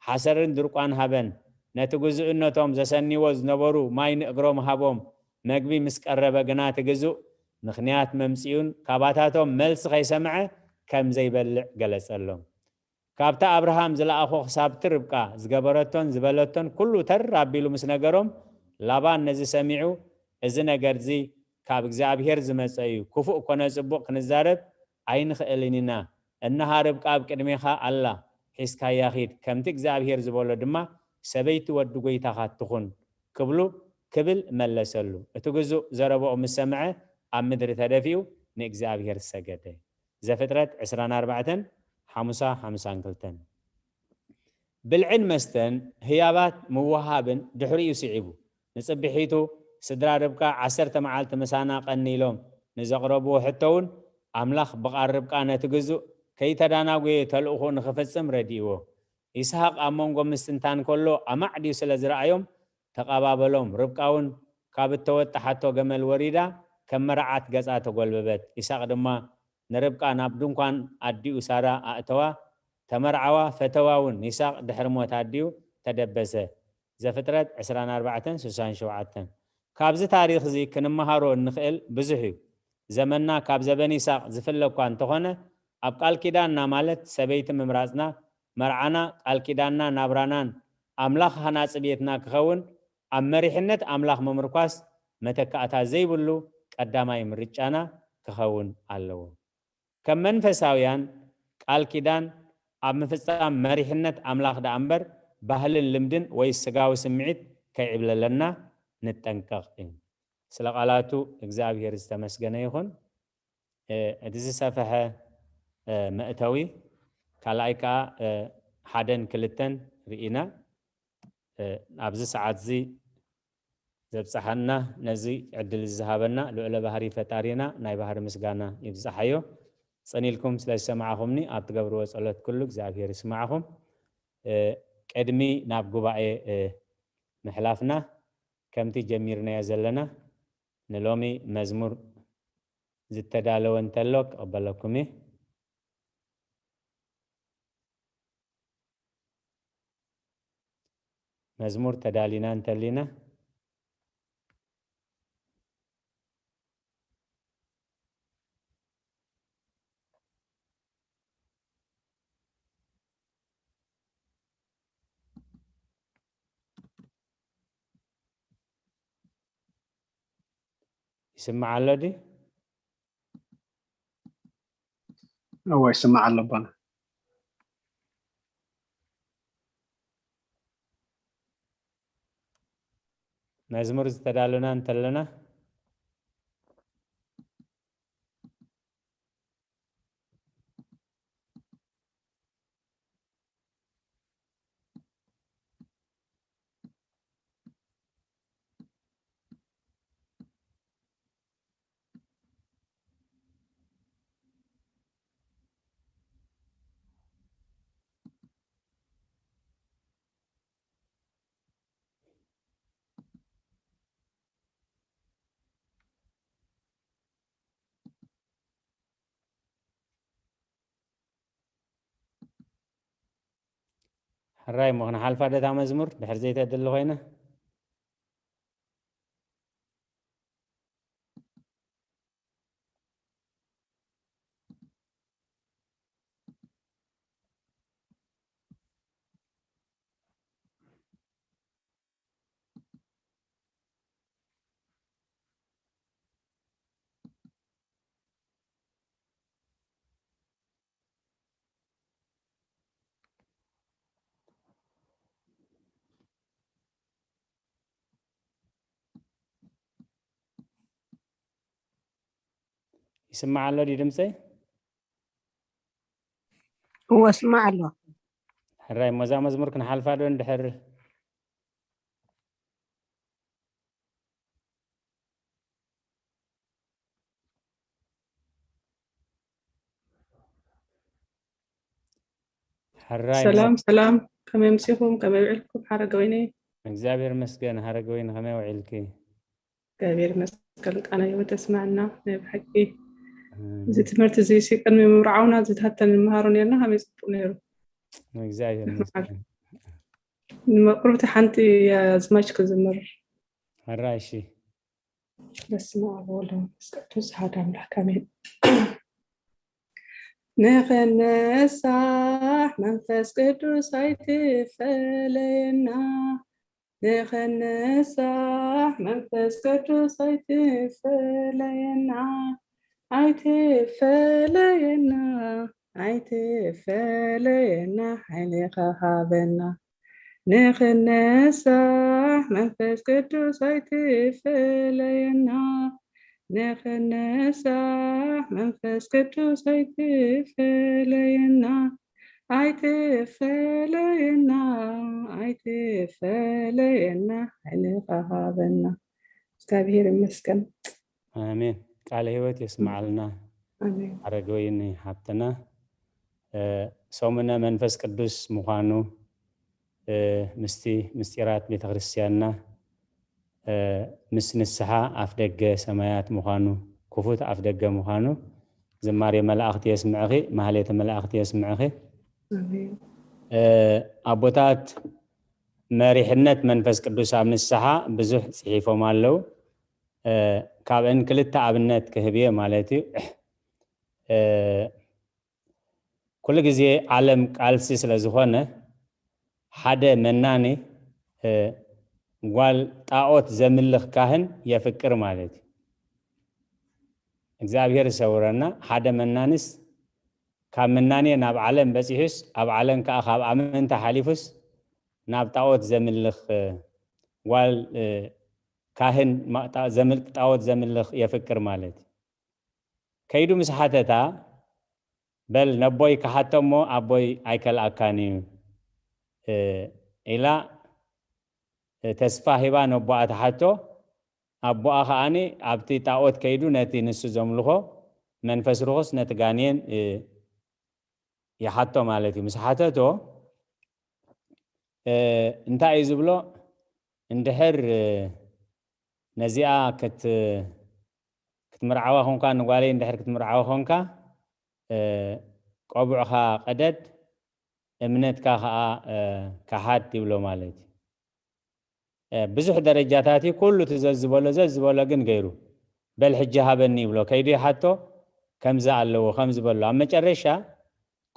ሓሰርን ድርቋን ሃበን። ነቲ ግዙእነቶም ዘሰንይዎ ዝነበሩ ማይ ንእግሮም ሃቦም። መግቢ ምስ ቀረበ ግና እቲ ግዙእ ምኽንያት መምጽኡን ካባታቶም መልሲ ከይሰምዐ ከም ዘይበልዕ ገለጸሎም። ካብታ ኣብርሃም ዝለኣኾ ክሳብቲ ርብቃ ዝገበረቶን ዝበለቶን ኩሉ ተር ኣቢሉ ምስ ነገሮም፣ ላባን ነዚ ሰሚዑ፣ "እዚ ነገርዚ ካብ እግዚኣብሄር ዝመጸ እዩ፣ ክፉእ ኮነ ጽቡቕ ክንዛረብ ኣይንኽእልን ኢና። እንሃ ርብቃ ኣብ ቅድሜኻ ኣላ፣ ሒዝካያ ኺድ፣ ከምቲ እግዚኣብሄር ዝበሎ ድማ ሰበይቲ ወዲ ጐይታኻ ትኹን" ክብሉ፣ ክብል መለሰሉ። እቲ ግዙእ ዘረባኡ ምስ ሰምዐ ኣብ ምድሪ ተደፊኡ ንእግዚኣብሄር ሰገደ። ዘፍጥረት ዕስራን ኣርባዕተን ሓሙሳ ሓምሳን ክልተን። ብልዕን መስተን ህያባት ምውሃብን ድሕሪኡ ስዒቡ። ንጽብሒቱ ስድራ ርብቃ ዓሰርተ መዓልቲ ምሳና ቀኒ ኢሎም ንዘቕረብዎ ሕቶ እውን ኣምላኽ ብቓል ርብቃ ነቲ ግዙእ ከይተዳናጎየ ተልእኾ ንኽፍጽም ረዲእዎ። ይስሃቅ ኣብ መንጎ ምስትንታን ከሎ ኣማዕድዩ ስለ ዝረኣዮም ተቐባበሎም። ርብቃ እውን ካብ እተወጣሓቶ ገመል ወሪዳ ከም መርዓት ገጻ ተጎልበበት። ይስሃቅ ድማ ንርብቃ ናብ ድንኳን ኣዲኡ ሳራ ኣእተዋ፣ ተመርዓዋ፣ ፈተዋ እውን። ይስሃቅ ድሕሪ ሞት ኣዲኡ ተደበሰ። ዘፍጥረት ዕስራን ኣርባዕተን ስሳን ሸውዓተን። ካብዚ ታሪኽ እዚ ክንመሃሮ እንኽእል ብዙሕ እዩ። ዘመንና ካብ ዘበን ይስሃቅ ዝፍለ እኳ እንተኾነ፣ ኣብ ቃል ኪዳንና ማለት ሰበይቲ ምምራጽና፣ መርዓና፣ ቃል ኪዳንና፣ ናብራናን ኣምላኽ ሃናጺ ቤትና ክኸውን ኣብ መሪሕነት ኣምላኽ ምምርኳስ መተካእታ ዘይብሉ ቀዳማይ ምርጫና ክኸውን ኣለዎ። ከም መንፈሳውያን ቃል ኪዳን ኣብ ምፍጻም መሪሕነት ኣምላኽ ደኣ እምበር ባህልን ልምድን ወይ ስጋዊ ስምዒት ከይዕብለለና ንጠንቀቕ እዩ። ስለ ቃላቱ እግዚኣብሔር ዝተመስገነ ይኹን። እ፣ እቲ ዝሰፍሐ፣ እ፣ መእተዊ ካልኣይ ከኣ፣ እ፣ ሓደን ክልተን ርኢና። እ፣ ኣብዚ ሰዓት እዚ ዘብጽሓና ነዚ ዕድል ዝሃበና ልዑለ ባህሪ ፈጣሪና ናይ ባህሪ ምስጋና ይብጽሓዮ። ጽን ኢልኩም ስለ ዝሰማዕኹምኒ ኣብ ትገብርዎ ጸሎት ኩሉ እግዚኣብሔር ይስማዕኹም። እ፣ ቅድሚ ናብ ጉባኤ፣ እ፣ ምሕላፍና ከምቲ ጀሚርናዮ ዘለና ንሎሚ መዝሙር ዝተዳለወ እንተሎ ክቕበለኩም እየ። መዝሙር ተዳሊና እንተሊና ይስማዕ ኣሎ ድዩ? እወ ይስማዕ ኣሎ ኣቦና። መዝሙር ዝተዳሉና እንተለና ሕራይ እሞ ክንሓልፋ ደታ መዝሙር ድሕር ዘይተድሊ ኮይና። ይስማዕ ኣሎ ድዩ ድምፀይ? እወ፣ እስማዕ ኣሎ። ሕራይ እሞ እዛ መዝሙር ክንሓልፋ ዶ እንድሕር? ሕራይ እሞ ሰላም ሰላም፣ ከመይ ኣምሲኹም? ከመይ ውዒልኩም? ሓረገወይነይ እግዚኣብሔር ይመስገን። ሃረገወይኒ ከመይ ውዒልኪ? እግዚኣብሔር ይመስገን። ቃና ህይወት ተስማዕና። ናይ ብሓቂ እዚ ትምህርቲ እዚ ሲ ቅድሚ ምምርዓውና ዝተሃተን ንምሃሮ ነርና፣ ከመይ ጽቡቅ ነይሩ። እግዚኣብሔር ይመስገን። ንመቕርብቲ ሓንቲ ኣዝማች ክዝምር። ሕራይ፣ እሺ። በስመ ኣብ ወወልድ ወመንፈስ ቅዱስ ሓደ ኣምላክ ኣሜን። ንኽንሳሕ መንፈስ ቅዱስ ኣይትፈለየና። ንኽንሳሕ መንፈስ ቅዱስ ኣይትፈለየና። ኣይትፈለየና፣ ኣይትፈለየና፣ ሓይልኻ ሃበና። ንኽንሳሕ መንፈስ ቅዱስ ኣይትፈለየና። ንኽንሳሕ መንፈስ ቅዱስ ኣይትፈለየና። ኣይትፈለየና፣ ኣይትፈለየና፣ ሓይልኻ ሃበና። እግዚኣብሔር ይመስገን። ኣሜን። ቃለ ህይወት የስምዓልና። ኣሜን። ኣረጋዊን ሓብትና፣ እ፣ ሰሙነ መንፈስ ቅዱስ ምዃኑ፣ እ፣ ምስቲ ምስጢራት ቤተክርስትያንና፣ እ፣ ምስ ንስሓ ኣፍ ደገ ሰማያት ምዃኑ፣ ክፉት ኣፍ ደገ ምዃኑ ዝማሬ መላእኽቲ የስምዕኺ፣ ማህሌተ መላእኽቲ የስምዕኺ። ኣሜን። እ፣ ኣቦታት መሪሕነት መንፈስ ቅዱስ ኣብ ንስሓ ብዙሕ ጽሒፎም ኣለዉ። እ፣ ካብአን ክልተ ኣብነት ክህብ እየ ማለት እዩ። እ፣ ኩሉ ግዜ ዓለም ቃልሲ ስለ ዝኾነ ሓደ መናኒ፣ እ፣ ጓል ጣዖት ዘምልኽ ካህን የፍቅር ማለት እዩ። እግዚኣብሔር ይሰውረና። ሓደ መናንስ ካብ ምናኔ ናብ ዓለም በጺሑስ ኣብ ዓለም ከኣ ካብ ኣመንታ ሓሊፉስ ናብ ጣዖት ዘምልኽ፣ እ፣ ጓል፣ እ፣ ካህን ማ-፣ ጣ-፣ ዘምል-፣ ጣዖት ዘምልኽ የፍቅር ማለት እዩ። ከይዱ ምስ ሓተታ፣ በል ነቦይ ክሓቶ እሞ ኣቦይ ኣይከልኣካን እዩ፣ እ፣ ኢላ፣ እ፣ ተስፋ ሂባ ነቦኣ ትሓቶ። ኣቦኣ ከኣኒ ኣብቲ ጣዖት ከይዱ ነቲ ንሱ ዘምልኾ መንፈስ ርኹስ ነቲ ጋኔን፣ እ፣ ይሓቶ ማለት እዩ። ምስ ሓተቶ፣ እ፣ እንታይ እዩ ዝብሎ? እንድሕር፣ እ፣ ነዚኣ ክት-፣ ክትምርዓዋ ኾንካ፣ ንጓለይ እንድሕር ክትምርዓዋ ኾንካ፣ እ፣ ቆቡዕኻ ቀደድ፣ እምነትካ ኸኣ፣ እ፣ ከሓድ ይብሎ ማለት እዩ። እ፣ ብዙሕ ደረጃታት እዩ። ኩሉ እቲ ዘዝበሎ፣ ዘዝበሎ ግን ገይሩ፣ በል ሕጂ ሃበኒ ይብሎ። ከይዱ ይሓቶ፣ ከምዚ ኣለዎ፣ ከምዚ በሎ። ኣብ መጨረሻ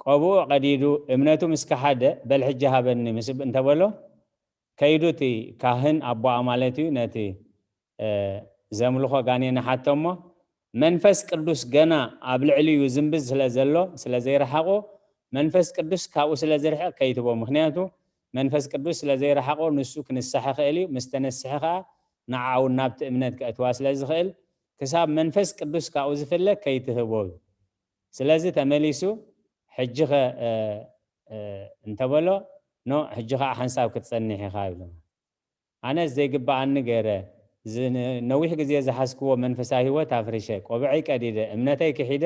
ቆብኡ ቀዲዱ፣ እምነቱ ምስ ከሓደ፣ በል ሕጂ ሃበኒ ምስ እንተበሎ፣ ከይዱ እቲ ካህን ኣቦኣ ማለት እዩ፣ ነቲ፣ እ፣ ዘምልኾ ጋኔን ሓቶ እሞ፣ መንፈስ ቅዱስ ገና ኣብ ልዕሊኡ ዝንብዝ ስለ ዘሎ፣ ስለ ዘይረሓቆ፣ መንፈስ ቅዱስ ካብኡ ስለ ዝርሕቕ ከይትቦ። ምኽንያቱ መንፈስ ቅዱስ ስለ ዘይረሓቆ፣ ንሱ ክንሳሕ ይኽእል እዩ። ምስ ተነስሐ ከኣ ንዓኣ እውን ናብቲ እምነት ከእትዋ ስለ ዝኽእል፣ ክሳብ መንፈስ ቅዱስ ካብኡ ዝፍለ ከይትህቦ እዩ። ስለዚ ተመሊሱ፣ ሕጂ ኸ፣ እ፣ እ፣ እንተበሎ፣ ኖ፣ ሕጂ ኸኣ ሓንሳብ ክትጸንሕ ኢኻ ይብሎ። ኣነስ ዘይግብኣኒ ገይረ፣ ዝ-፣ ን-፣ ነዊሕ ግዜ ዝሓዝክዎ መንፈሳዊ ህይወት ኣፍሪሸ፣ ቆብዐይ ቀዲደ፣ እምነተይ ክሒደ፣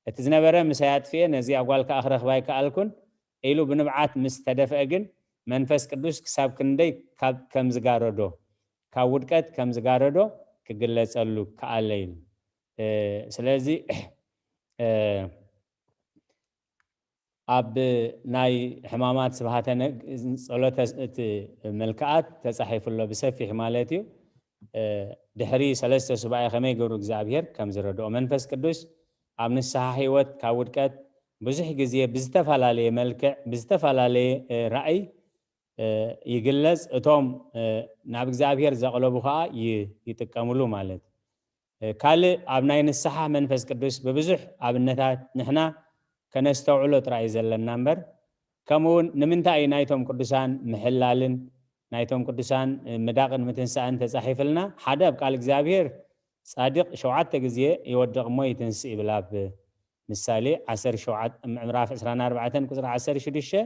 እቲ ዝነበረ ምሳይ ኣጥፊኤ፣ ነዚኣ ጓል ከኣ ክረኽባ ኣይከኣልኩን ኢሉ ብንብዓት ምስ ተደፍአ ግን፣ መንፈስ ቅዱስ ክሳብ ክንደይ ካብ፣ ከም ዝጋረዶ፣ ካብ ውድቀት ከም ዝጋረዶ ክግለጸሉ ከኣለ ኢሉ። እ፣ ስለዚ፣ እ፣ ኣብ ናይ ሕማማት ስብሃተ ነግ-፣ ጸሎተ ስ-፣ እቲ መልክዓት ተጻሒፉ ኣሎ ብሰፊሕ ማለት እዩ። እ፣ ድሕሪ ሰለስተ ሱባኤ ከመይ ገብሩ እግዚኣብሔር ከም ዝረድኦ መንፈስ ቅዱስ ኣብ ንስሓ ህይወት ካብ ውድቀት ብዙሕ ግዜ ብዝተፈላለየ መልክዕ፣ ብዝተፈላለየ፣ እ፣ ራእይ፣ እ፣ ይግለጽ። እቶም፣ እ፣ ናብ እግዚኣብሔር ዘቕለቡ ኸኣ ይ-፣ ይጥቀምሉ ማለት እዩ። እ፣ ካልእ ኣብ ናይ ንስሓ መንፈስ ቅዱስ ብብዙሕ ኣብነታት ንሕና ከነስተውዕሎ ጥራይ እዩ ዘለና እምበር፣ ከምኡ እውን ንምንታይ እዩ ናይቶም ቅዱሳን ምሕላልን ናይቶም ቅዱሳን፣ እ፣ ምዳቕን ምትንሳእን ተጻሒፍልና? ሓደ ኣብ ቃል እግዚኣብሔር ጻድቕ ሸውዓተ ግዜ ይወድቕ እሞ ይትንስእ ይብል ኣብ ምሳሌ ዓሰርተ ሸውዓተ ምዕራፍ ዕስራን ኣርባዕተን ቁጽሪ ዓሰርተ ሽዱሽተ።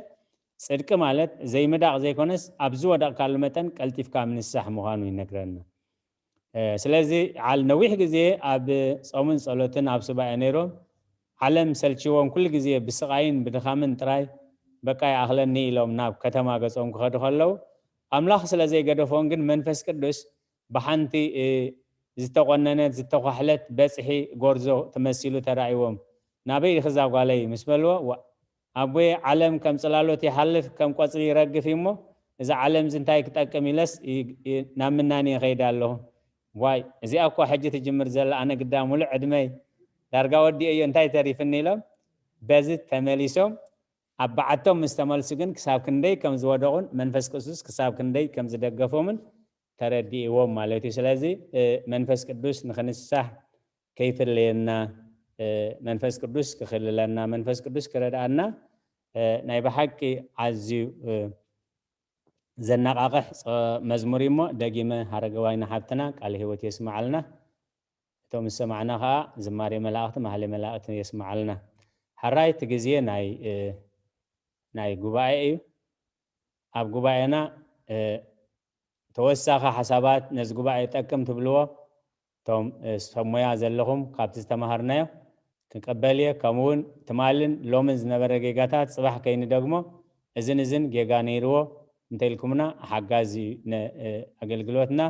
ጽድቂ ማለት ዘይምዳቕ ዘይኮነስ ኣብ ዝወደቕካሉ መጠን ቀልጢፍካ ምንሳሕ ምዃኑ ይነግረና። እ፣ ስለዚ ዓል-፣ ነዊሕ ግዜ ኣብ ጾምን ጸሎትን ኣብ ሱባኤ ነይሮም። ዓለም ሰልችዎም ኩሉ ግዜ ብስቓይን ብድኻምን ጥራይ በቃ ይኣኽለኒ ኢሎም ናብ ከተማ ገጾም ክኸዱ ከለዉ፣ ኣምላኽ ስለ ዘይገደፎም ግን መንፈስ ቅዱስ ብሓንቲ፣ እ፣ ዝተቖነነት ዝተኳሕለት በጽሒ ጎርዞ ተመሲሉ ተራእይዎም። ናበይ ኢኺ እዛ ጓለይ ምስ በልዎ፣ ዋ-፣ ኣቦየ ዓለም ከም ጽላሎት ይሓልፍ ከም ቆጽሊ ይረግፍ እዩ እሞ እዚ ዓለም እዚ እንታይ ክጠቅም ኢለስ ይ- ይ- ናብ ምናኔ ይኸይድ ኣለኹ። ዋይ፣ እዚኣ እኮ ሕጂ ትጅምር ዘላ፣ ኣነ ግዳ ሙሉእ ዕድመይ ዳርጋ ወዲኤዮ፣ እንታይ ተሪፍኒ ኢሎም በዚ ተመሊሶም ኣብ በዓቶም ምስ ተመልሱ ግን ክሳብ ክንደይ ከም ዝወደቑን መንፈስ ቅዱስ ክሳብ ክንደይ ከም ዝደገፎምን ተረዲእዎም ማለት እዩ። ስለዚ እ፣ መንፈስ ቅዱስ ንክንሳሕ ከይፍለየና፣ እ፣ መንፈስ ቅዱስ ክኽልለና፣ መንፈስ ቅዱስ ክረድኣና እ፣ ናይ ብሓቂ ኣዝዩ እ፣ ዘነቓቕሕ ጸ- መዝሙር እዩ እሞ፣ ደጊመ ሃረገዋይና ሓብትና ቃለ ህይወት የስምዓልና። እቶም ዝሰማዕና ኸኣ ዝማሬ መላእኽቲ ማህሌ መላእኽቲ የስምዓልና። ሕራይ እቲ ግዜ ናይ እ፣ ናይ ጉባኤ እዩ። ኣብ ጉባኤና እ፣ ተወሳኺ ሓሳባት ነዚ ጉባኤ ይጠቅም ትብልዎ እቶም እ፣ ሰብ ሞያ ዘለኹም ካብቲ ዝተማሃርናዮ ክንቀበል እየ። ከምኡ እውን ትማልን ሎምን ዝነበረ ጌጋታት ጽባሕ ከይንደግሞ እዝን እዝን ጌጋ ነይርዎ እንተኢልኩምና ሓጋዚ ነ- እ፣ ኣገልግሎትና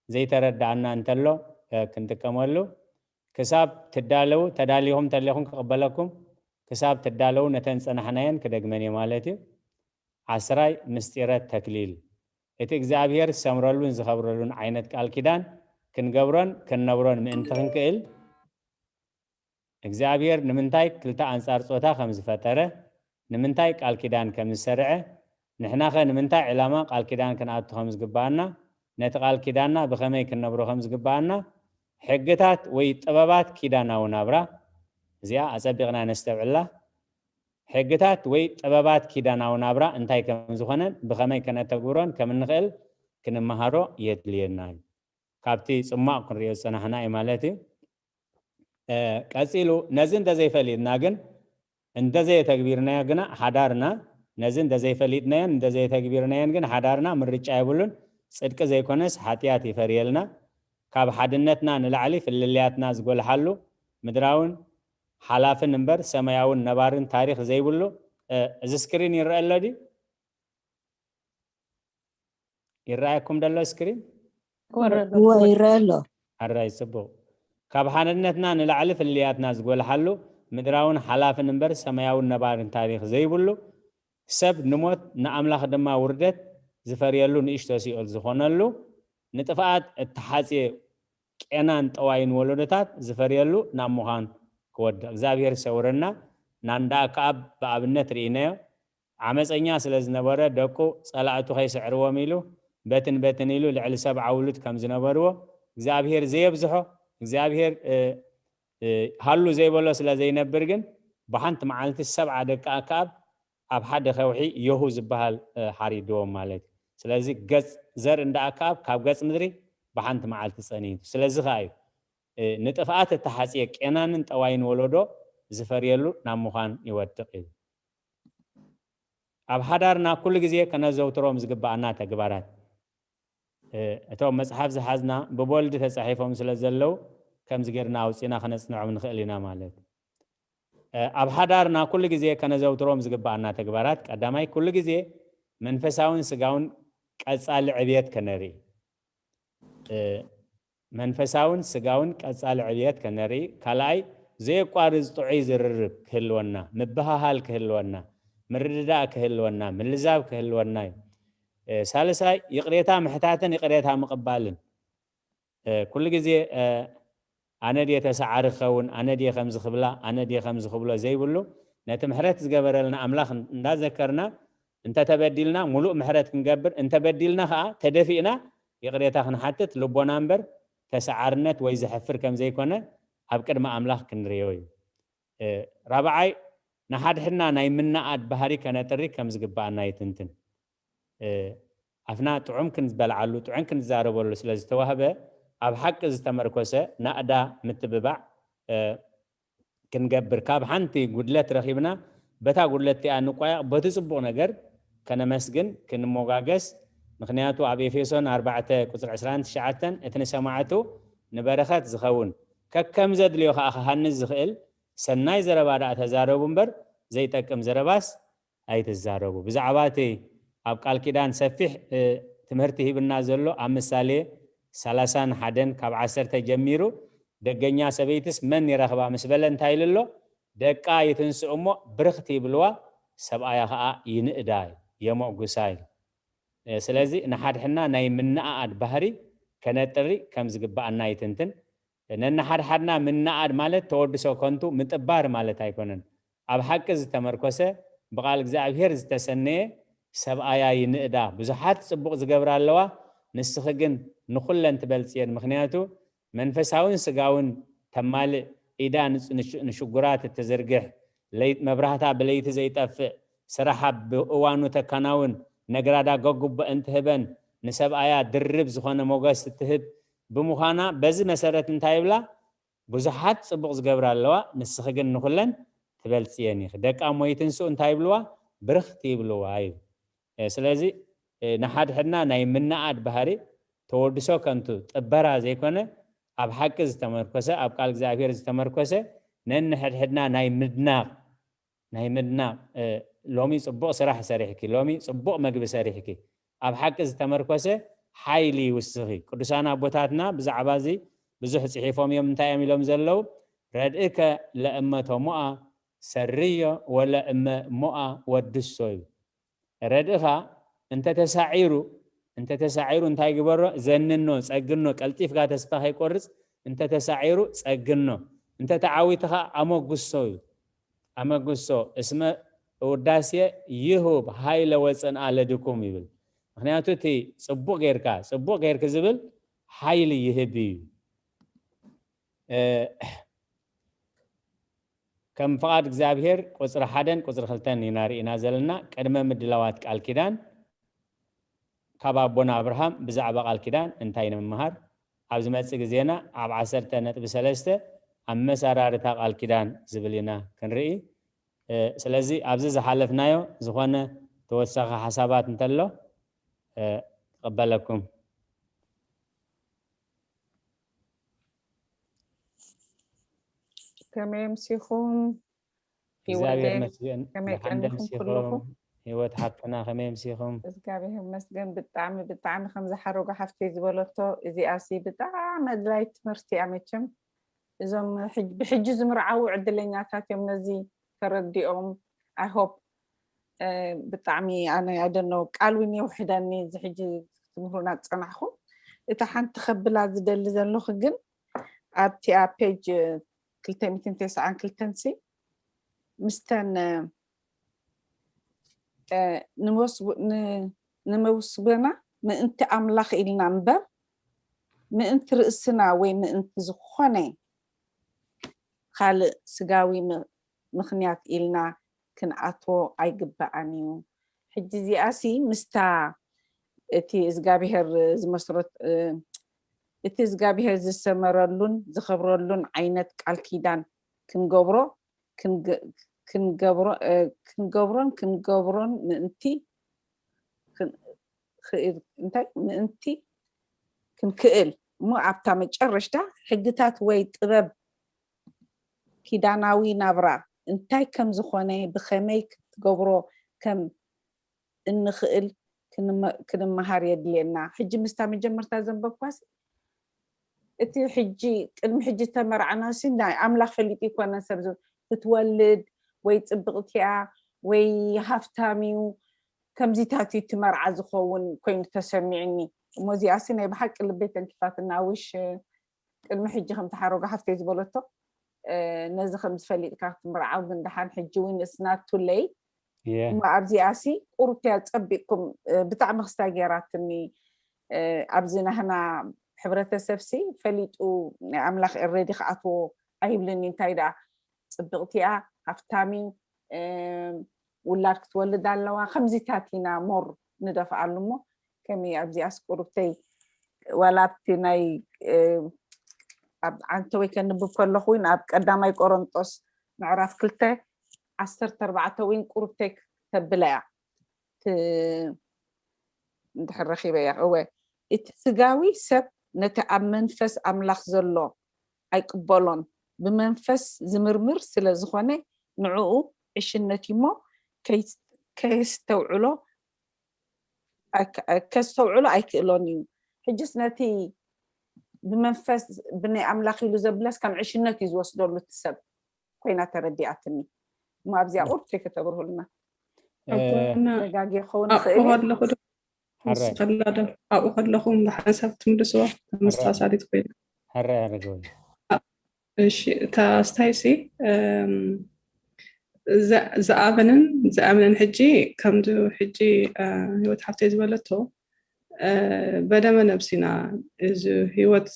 ዘይተረዳኣና እንተሎ እ፣ ክንጥቀመሉ ክሳብ ትዳለዉ ተዳሊኹም እንተለኹም ክቕበለኩም ክሳብ ትዳለዉ ነተን ጸናሕናየን ክደግመን እየ ማለት እዩ። ዓስራይ ምስጢረ ተክሊል እቲ እግዚኣብሔር ዝሰምረሉን ዝኸብረሉን ዓይነት ቃል ኪዳን ክንገብሮን ክንነብሮን ምእንቲ ክንክእል እግዚኣብሔር ንምንታይ ክልተ ኣንጻር ጾታ ከም ዝፈጠረ፣ ንምንታይ ቃል ኪዳን ከም ዝሰርዐ፣ ንሕናኸ ንምንታይ ዕላማ ቃል ኪዳን ክንኣቱ ከም ዝግባኣና፣ ነቲ ቃል ኪዳንና ብኸመይ ክንነብሮ ከም ዝግባኣና፣ ሕግታት ወይ ጥበባት ኪዳናዊ ናብራ፣ እዚኣ ኣጸቢቕና ነስተውዕላ። ሕግታት ወይ ጥበባት ኪዳናዊ ናብራ እንታይ ከም ዝኾነን ብኸመይ ከነተግብሮን ከም እንኽእል ክንመሃሮ የድልየና እዩ። ካብቲ ጽሟቕ ክንሪኦ ዝጸናሕና እዩ ማለት እዩ። እ፣ ቀጺሉ ነዚ እንተዘይፈሊጥና ግን እንተዘየተግቢርናዮ ግና ሓዳርና ነዚ እንተዘይፈሊጥናዮን እንተዘየተግቢርናዮን ግን ሓዳርና ምርጫ የብሉን፣ ጽድቂ ዘይኮነስ ሓጢኣት ይፈርየልና። ካብ ሓድነትና ንላዕሊ ፍልልያትና ዝጎልሓሉ ምድራውን ሓላፍን እምበር ሰማያውን ነባርን ታሪኽ ዘይብሉ እ፣ እዚ ስክሪን ይረአ ኣሎ ድዩ? ይረኣየኩም ደሎ ስክሪን? እወ ይረአ ኣሎ። ኣራይ ጽቡቕ። ካብ ሓድነትና ንላዕሊ ፍልልያትና ዝጎልሓሉ ምድራውን ሓላፍን እምበር ሰማያውን ነባርን ታሪኽ ዘይብሉ ሰብ ንሞት ንኣምላኽ ድማ ውርደት ዝፈርየሉ ንእሽቶ ሲኦል ዝኾነሉ ንጥፍኣት እተሓጽየ ቄናን ጠዋይን ወለዶታት ዝፈርየሉ ናብ ምዃን ክወድቕ እግዚኣብሔር ሰውረና። ናንዳ ከኣብ ብኣብነት ርኢናዮ። ዓመፀኛ ስለ ዝነበረ ደቁ ጸላእቱ ከይስዕርዎም ኢሉ በትን በትን ኢሉ ልዕሊ ሰብዓ ውሉድ ከም ዝነበርዎ እግዚኣብሔር ዘየብዝሖ እግዚኣብሔር እ፣ እ፣ ሃሉ ዘይበሎ ስለ ዘይነብር ግን ብሓንቲ መዓልቲ ሰብዓ ደቂ ኣከኣብ ኣብ ሓደ ከውሒ የሁ ዝበሃል እ፣ ሓሪድዎም ማለት እዩ። ስለዚ ገጽ ዘር እንዳ ኣከኣብ ካብ ገጽ ምድሪ ብሓንቲ መዓልቲ ጸኒቱ። ስለዚ ከኣ እዩ እ፣ ንጥፍኣት እተሓጽየ ቄናንን ጠዋይን ወለዶ ዝፈርየሉ ናብ ምዃን ይወድቕ እዩ። ኣብ ሓዳርና ኩሉ ግዜ ከነዘውትሮም ዝግባኣና ተግባራት እ፣ እቶም መጽሓፍ ዝሓዝና ብቦልድ ተጻሒፎም ስለ ዘለዉ ከምዚ ጌርና ኣውጺና ከነጽንዖም ንኽእል ኢና ማለት እዩ። እ፣ ኣብ ሓዳርና ኩሉ ግዜ ከነዘውትሮም ዝግባኣና ተግባራት ቀዳማይ ኩሉ ግዜ መንፈሳውን ስጋውን ቀጻሊ ዕብየት ከነርኢ እ፣ መንፈሳውን ስጋውን ቀጻሊ ዕብየት ከነርኢ፣ ካልኣይ ዘየቋርጽ ጥዑይ ዝርርብ ክህልወና፣ ምብህሃል ክህልወና፣ ምርድዳእ ክህልወና፣ ምልዛብ ክህልወና እዩ። እ፣ ሳልሳይ ይቕሬታ ምሕታትን ይቕሬታ ምቕባልን። እ፣ ኩሉ ግዜ እ፣ ኣነ ድየ ተሰዓሪ ክኸውን፣ ኣነ ድየ ከምዚ ክብላ፣ ኣነ ድየ ከምዚ ክብሎ ዘይብሉ ነቲ ምሕረት ዝገበረልና ኣምላኽ እንዳዘከርና እንተተበዲልና ሙሉእ ምሕረት ክንገብር፣ እንተበዲልና ከዓ ተደፊእና ይቕሬታ ክንሓትት ልቦና እምበር ተሰዓርነት ወይ ዘሕፍር ከም ዘይኮነ ኣብ ቅድሚ ኣምላኽ ክንርእዮ እዩ። እ፣ ራብዓይ ንሓድሕድና ናይ ምንኣድ ባህሪ ከነጥሪ ከም ዝግባኣና ይትንትን። እ፣ ኣፍና ጥዑም ክንበልዓሉ ጥዑም ክንዛረበሉ ስለ ዝተዋህበ ኣብ ሓቂ ዝተመርኮሰ ናእዳ ምትብባዕ እ፣ ክንገብር ካብ ሓንቲ ጉድለት ረኺብና በታ ጉድለት እቲኣ ንቋየቕ በቲ ጽቡቕ ነገር ከነመስግን ክንሞጋገስ ምክንያቱ ኣብ ኤፌሶን ኣርባዕተ ቁፅሪ ዕስራን ትሽዓተን እቲ ንሰማዕቱ ንበረኸት ዝኸውን ከከም ዘድልዮ ከዓ ክሃንስ ዝኽእል ሰናይ ዘረባ ደኣ ተዛረቡ እምበር ዘይጠቅም ዘረባስ ኣይትዛረቡ። ብዛዕባ እቲ ኣብ ቃል ኪዳን ሰፊሕ እ፣ ትምህርቲ ሂብና ዘሎ ኣብ ምሳሌ ሰላሳን ሓደን ካብ ዓሰርተ ጀሚሩ ደገኛ ሰበይትስ መን ይረኽባ ምስ በለ እንታይ ኢሉ ኣሎ? ደቃ ይትንስኡ እሞ ብርኽቲ ይብልዋ፣ ሰብኣያ ኸዓ ይንእዳ የሞጉሳ ኢሉ። ስለዚ ንሓድሕና ናይ ምንኣኣድ ባህሪ ከነጥሪ ከም ዝግባኣና ይትንትን። ነንሓድሓድና ምንኣድ ማለት ተወድሶ ከንቱ ምጥባር ማለት ኣይኮነን። ኣብ ሓቂ ዝተመርኮሰ፣ ብቓል እግዚኣብሔር ዝተሰነየ፣ ሰብኣያ ይንእዳ። ብዙሓት ጽቡቕ ዝገብራ ኣለዋ፣ ንስኺ ግን ንኹለን ትበልጽየን። ምኽንያቱ መንፈሳውን ስጋውን ተማልእ፣ ኢዳ ንጽ- ንሽ- ንሽጉራት እትዝርግሕ፣ ለይ- መብራህታ ብለይቲ ዘይጠፍእ፣ ስራሓ ብእዋኑ ተከናውን፣ ነግራዳ ገጉበ እንትህበን፣ ንሰብኣያ ድርብ ዝኾነ ሞገስ እትህብ ብምዃና፣ በዚ መሰረት እንታይ ይብላ? ብዙሓት ጽቡቕ ዝገብራ ኣለዋ፣ ንስኺ ግን ንኹለን ትበልጽየን ኢኺ። ደቃ እሞ ይትንስኡ እንታይ ይብልዋ? ብርኽቲ ይብልዋ እዩ። ስለዚ ንሓድሕድና ናይ ምንኣድ ባህሪ ተወድሶ ከንቱ ጥበራ ዘይኮነ፣ ኣብ ሓቂ ዝተመርኮሰ፣ ኣብ ቃል እግዚኣብሔር ዝተመርኮሰ፣ ነንሕድሕድና ናይ ምድናቕ ናይ ምድናቕ። ሎሚ ጽቡቕ ስራሕ ሰሪሕኪ፣ ሎሚ ጽቡቕ መግቢ ሰሪሕኪ፣ ኣብ ሓቂ ዝተመርኮሰ ሓይሊ ይውስኺ። ቅዱሳን ኣቦታትና ብዛዕባ እዚ ብዙሕ ጽሒፎም እዮም። እንታይ እዮም ኢሎም ዘለዉ? ረድእከ ለእመ ተሞኣ ሰርዮ ወለእመ ሞኣ ወድሶ እዩ። ረድእኻ እንተተሳዒሩ፣ እንተተሳዒሩ እንታይ ግበሮ? ዘንኖ፣ ጸግኖ፣ ቀልጢፍካ ተስፋ ከይቆርጽ፣ እንተተሳዒሩ ጸግኖ፣ እንተተዓዊትኻ ኣመጉሶ እዩ። ኣመጉሶ እስመ ውዳሴ ይሁብ ሃይለ ወጽንኣ ለድኩም ይብል። ምክንያቱ እቲ ጽቡቕ ጌርካ፣ ጽቡቕ ጌርክ ዝብል ሓይሊ ይህብ እዩ። ከም ፍቓድ እግዚኣብሔር ቁጽሪ ሓደን ቁጽሪ ክልተን ኢና ርኢና ዘለና። ቅድመ ምድላዋት ቃል ኪዳን ካብ ኣቦና ኣብርሃም ብዛዕባ ቃል ኪዳን እንታይ ንምሃር? ኣብ ዝመጽእ ግዜና ኣብ ዓሰርተ ነጥቢ ሰለስተ ኣመሰራርታ ቃል ኪዳን ዝብል ኢና ክንርኢ። ስለዚ ኣብዚ ዝሓለፍናዮ ዝኾነ ተወሳኺ ሓሳባት እንተሎ ክቕበለኩም። ከመይ ኣምሲኹም? እግዚኣብሔር መስገን። ደሓን ዶ ኣምሲኹም? ህይወት ሓፍትና ከመይ ኣምሲኹም? እግዚኣብሔር መስገን። ብጣዕሚ ብጣዕሚ ከምዚ ሓረጎ ሓፍተይ ዝበለቶ እዚኣሲ ብጣዕሚ ኣድላይ ትምህርቲ እያ። መቸም እዞም ብሕጂ ዝምርዓዉ ዕድለኛታት እዮም ነዚ ተረዲኦም። I hope ብጣዕሚ ኣነ ኣደነው ቃል እውን የውሕደኒ እዚ ሕጂ ትምህሩና ዝፀናሕኹም። እታ ሓንቲ ከብላ ዝደሊ ዘለኹ ግን ኣብቲኣ ፔጅ ክልተ ሚእትን ተስዓን ክልተን ሲ ምስተን ንመስጎና ምእንቲ ኣምላኽ ኢልና እምበር ምእንቲ ርእስና ወይ ምእንቲ ዝኾነ ካልእ ስጋዊ ምኽንያት ኢልና ክንኣትዎ ኣይግባኣን እዩ። ሕጂ እዚኣሲ ምስታ እቲ እግዚኣብሄር ዝመስረት እቲ እግዚኣብሄር ዝሰመረሉን ዝኸብረሉን ዓይነት ቃል ኪዳን ክንገብሮ ክንገብሮን ክንገብሮን ምእንቲ እንታይ ምእንቲ ክንክእል እሞ ኣብታ መጨረሽታ ሕግታት ወይ ጥበብ ኪዳናዊ ናብራ እንታይ ከም ዝኾነ ብኸመይ ክትገብሮ ከም እንኽእል ክንመሃር የድልየና። ሕጂ ምስታ መጀመርታ ዘንበብኳስ እቲ ሕጂ ቅድሚ ሕጂ ዝተመርዓናሲ ናይ ኣምላኽ ፈሊጡ ይኮነን ሰብ ክትወልድ ወይ ፅብቕቲ እያ ወይ ሃፍታም እዩ ከምዚታት እዩ እቲ መርዓ ዝኸውን ኮይኑ ተሰሚዕኒ። እሞ እዚኣሲ ናይ ብሓቂ ልበይ ተንኪፋትና ውሽ ቅድሚ ሕጂ ከምቲ ሓሮጋ ሓፍተይ ዝበለቶ ነዚ ከም ዝፈሊጥካ ክትምርዓው ግን ደሓን ሕጂ እውን it's not too late እሞ ኣብዚኣሲ ቁሩብትያ ፀቢቅኩም ብጣዕሚ ክስታይ ገይራትኒ ኣብዚ ናህና ሕብረተሰብሲ ፈሊጡ ናይ ኣምላኽ already ክኣትዎ ኣይብልኒ እንታይ ደኣ ፅብቅቲ እያ ሃፍታም እዩ ውላድ ክትወልድ ኣለዋ ከምዚታት ኢና more ንደፍኣሉ እሞ ከመይ ኣብዚኣስ ቁሩብተይ ዋላ ኣብቲ ናይ ኣብ ዓንተ ወይ ከንብብ ከለኹ እውን ኣብ ቀዳማይ ቆሮንጦስ ምዕራፍ ክልተ ዓሰርተ ኣርባዕተ እውን ቁሩብተይ ተብላ እያ እንድሕር ረኺበያ እወ እቲ ስጋዊ ሰብ ነቲ ኣብ መንፈስ ኣምላኽ ዘሎ ኣይቅበሎን ብመንፈስ ዝምርምር ስለ ዝኾነ ንዕኡ ዕሽነት እዩ እሞ ከየስተውዕሎ ከስተውዕሎ ኣይክእሎን እዩ ሕጅስ ነቲ ብመንፈስ ብናይ ኣምላኽ ኢሉ ዘብለስ ከም ዕሽነት እዩ ዝወስደሉ እቲ ሰብ ኮይና ተረዲኣትኒ እሞ ኣብዚኣ ቁርብ ከይተተብርሁልና ተጋጊ ክኸውን ይኽእል ኣለኹ ንስ ከላ ዶ ኣብኡ ከለኹም ብሓንሳብ ትምልስዎ ተመሳሳሊት ኮይና። ሕረ ሕረ ግበሪ። እሺ፣ እታ ኣስታይሲ ዝኣመንን ዝኣመንን ሕጂ ከምዚ ሕጂ ህይወት ሓፍተይ ዝበለቶ በደመ ነብሲና እዚ ህይወት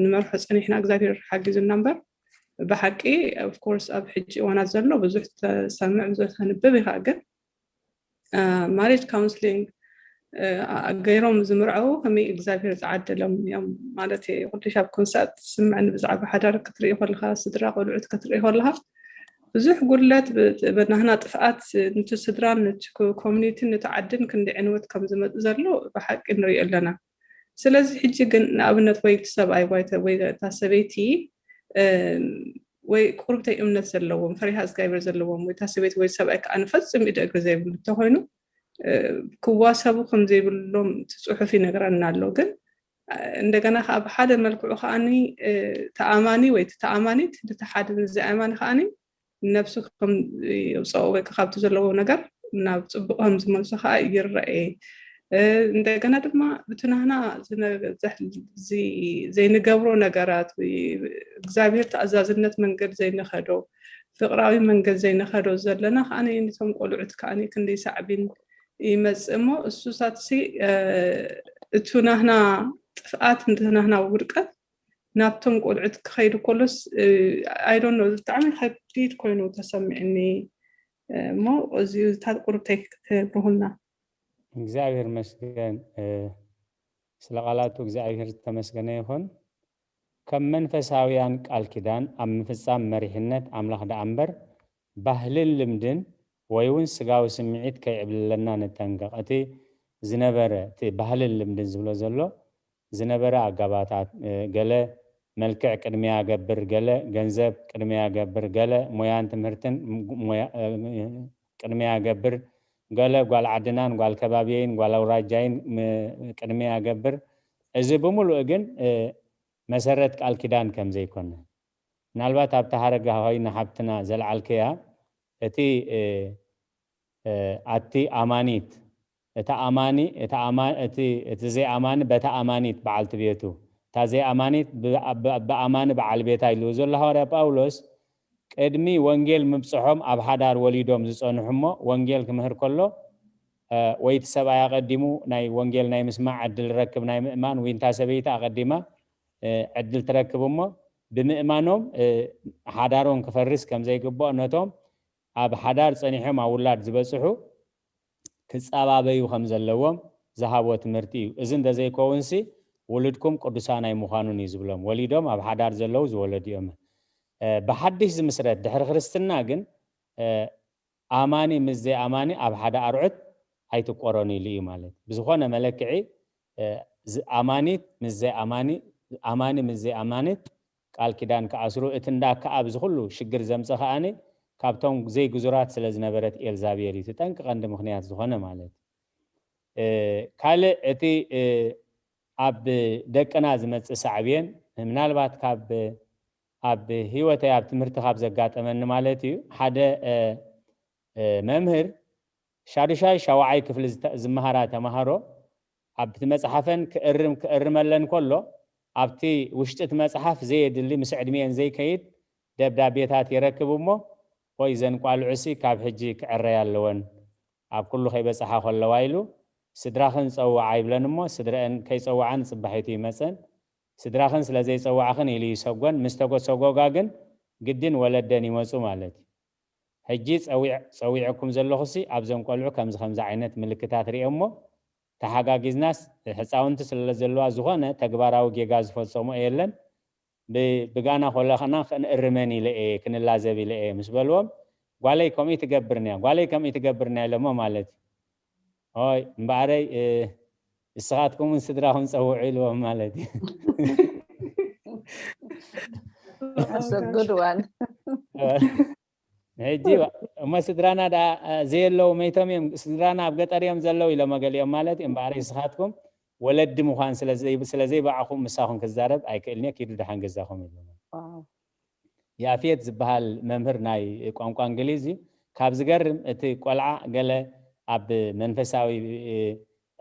ንመርሖ ፀኒሕና እግዚኣብሔር ሓጊዙና እምበር ብሓቂ ኦፍኮርስ ኣብ ሕጂ እዋናት ዘሎ ብዙሕ ተሰምዕ ብዙሕ ተንብብ ኢኻ ግን ማሬጅ ካውንስሊንግ ገይሮም ዝምርዐው ከመይ እግዚኣብሔር ዝዓደሎም እዮም ማለት እዩ። ኩሉ ሻብ ኮንሰርት ትስምዕኒ ብዛዕባ ሓዳር ክትርኢ ከለካ ስድራ ቆልዑት ክትርኢ ከለካ ብዙሕ ጉድለት ብናህና ጥፍኣት ንቲ ስድራን ንቲ ኮሚኒቲን ንቲ ዓድን ክንዲ ዕንወት ከም ዝመፅ ዘሎ ብሓቂ ንሪኦ ኣለና። ስለዚ ሕጂ ግን ንኣብነት ወይ እቲ ሰብኣይ ወይ እታ ሰበይቲ ወይ ቁርብተይ እምነት ዘለዎም ፈሪሃ እግዚኣብሔር ዘለዎም ወይ እታ ሰበይቲ ወይ ሰብኣይ ከዓ ንፈፅም ኢደ እግሪ ዘይብሉ እንተኮይኑ ክዋሰቡ ከም ዘይብሎም እቲ ፅሑፍ ይነግረና ኣሎ። ግን እንደገና ከዓ ብሓደ መልክዑ ከዓኒ ተኣማኒ ወይ ተኣማኒት ንተሓደ ንዘኣማኒ ከዓኒ ነብሱ ከም የውፅኦ ወይ ካብቲ ዘለዎ ነገር ናብ ፅቡቅ ከም ዝመልሶ ከዓ ይረአ። እንደገና ድማ ብትናህና ዘይንገብሮ ነገራት እግዚኣብሔር ተኣዛዝነት መንገድ ዘይንኸዶ ፍቅራዊ መንገድ ዘይንኸዶ ዘለና ከዓኒ ነቶም ቆልዑት ከዓኒ ክንደይ ሳዕቢን ይመፅእ እሞ እሱሳትሲ እቱ ናህና ጥፍኣት ንቲ ናህና ውድቀት ናብቶም ቆልዑት ክኸይዱ ከሎስ ኣይዶኖ ብጣዕሚ ከቢድ ኮይኑ ተሰሚዕኒ እሞ እዚ እታ ቁርብተይ ክትብርሁልና። እግዚኣብሔር መስገን ስለ ቃላቱ እግዚኣብሔር ዝተመስገነ ይኹን። ከም መንፈሳውያን ቃል ኪዳን ኣብ ምፍጻም መሪሕነት ኣምላኽ ደኣ እምበር ባህልን ልምድን ወይ እውን ስጋዊ ስምዒት ከይዕብልለና ንጠንቀቕ። እቲ ዝነበረ እቲ ባህልን ልምድን ዝብሎ ዘሎ ዝነበረ ኣጋባታት ገለ መልክዕ ቅድሚያ ገብር፣ ገለ ገንዘብ ቅድሚያ ገብር፣ ገለ ሞያን ትምህርትን ቅድሚያ ገብር፣ ገለ ጓል ዓድናን ጓል ከባቢየይን ጓል ኣውራጃይን ቅድሚያ ገብር። እዚ ብምሉእ ግን መሰረት ቃል ኪዳን ከም ዘይኮነ ምናልባት ኣብቲ ሃረጋ ኮይና ሓብትና ዘልዓልከያ እቲ ኣቲ ኣማኒት እታ ኣማኒ እቲ ዘይኣማኒ በታ ኣማኒት በዓልቲ ቤቱ እታ ዘይኣማኒት ብኣማኒ በዓል ቤታ ኢሉ ዘሎ ሃዋርያ ጳውሎስ ቅድሚ ወንጌል ምብፅሖም ኣብ ሓዳር ወሊዶም ዝፀንሑ እሞ ወንጌል ክምህር ከሎ ወይ እቲ ሰብኣይ ኣቐዲሙ ናይ ወንጌል ናይ ምስማዕ ዕድል ረክብ ናይ ምእማን ወይ እንታ ሰበይቲ ኣቐዲማ ዕድል ትረክብ እሞ ብምእማኖም ሓዳሮም ክፈርስ ከም ዘይግብኦ ነቶም ኣብ ሓዳር ጸኒሖም ኣብ ውላድ ዝበጽሑ ክጻባበዩ ከም ዘለዎም ዝሃቦ ትምህርቲ እዩ። እዚ እንተዘይከውንሲ ውሉድኩም ቅዱሳን ኣይምዃኑን እዩ ዝብሎም። ወሊዶም ኣብ ሓዳር ዘለዉ ዝወለዱ እዮም። ብሓድሽ ዝምስረት ድሕሪ ክርስትና ግን ኣማኒ ምስ ዘይኣማኒ ኣብ ሓደ ኣርዑት ኣይትቆረኑ ኢሉ እዩ ማለት። ብዝኾነ መለክዒ ኣማኒት ምስ ዘይኣማኒ ኣማኒ ምስ ዘይኣማኒት ቃል ኪዳን ክኣስሩ እቲ እንዳ ከኣ ኣብዚ ኩሉ ሽግር ዘምፀ ከኣኒ ካብቶም ዘይግዙራት ስለ ዝነበረት ኤልዛቤል እዩ እቲ ጠንቂ ቀንዲ ምክንያት ዝኾነ ማለት ካልእ እቲ ኣብ ደቅና ዝመፅእ ሳዕብየን ምናልባት ካብ ኣብ ህይወተይ ኣብ ትምህርቲ ካብ ዘጋጠመኒ ማለት እዩ ሓደ መምህር ሻዱሻይ ሻውዓይ ክፍሊ ዝመሃራ ተማሃሮ ኣብቲ መፅሓፈን ክእርም ክእርመለን ከሎ ኣብቲ ውሽጢ እቲ መፅሓፍ ዘየድሊ ምስ ዕድሚኤን ዘይከይድ ደብዳቤታት ይረክብ እሞ ወይ ዘን ቋልዑሲ ካብ ሕጂ ክዕረያ ኣለወን ኣብ ኩሉ ከይበፅሓ ከለዋ ኢሉ ስድራኽን ፀውዓ ይብለን እሞ ስድረአን ከይፀውዓን ፅባሒቱ ይመፀን ስድራኽን ስለ ዘይፀዋዕኽን ኢሉ ይሰጎን ምስ ተጎሰጎጋ ግን ግድን ወለደን ይመፁ ማለት እዩ ሕጂ ፀዊዐኩም ዘለኹሲ ኣብዞም ቆልዑ ከምዚ ከምዚ ዓይነት ምልክታት ሪኦ እሞ ተሓጋጊዝናስ ሕፃውንቲ ስለ ዘለዋ ዝኾነ ተግባራዊ ጌጋ ዝፈፀሞ የለን ብጋና ኮለኸና ክንእርመን ኢለ እየ ክንላዘብ ኢለ እየ ምስ በልዎም ጓለይ ከምኡ ትገብርንያ ጓለይ ከምኡ ትገብርንያ ኢለሞ ማለት እዩ ኦይ እምበኣረይ ንስኻትኩም እውን ስድራኹም ፀውዑ ኢልዎም ማለት እዩ good one ሕጂ እሞ ስድራና ደኣ ዘየለዉ መይቶም እዮም ስድራና ኣብ ገጠር እዮም ዘለዉ ኢሎም ገሊኦም ማለት እዮም እምበኣር ንስኻትኩም ወለዲ ምዃን ስለ ዘይበዓኹም ምሳኹም ክዛረብ ኣይክእልን እየ ኪዱ ደሓን ገዛኹም ኢሎም ያፌት ዝበሃል መምህር ናይ ቋንቋ እንግሊዝ እዩ ካብ ዝገርም እቲ ቆልዓ ገለ ኣብ መንፈሳዊ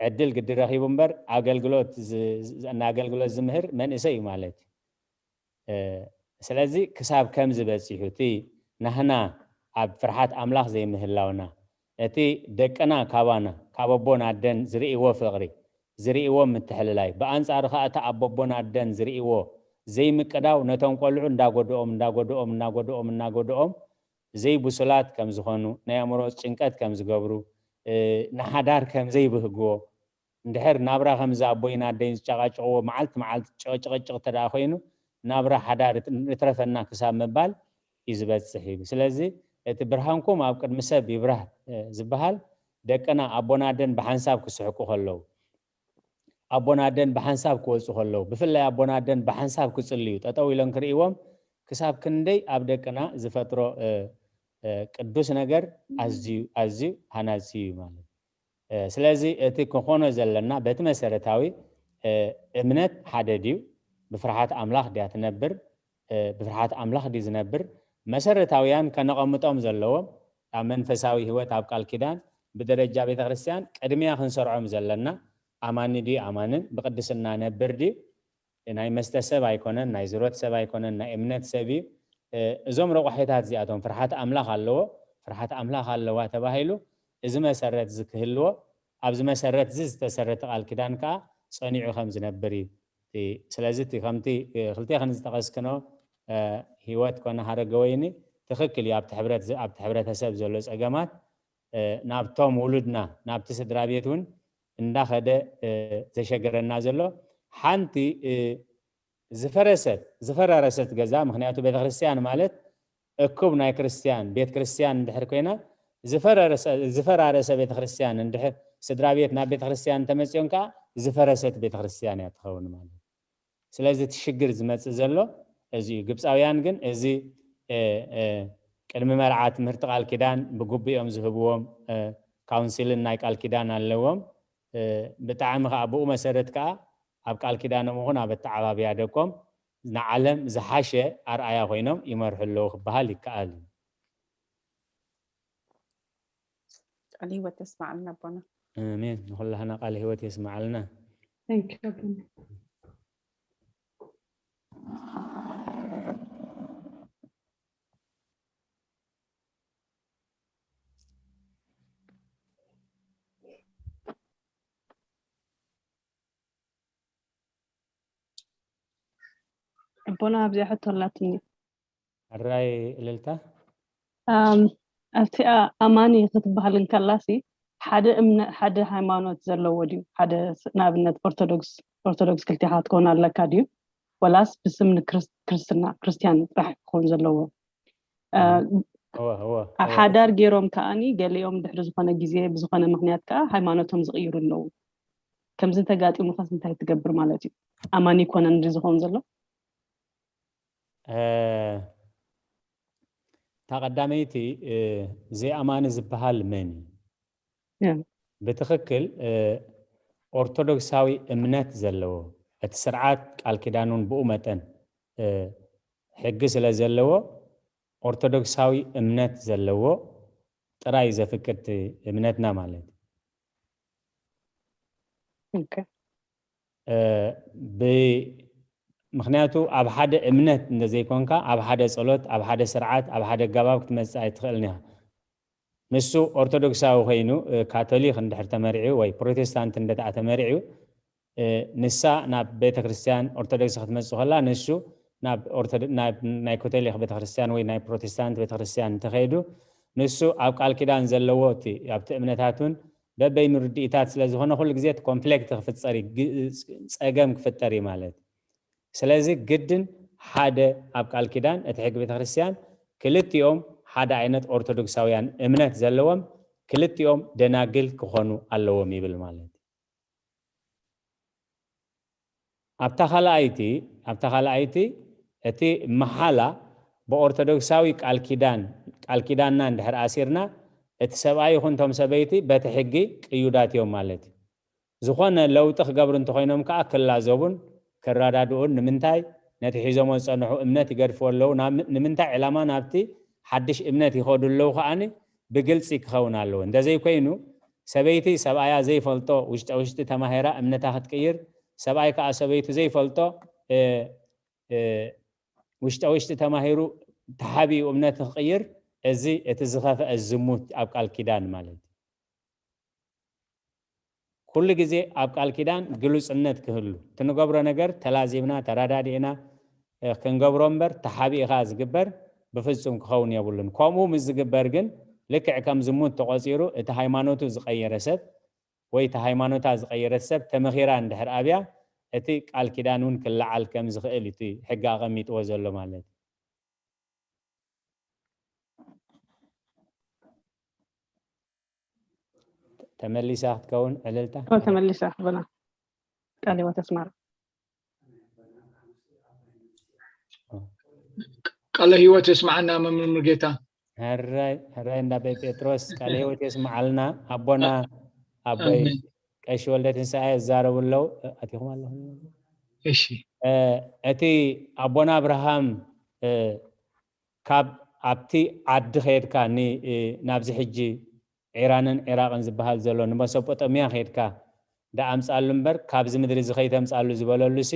ዕድል ግዲ ረኺቡ እምበር ኣገልግሎት ዝ- ዝ- ንኣገልግሎት ዝምህር መንእሰይ እዩ ማለት እዩ። እ፣ ስለዚ ክሳብ ከምዚ በፂሑ እቲ ናህና ኣብ ፍርሓት ኣምላኽ ዘይምህላውና፣ እቲ ደቅና ካባና ካብ ኣቦን ኣደን ዝርእይዎ ፍቕሪ፣ ዝርእይዎ ምትሕልላይ፣ ብኣንጻሩ ኸኣ እቲ ኣብ ኣቦን ኣደን ዝርእይዎ ዘይምቅዳው ነቶም ቆልዑ እንዳጎድኦም እንዳጎድኦም እንዳጎድኦም እንዳጎድኦም ዘይብሱላት ከም ዝኾኑ፣ ናይ ኣእምሮ ጭንቀት ከም ዝገብሩ፣ እ፣ ንሓዳር ከም ዘይብህግዎ፣ እንድሕር ናብራ ከምዚ ኣቦይን ኣደይን ዝጨቃጨቅዎ መዓልቲ መዓልቲ ጭቅጭቅ እንተ ደኣ ኮይኑ ናብራ ሓዳር ይትረፈና ክሳብ ምባል እዩ ዝበፅሕ ኢሉ። ስለዚ እቲ ብርሃንኩም ኣብ ቅድሚ ሰብ ይብራህ ዝበሃል ደቅና ኣቦን ኣደን ብሓንሳብ ክስሕቁ ከለዉ ኣቦን ኣደን ብሓንሳብ ክወፁ ከለዉ ብፍላይ ኣቦን ኣደን ብሓንሳብ ክፅልዩ ጠጠው ኢሎም ክርእይዎም ክሳብ ክንደይ ኣብ ደቅና ዝፈጥሮ ቅዱስ ነገር ኣዝዩ ኣዝዩ ሃናፂ እዩ ማለት እዩ። ስለዚ እቲ ክንኾኖ ዘለና በቲ መሰረታዊ እምነት ሓደ ድዩ? ብፍርሓት ኣምላኽ ድያ ትነብር? ብፍርሓት ኣምላኽ ድዩ ዝነብር? መሰረታውያን ከነቐምጦም ዘለዎም ኣብ መንፈሳዊ ህይወት ኣብ ቃል ኪዳን ብደረጃ ቤተ ክርስቲያን ቅድሚያ ክንሰርዖም ዘለና ኣማኒ ድዩ ኣማንን ብቅድስና ነብር ድዩ ናይ መስተ ሰብ ኣይኮነን፣ ናይ ዝሮት ሰብ ኣይኮነን፣ ናይ እምነት ሰብ እዩ። እዞም ረቋሒታት እዚኣቶም ፍርሓት ኣምላኽ ኣለዎ፣ ፍርሓት ኣምላኽ ኣለዋ ተባሂሉ እዚ መሰረት እዚ ክህልዎ ኣብዚ መሰረት እዚ ዝተሰረተ ቃል ኪዳን ከዓ ፀኒዑ ከም ዝነብር እዩ። ስለዚ እቲ ከምቲ ክልቴ ክንዝጠቐስክኖ ህይወት ኮነ ሃረገ ወይኒ ትኽክል እዩ። ኣብቲ ሕብረተሰብ ዘሎ ፀገማት ናብቶም ውሉድና ናብቲ ስድራ ቤት እውን እንዳኸደ ዘሸገረና ዘሎ ሓንቲ ዝፈረሰት ዝፈራረሰት ገዛ ምክንያቱ ቤተክርስትያን ማለት እኩብ ናይ ክርስትያን ቤት ክርስትያን እንድሕር ኮይና ዝፈራረሰ ቤተክርስትያን እንድሕር ስድራ ቤት ናብ ቤተክርስትያን እንተመፅኦም ከዓ ዝፈረሰት ቤተክርስትያን እያ ትኸውን ማለት እዩ። ስለዚ እቲ ሽግር ዝመፅእ ዘሎ እዚ እዩ። ግብፃውያን ግን እዚ ቅድሚ መርዓ ትምህርቲ ቃል ኪዳን ብግቡእ እዮም ዝህብዎም። ካውንሲልን ናይ ቃል ኪዳን ኣለዎም። ብጣዕሚ ከዓ ብኡ መሰረት ከዓ ኣብ ቃል ኪዳኖም ይኹን ኣብ ኣተዓባብያ ደቆም ንዓለም ዝሓሸ ኣርኣያ ኮይኖም ይመርሑ ኣለዉ ክበሃል ይከኣል እዩ። ቃል ህይወት የስማዓልና ኣቦና። ኣሜን። ንኹላህና ቃል ህይወት የስማዓልና። Thank you ኣቦና። ኣቦና ኣብዚኣ ሕቶ ኣላትኒ። ሕራይ እልልታ። ኣብቲኣ ኣማኒ ክትበሃል እንከላሲ ሓደ እምነ ሓደ ሃይማኖት ዘለዎ ድዩ? ሓደ ንኣብነት ኦርቶዶክስ ኦርቶዶክስ ክልቲኻ ትከውን ኣለካ ድዩ? ወላስ ብስም ንክርስትና ክርስትያን ጥራሕ ክኸውን ዘለዎ? ኣብ ሓዳር ገይሮም ከዓኒ ገሊኦም ድሕሪ ዝኾነ ግዜ ብዝኾነ ምክንያት ከዓ ሃይማኖቶም ዝቕይሩ ኣለዉ። ከምዚ እንተጋጢሙኸስ እንታይ ትገብር ማለት እዩ? ኣማኒ ይኮነን ድዩ ዝኸውን ዘሎ? እታ ቀዳመይቲ ዘይኣማኒ ዝበሃል መን እዩ? ብትኽክል ኦርቶዶክሳዊ እምነት ዘለዎ እቲ ስርዓት ቃል ኪዳን እውን ብኡ መጠን ሕጊ ስለ ዘለዎ ኦርቶዶክሳዊ እምነት ዘለዎ ጥራይ ዘፍቅድ እምነትና ማለት እዩ። ምክንያቱ ኣብ ሓደ እምነት እንተዘይኮንካ ኣብ ሓደ ፀሎት ኣብ ሓደ ስርዓት ኣብ ሓደ ኣገባብ ክትመፅእ ኣይትኽእልን ኢኻ። ንሱ ኦርቶዶክሳዊ ኮይኑ ካቶሊክ እንድሕር ተመሪዑ ወይ ፕሮቴስታንት እንደተኣ ተመሪዑ ንሳ ናብ ቤተክርስትያን ኦርቶዶክስ ክትመፅእ ከላ ንሱ ናብ ናይ ኮቶሊክ ቤተክርስትያን ወይ ናይ ፕሮቴስታንት ቤተክርስትያን እንተኸይዱ ንሱ ኣብ ቃል ኪዳን ዘለዎ እቲ ኣብቲ እምነታቱን በበይኑ ርድኢታት ስለ ዝኾነ ኩሉ ግዜ እቲ ኮንፍሌክት ክፍፀር እዩ፣ ግ- ፀገም ክፍጠር እዩ ማለት እዩ። ስለዚ ግድን ሓደ ኣብ ቃል ኪዳን እቲ ሕጊ ቤተክርስትያን ክልቲኦም ሓደ ዓይነት ኦርቶዶክሳውያን እምነት ዘለዎም ክልቲኦም ደናግል ክኾኑ ኣለዎም ይብል ማለት እዩ። ኣብታ ካልኣይቲ ኣብታ ካልኣይቲ እቲ መሓላ ብኦርቶዶክሳዊ ቃል ኪዳን ቃል ኪዳንና እንድሕር ኣሲርና እቲ ሰብኣይ ይኹን እቶም ሰበይቲ በቲ ሕጊ ቅዩዳት እዮም ማለት እዩ። ዝኾነ ለውጢ ክገብሩ እንተኾይኖም ከዓ ክላዘቡን ክረዳድኡን ንምንታይ ነቲ ሒዞሞ ዝፀንሑ እምነት ይገድፍዎ ኣለዉ ንምንታይ ዕላማ ናብቲ ሓድሽ እምነት ይኸዱ ኣለዉ ከዓኒ ብግልፂ ክኸውን ኣለዎ እንተዘይኮይኑ ሰበይቲ ሰብኣያ ዘይፈልጦ ውሽጠ ውሽጢ ተማሂራ እምነታ ክትቅይር፣ ሰብኣይ ከዓ ሰበይቱ ዘይፈልጦ ውሽጠ ውሽጢ ተማሂሩ ተሓቢኡ እምነት ክቅይር፣ እዚ እቲ ዝኸፍአ ዝሙት ኣብ ቃል ኪዳን ማለት እዩ። ኩሉ ግዜ ኣብ ቃል ኪዳን ግሉጽነት ክህሉ፣ እቲ ንገብሮ ነገር ተላዚብና ተረዳዲእና ክንገብሮ እምበር ተሓቢእኻ ዝግበር ብፍጹም ክኸውን የብሉን። ከምኡ ምስ ዝግበር ግን ልክዕ ከም ዝሙት ተቖጺሩ እቲ ሃይማኖቱ ዝቐየረ ሰብ ወይ እቲ ሃይማኖታ ዝቐየረት ሰብ ተመኺራ እንድሕር ኣብያ እቲ ቃል ኪዳን እውን ክለዓል ከም ዝኽእል እቲ ሕጊ ኣቐሚጥዎ ዘሎ ማለት እዩ። ተመሊሳ ክትከውን ዕልልታ ተመሊሳ ክብላ ቃል ህይወት ኣስመራ ቃለ ህይወት የስማዓና መምህር ሙሉጌታ። ሕራይ ሕራይ እንዳበይ ጴጥሮስ ቃለ ህይወት የስማዓልና ኣቦና ኣቦይ ቀሺ ወልደ ትንሳኤ ይዛረቡ ኣለዉ። ኣቲኹም ኣለኹም። እሺ እቲ ኣቦና ኣብርሃም ካብ ኣብቲ ዓዲ ከየድካ ናብዚ ሕጂ ዒራንን ዒራቕን ዝበሃል ዘሎ ንመሶጶጦምያ ከይድካ ደኣ ኣምጻሉ እምበር ካብዚ ምድሪ እዚ ከይተምጻሉ ዝበለሉ ሲ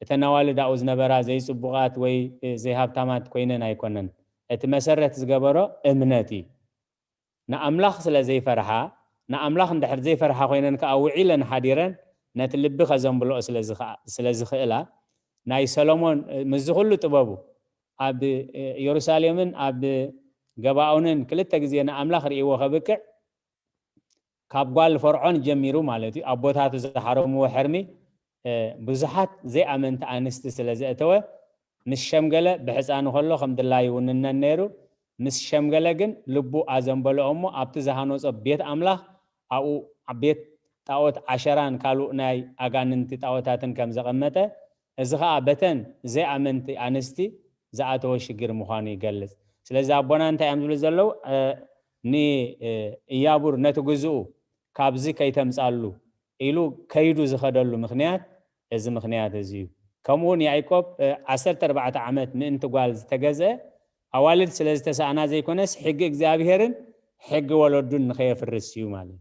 እተን ኣዋልድ ኣብኡ ዝነበራ ዘይጽቡቓት ወይ ዘይሃብታማት ኮይነን ኣይኮነን። እቲ መሰረት ዝገበሮ እምነት እዩ። ንኣምላኽ ስለ ዘይፈርሓ፣ ንኣምላኽ እንድሕር ዘይፈርሓ ኮይነን ከኣ ውዒለን ሓዲረን ነቲ ልቢ ከዘንብልኦ ስለ ዝኽእላ ናይ ሰሎሞን ምስዚ ኩሉ ጥበቡ ኣብ ኢየሩሳሌምን ኣብ ገባኦንን ክልተ ግዜ ንኣምላኽ ርእይዎ ከብቅዕ ካብ ጓል ፈርዖን ጀሚሩ ማለት እዩ ኣቦታቱ ዝሓረምዎ ሕርሚ ብዙሓት ዘይኣመንቲ ኣንስቲ ስለ ዘእተወ ምስ ሸምገለ ብሕፃኑ ከሎ ከም ድላዩ ይውንነን ነይሩ። ምስ ሸምገለ ግን ልቡ ኣዘንበሎ እሞ ኣብቲ ዝሃነፆ ቤት ኣምላኽ ኣብኡ ቤት ጣዖት ዓሸራን ካልእ ናይ ኣጋንንቲ ጣዖታትን ከም ዘቐመጠ እዚ ኸዓ በተን ዘይኣመንቲ ኣንስቲ ዝኣተወ ሽግር ምዃኑ ይገልጽ። ስለዚ ኣቦና እንታይ እዮም ዝብሉ ዘለዉ ንእያቡር ነቲ ግዝኡ ካብዚ ከይተምጻሉ ኢሉ ከይዱ ዝኸደሉ ምኽንያት እዚ ምኽንያት እዚ እዩ። ከምኡ እውን ያዕቆብ ዓሰርተ ኣርባዕተ ዓመት ምእንቲ ጓል ዝተገዝአ ኣዋልድ ስለ ዝተሰኣና ዘይኮነስ ሕጊ እግዚኣብሄርን ሕጊ ወለዱን ንኸየፍርስ እዩ ማለት እዩ።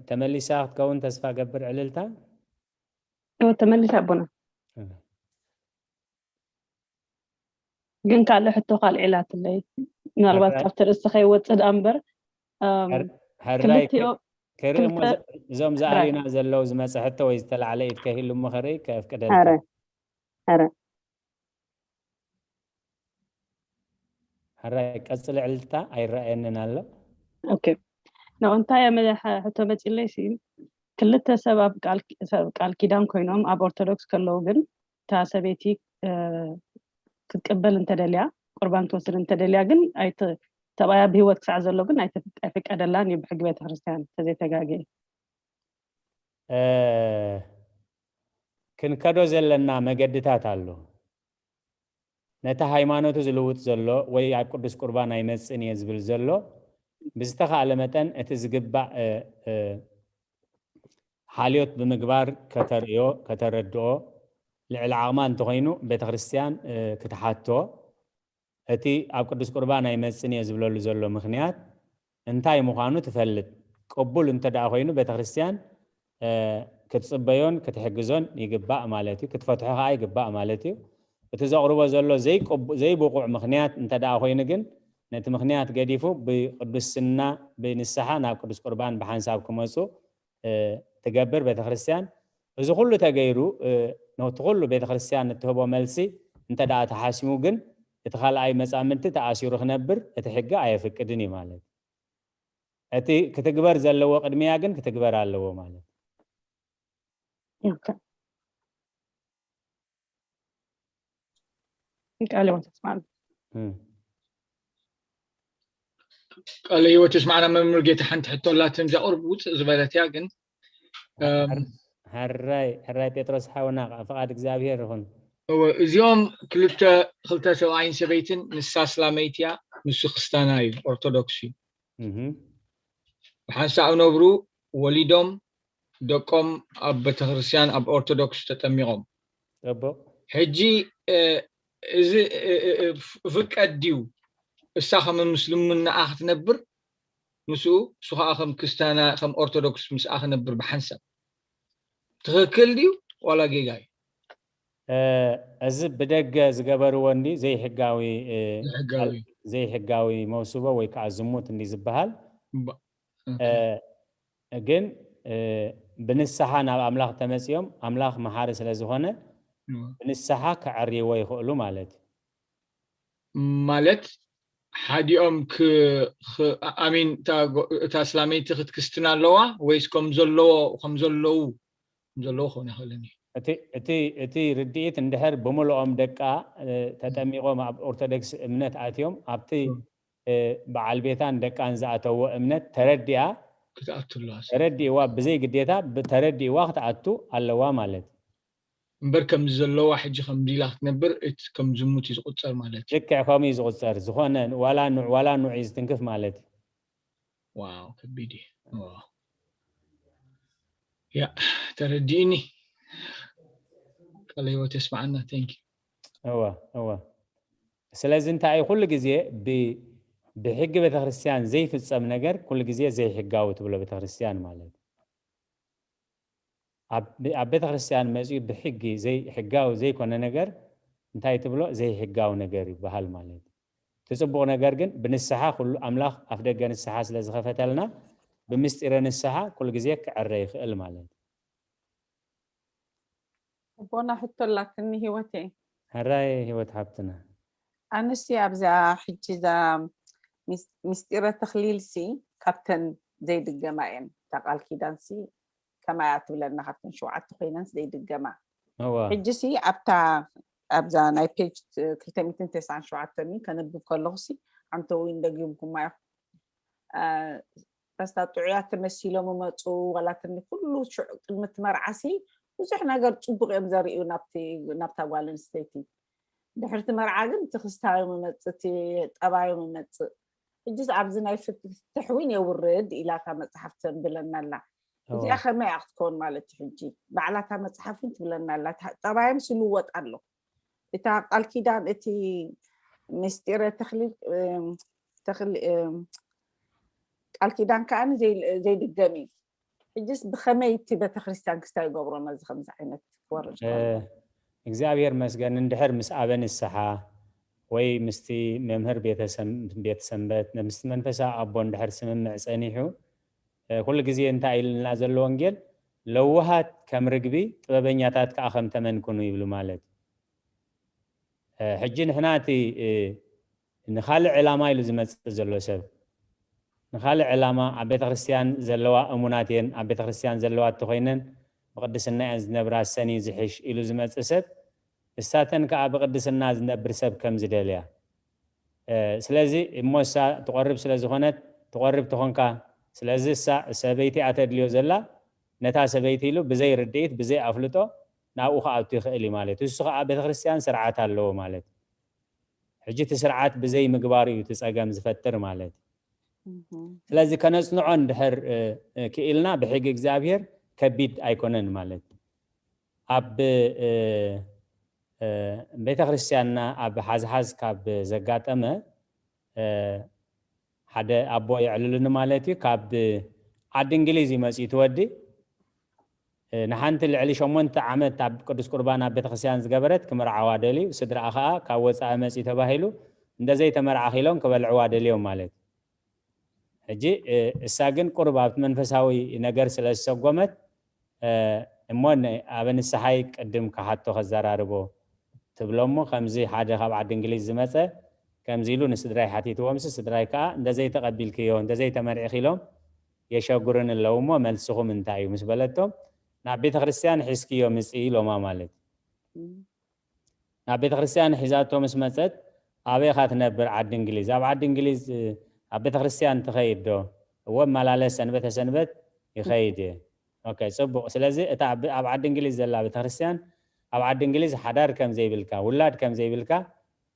ተመሊሳ ክትከውን ተስፋ ገብር ዕልልታ ተመሊሳ ኣቦና ግን ካልእ ሕቶ ካልእ ኢላትለይ ምናልባት ካብቲ ርእሲ ከይወፅእ ደኣ እምበር ሕራይ ክርኢ እሞ እዞም ዝኣልዩና ዘለዉ ዝመፀ ሕቶ ወይ ዝተላዕለ ኢድ ከይህሉ እሞ ክርኢ ከፍቅደልካ ረ ሕራይ ቀፅሊ ዕልልታ ኣይረኣየንን ኣሎ ኦኬ ነው እንታይ ሕቶ መፂለይ ሲ ክልተ ሰብ ኣብ ቃል ኪዳን ኮይኖም ኣብ ኦርቶዶክስ ከለዉ ግን እታ ሰበይቲ ክትቅበል እንተደልያ ቁርባን ትወስድ እንተደልያ ግን ሰብኣያ ብሂወት ክሳዕ ዘሎ ግን ኣይፍቀደላን እዩ ብሕጊ ቤተክርስትያን ተዘይተጋገየ ክንከዶ ዘለና መገድታት ኣሎ ነቲ ሃይማኖቱ ዝልውጥ ዘሎ ወይ ኣብ ቅዱስ ቁርባን ኣይመፅን እየ ዝብል ዘሎ ብዝተኻእለ መጠን እቲ ዝግባእ ሓልዮት ብምግባር ከተርእዮ ከተረድኦ ልዕሊ ዓቕማ እንተኮይኑ ቤተክርስትያን ክትሓቶ እቲ ኣብ ቅዱስ ቁርባን ኣይመፅን እየ ዝብለሉ ዘሎ ምክንያት እንታይ ምዃኑ ትፈልጥ ቅቡል እንተ ኮይኑ ቤተክርስትያን ክትፅበዮን ክትሕግዞን ይግባእ ማለት እዩ ክትፈትሖ ከዓ ይግባእ ማለት እዩ እቲ ዘቕርቦ ዘሎ ዘይብቑዕ ምክንያት እንተ ኮይኑ ግን ነቲ ምክንያት ገዲፉ ብቅዱስና ብንስሓ ናብ ቅዱስ ቁርባን ብሓንሳብ ክመፁ ትገብር ቤተክርስትያን እዚ ኩሉ ተገይሩ ነቲ ኩሉ ቤተክርስትያን እትህቦ መልሲ እንተ ደኣ ተሓሲሙ ግን እቲ ካልኣይ መጻምድቲ ተኣሲሩ ክነብር እቲ ሕጊ ኣየፍቅድን እዩ ማለት እቲ ክትግበር ዘለዎ ቅድሚያ ግን ክትግበር ኣለዎ ማለት ቃል ተስማሚ ቃለ ህይወት ይስማዕና መምህር ጌታ ሓንቲ ሕቶ ኣላትን እዛ ቁርብ ውፅእ ዝበለት እያ ግን ሕራይ ሕራይ ጴጥሮስ ሓውና ከዓ ፍቓድ እግዚኣብሔር ይኹን እዚኦም ክልተ ክልተ ሰብኣይን ሰበይትን ንሳ ስላመይቲ እያ ንሱ ክስታና እዩ ኦርቶዶክስ እዩ ብሓንሳእ ነብሩ ወሊዶም ደቆም ኣብ ቤተክርስትያን ኣብ ኦርቶዶክስ ተጠሚቖም ፅቡቅ ሕጂ እዚ ፍቀድ ድዩ እሳ ከም ምስልምናኣ ክትነብር፣ ምስኡ፣ እሱ ከዓ ከም ክስታና፣ ከም ኦርቶዶክስ ምስኣ ክነብር ብሓንሳብ። ትኽክል ድዩ ዋላ ጌጋ እዩ? እ፣ እዚ ብደገ ዝገበርዎ እንዲ ዘይሕጋዊ፣ እ፣ ዘይሕጋዊ። ዘይሕጋዊ መውስቦ ወይ ከዓ ዝሙት እንዲ ዝበሃል። እባ። ኦኬ። እ፣ ግን፣ እ፣ ብንስሓ ናብ ኣምላኽ ተመጺኦም፣ ኣምላኽ መሓሪ ስለ ዝኾነ፣ እዋ። ብንስሓ ከዐርይዎ ይኽእሉ ማለት እዩ። ማለት ሓዲኦም ክ-፣ ክ-፣ ኣሚን እታ ጎ-፣ እታ እስላመይቲ ክትክስትና ኣለዋ ወይስ ከም ዘለዎ፣ ከም ዘለዉ፣ ከም ዘለዉ ክኾን ይኽእልን እዩ? እቲ፣ እቲ፣ እቲ ርድኢት እንድሕር ብምልኦም ደቃ፣ እ፣ ተጠሚቖም ኣብ ኦርቶዶክስ እምነት ኣትዮም፣ ኣብቲ፣ እም። እ፣ በዓል ቤታን ደቃን ዝኣተዎ እምነት ተረዲኣ፣ ክትኣቱ ኣለዋ። ተረዲእዋ፣ ብዘይ ግዴታ፣ ብ-፣ ተረዲእዋ ክትኣቱ ኣለዋ ማለት እዩ። እምበር ከምዚ ዘለዋ ሕጂ ከምዚ ኢላ ክትነብር፣ እቲ ከም ዝሙት እዩ ዝቑጸር ማለት እዩ። ልክዕ ከምኡ እዩ ዝቑጸር። ዝኾነ ዋላ ኑዕ፣ ዋላ ኑዕ እዩ ዝትንክፍ ማለት እዩ። ዋው፣ ከቢድ እዩ። ዋው። ያ፣ ተረዲእኒ። ቃለ ህይወት የስማዓና። Thank you። እወ፣ እወ። ስለዚ እንታይ እዩ፣ ኩሉ ግዜ ብ-፣ ብሕጊ ቤተክርስትያን ዘይፍጸም ነገር ኩሉ ግዜ ዘይሕጋዊ ትብሎ ቤተክርስትያን ማለት እዩ። ኣብ፣ ኣብ ቤተክርስትያን መጺኡ ብሕጊ ዘይ-፣ ሕጋዊ ዘይኮነ ነገር እንታይ ትብሎ? ዘይሕጋዊ ነገር ይበሃል ማለት እዩ። እቲ ጽቡቕ ነገር ግን ብንስሓ ኩሉ ኣምላኽ ኣፍ ደገ ንስሓ ስለ ዝኸፈተልና ብምስጢረ ንስሓ ኩሉ ግዜ ክዕረ ይኽእል ማለት እዩ። ኣቦና ሕቶ ኣላትኒ ህይወተይ። ሕራይ ህይወት ሓብትና። ኣነሲ ኣብዛ ሕጂ እዛ ምስ-፣ ምስጢረ ተኽሊልሲ ካብተን ዘይድገማ እየን። እታ ቃል ኪዳንሲ ከማያ ትብለና ካብተን ሸውዓተ ኮይነን ዘይድገማ። እዋ። ሕጂሲ ኣብታ፣ ኣብዛ ናይ ፔጅ ክልተ ሚእትን ተስዓን ሸውዓተን ከነብብ ከለኹሲ ሓንተ እውን ደጊምኩማ ኢኹም። እ፣ ፈስታ ጥዑያት ተመሲሎም ይመፁ፣ ዋላ እተን ኩሉ ሽዑ ቅድሚ እቲ መርዓሲ ብዙሕ ነገር ፅቡቅ እዮም ዘርእዩ ናብቲ፣ ናብታ ጓል ኣንስተይቲ። ድሕርቲ መርዓ ግን እቲ ክስታዮም ይመፅእ፣ እቲ ጠባዮም ይመፅእ። ሕጂስ ኣብዚ ናይ ፍት-፣ ፍትሕ እውን የውርድ ኢላ እታ መፅሓፍ ተንብለና ኣላ። እዚኣ እዋ። ከመይ እያ ክትከውን ማለት እዩ? ሕጂ ባዕላ እታ መፅሓፍ እውን ትብለና ኣላ። እታ ጠባዮም ስልወጥ ኣሎ። እታ ቃል ኪዳን፣ እቲ ምስጢረ ተኽሊል፣ እም፣ ተኽል-፣ እም፣ ቃል ኪዳን ከኣ ዘይ-፣ ዘይድገም እዩ። ሕጅስ ብኸመይ እቲ ቤተክርስትያን ክስታይ ይገብሮ ነዚ ከምዚ ዓይነት ክወርድ እ፣ ከሎ? እግዚኣብሔር መስገን እንድሕር ምስ ኣበ ንስሓ ወይ ምስቲ መምህር ቤተ ሰም-፣ ቤተ ሰንበት፣ ምስቲ መንፈሳዊ ኣቦ እንድሕር ስምምዕ ጸኒሑ፣ እ፣ ኩሉ ግዜ እንታይ ኢሉና ዘሎ ወንጌል? ለዋሃት ከም ርግቢ፣ ጥበበኛታት ከኣ ከም ተመን ኩኑ ይብሉ ማለት እዩ። እ፣ ሕጂ ንሕና እቲ፣ እ፣ ንኻልእ ዕላማ ኢሉ ዝመጽእ ዘሎ ሰብ፣ ንኻልእ ዕላማ ኣብ ቤተ ክርስቲያን ዘለዋ እሙናት እየን፣ ኣብ ቤተ ክርስቲያን ዘለዋ እንተኾይነን ብቅድስና እየን ዝነብራ፣ ሰኒ ዝሕሽ ኢሉ ዝመጽእ ሰብ፣ እሳተን ከኣ ብቅድስና ዝነብር ሰብ ከም ዝደልያ። እ፣ ስለዚ እሞ እሳ ትቆርብ ስለ ዝኾነት፣ ትቆርብ ተኾንካ፣ ስለዚ እሳ ሰበይቲ እያ ተድልዮ ዘላ፣ ነታ ሰበይቲ ኢሉ ብዘይ ርድኢት፣ ብዘይ ኣፍልጦ ናብኡ ክኣቱ ይኽእል እዩ ማለት እዩ። እሱ ከኣ ቤተ ክርስቲያን ስርዓት ኣለዎ ማለት እዩ። ሕጂ እቲ ስርዓት ብዘይ ምግባሩ እዩ እቲ ጸገም ዝፈጥር ማለት እዩ። እህ። ስለዚ ከነጽንዖ እንድሕር፣ እ፣ እ፣ ክኢልና ብሕጊ እግዚኣብሔር ከቢድ ኣይኮነን ማለት እዩ። ኣብ፣ እ፣ እ፣ ቤተ ክርስቲያንና ኣብ ሓዝሓዝ ካብ ዘጋጠመ፣ እ፣ ሓደ ኣቦ የዕልሉኒ ማለት እዩ። ካብ ዓዲ እንግሊዝ እዩ መጺኡ እቲ ወዲ። እ፣ ንሓንቲ ልዕሊ ሸሞንተ ዓመት ኣብ ቅዱስ ቁርባን ኣብ ቤተ ክርስቲያን ዝገበረት ክምርዓዋ ደልዩ፣ ስድራኣ ኸኣ ካብ ወጻኢ መጺኡ ተባሂሉ፣ እንደ ዘይተመርዓኺ ኢሎም ክበልዕዋ ደልዮም ማለት እዩ። ሕጂ፣ እ፣ እሳ ግን ቁሩብ ኣብቲ መንፈሳዊ ነገር ስለ ዝሰጎመት፣ እ፣ እሞ ን-፣ ኣበ ንስሓይ ቅድም ክሓቶ ከዘራርቦ ትብሎ እሞ፣ ከምዚ ሓደ ካብ ዓዲ እንግሊዝ ዝመጸ ከምዚ ኢሉ ንስድራይ ሓቲትዎም፣ ሲ ስድራይ ከኣ እንደ ዘይተቐቢልክዮ፣ እንደ ዘይተመርዒኺ ኢሎም የሸጉርን ኣለዉ እሞ፣ መልስኹም እንታይ እዩ? ምስ በለቶም፣ ናብ ቤተ ክርስቲያን ሒዝክዮ ምጺ ኢሎማ ማለት እዩ። እም። ናብ ቤተ ክርስቲያን ሒዛቶ ምስ መጸት፣ ኣበይ ኢኻ ትነብር? ዓዲ እንግሊዝ። ኣብ ዓዲ እንግሊዝ፣ እ፣ ኣብ ቤተ ክርስቲያን ትኸይድ ዶ? እወ፣ እመላለስ፣ ሰንበተ ሰንበት ይኸይድ እየ። ኦኬ፣ ጽቡቕ። ስለዚ እታ ኣብ፣ ኣብ ዓዲ እንግሊዝ ዘላ ቤተ ክርስቲያን፣ ኣብ ዓዲ እንግሊዝ ሓዳር ከም ዘይብልካ፣ ውላድ ከም ዘይብልካ፣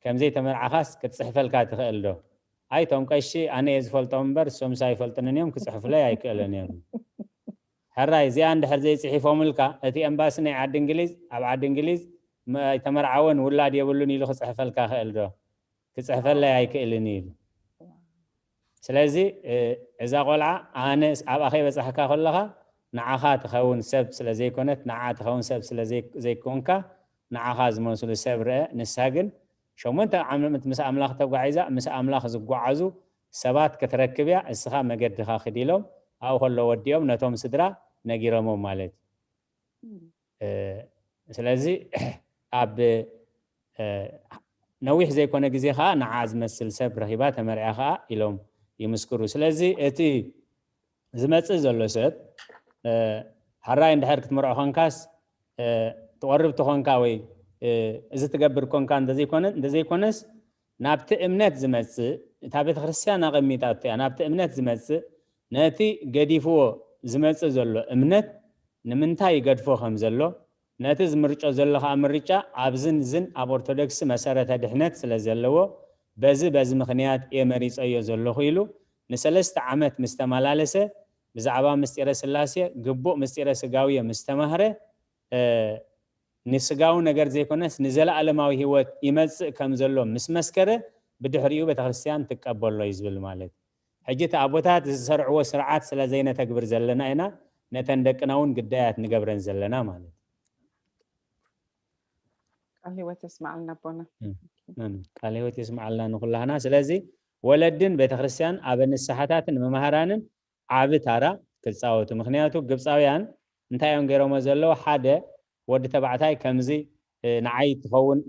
ከም ዘይተመርዓኻስ ክትጽሕፈልካ ትኽእል ዶ? ኣይ፣ እቶም ቀሺ ኣነ እየ ዝፈልጦም እምበር፣ እሶምስ ኣይፈልጡንን እዮም፣ ክጽሕፉለይ ኣይክእሉን እዮም። ሕራይ፣ እዚኣ እንድሕር ዘይጽሒፎምልካ፣ እቲ ኤምባሲ ናይ ዓዲ እንግሊዝ፣ ኣብ ዓዲ እንግሊዝ፣ መ-፣ ኣይተመርዓወን፣ ውላድ የብሉን ኢሉ ክጽሕፈልካ ክእል ዶ? ክጽሕፈለይ ኣይክእልን ኢሉ። ስለዚ እዛ ቆልዓ ኣነ ኣብኣ ከይበፃሕካ ከለኻ ንዓኻ ትኸውን ሰብ ስለ ዘይኮነት፣ ንዓ ትኸውን ሰብ ስለ ዘይኮንካ፣ ንዓኻ ዝመስሉ ሰብ ርአ። ንሳ ግን ሸሞንተ ዓመት ምስ ኣምላኽ ተጓዒዛ፣ ምስ ኣምላኽ ዝጓዓዙ ሰባት ክትረክብ እያ። እስኻ መገድኻ ክድ ኢሎም ኣብኡ ከሎ ወዲኦም ነቶም ስድራ ነጊሮሞም ማለት እዩ። ስለዚ ኣብ ነዊሕ ዘይኮነ ግዜ ከዓ ንዓ ዝመስል ሰብ ረኺባ ተመርዕያ ከዓ ኢሎም ይምስክሩ። ስለዚ እቲ ዝመፅእ ዘሎ ሰብ ሓራይ እንድሕር ክትምርዖ ኮንካስ ትቆርብ ትኾንካ ወይ እዚ ትገብር ኮንካ እንተዘይኮነስ ናብቲ እምነት ዝመፅእ እታ ቤተክርስትያን ኣቐሚጣቶ እያ። ናብቲ እምነት ዝመፅእ ነቲ ገዲፍዎ ዝመፅእ ዘሎ እምነት ንምንታይ ይገድፎ ከም ዘሎ ነቲ ዝምርጮ ዘሎ ከዓ ምርጫ ኣብዝን ዝን ኣብ ኦርቶዶክስ መሰረተ ድሕነት ስለ ዘለዎ በዚ በዚ ምኽንያት እየ መሪፀዮ ዘለኹ ኢሉ ንሰለስተ ዓመት ምስ ተመላለሰ ብዛዕባ ምስጢረ ስላሴ ግቡእ ምስጢረ ስጋዊ ምስ ተማህረ ንስጋዊ ነገር ዘይኮነስ ንዘለኣለማዊ ህይወት ይመፅእ ከም ዘሎ ምስ መስከረ ብድሕሪኡ ቤተክርስትያን ትቀበሎ እዩ ዝብል ማለት። ሕጂ እቲ ኣቦታት ዝሰርዕዎ ስርዓት ስለ ዘይነተግብር ዘለና ኢና ነተን ደቅና እውን ግዳያት ንገብረን ዘለና ማለት። ቃል ህይወት የስማዓልና ኣቦና። ቃል ህይወት የስማዓልና ንኩላህና። ስለዚ ወለድን ቤተክርስትያን ኣብ ንስሓታትን መምሃራንን ዓቢ ታራ ክፃወቱ። ምክንያቱ ግብፃውያን እንታይ እዮም ገይሮሞ ዘለዉ? ሓደ ወዲ ተባዕታይ ከምዚ ንዓይ ትኸውን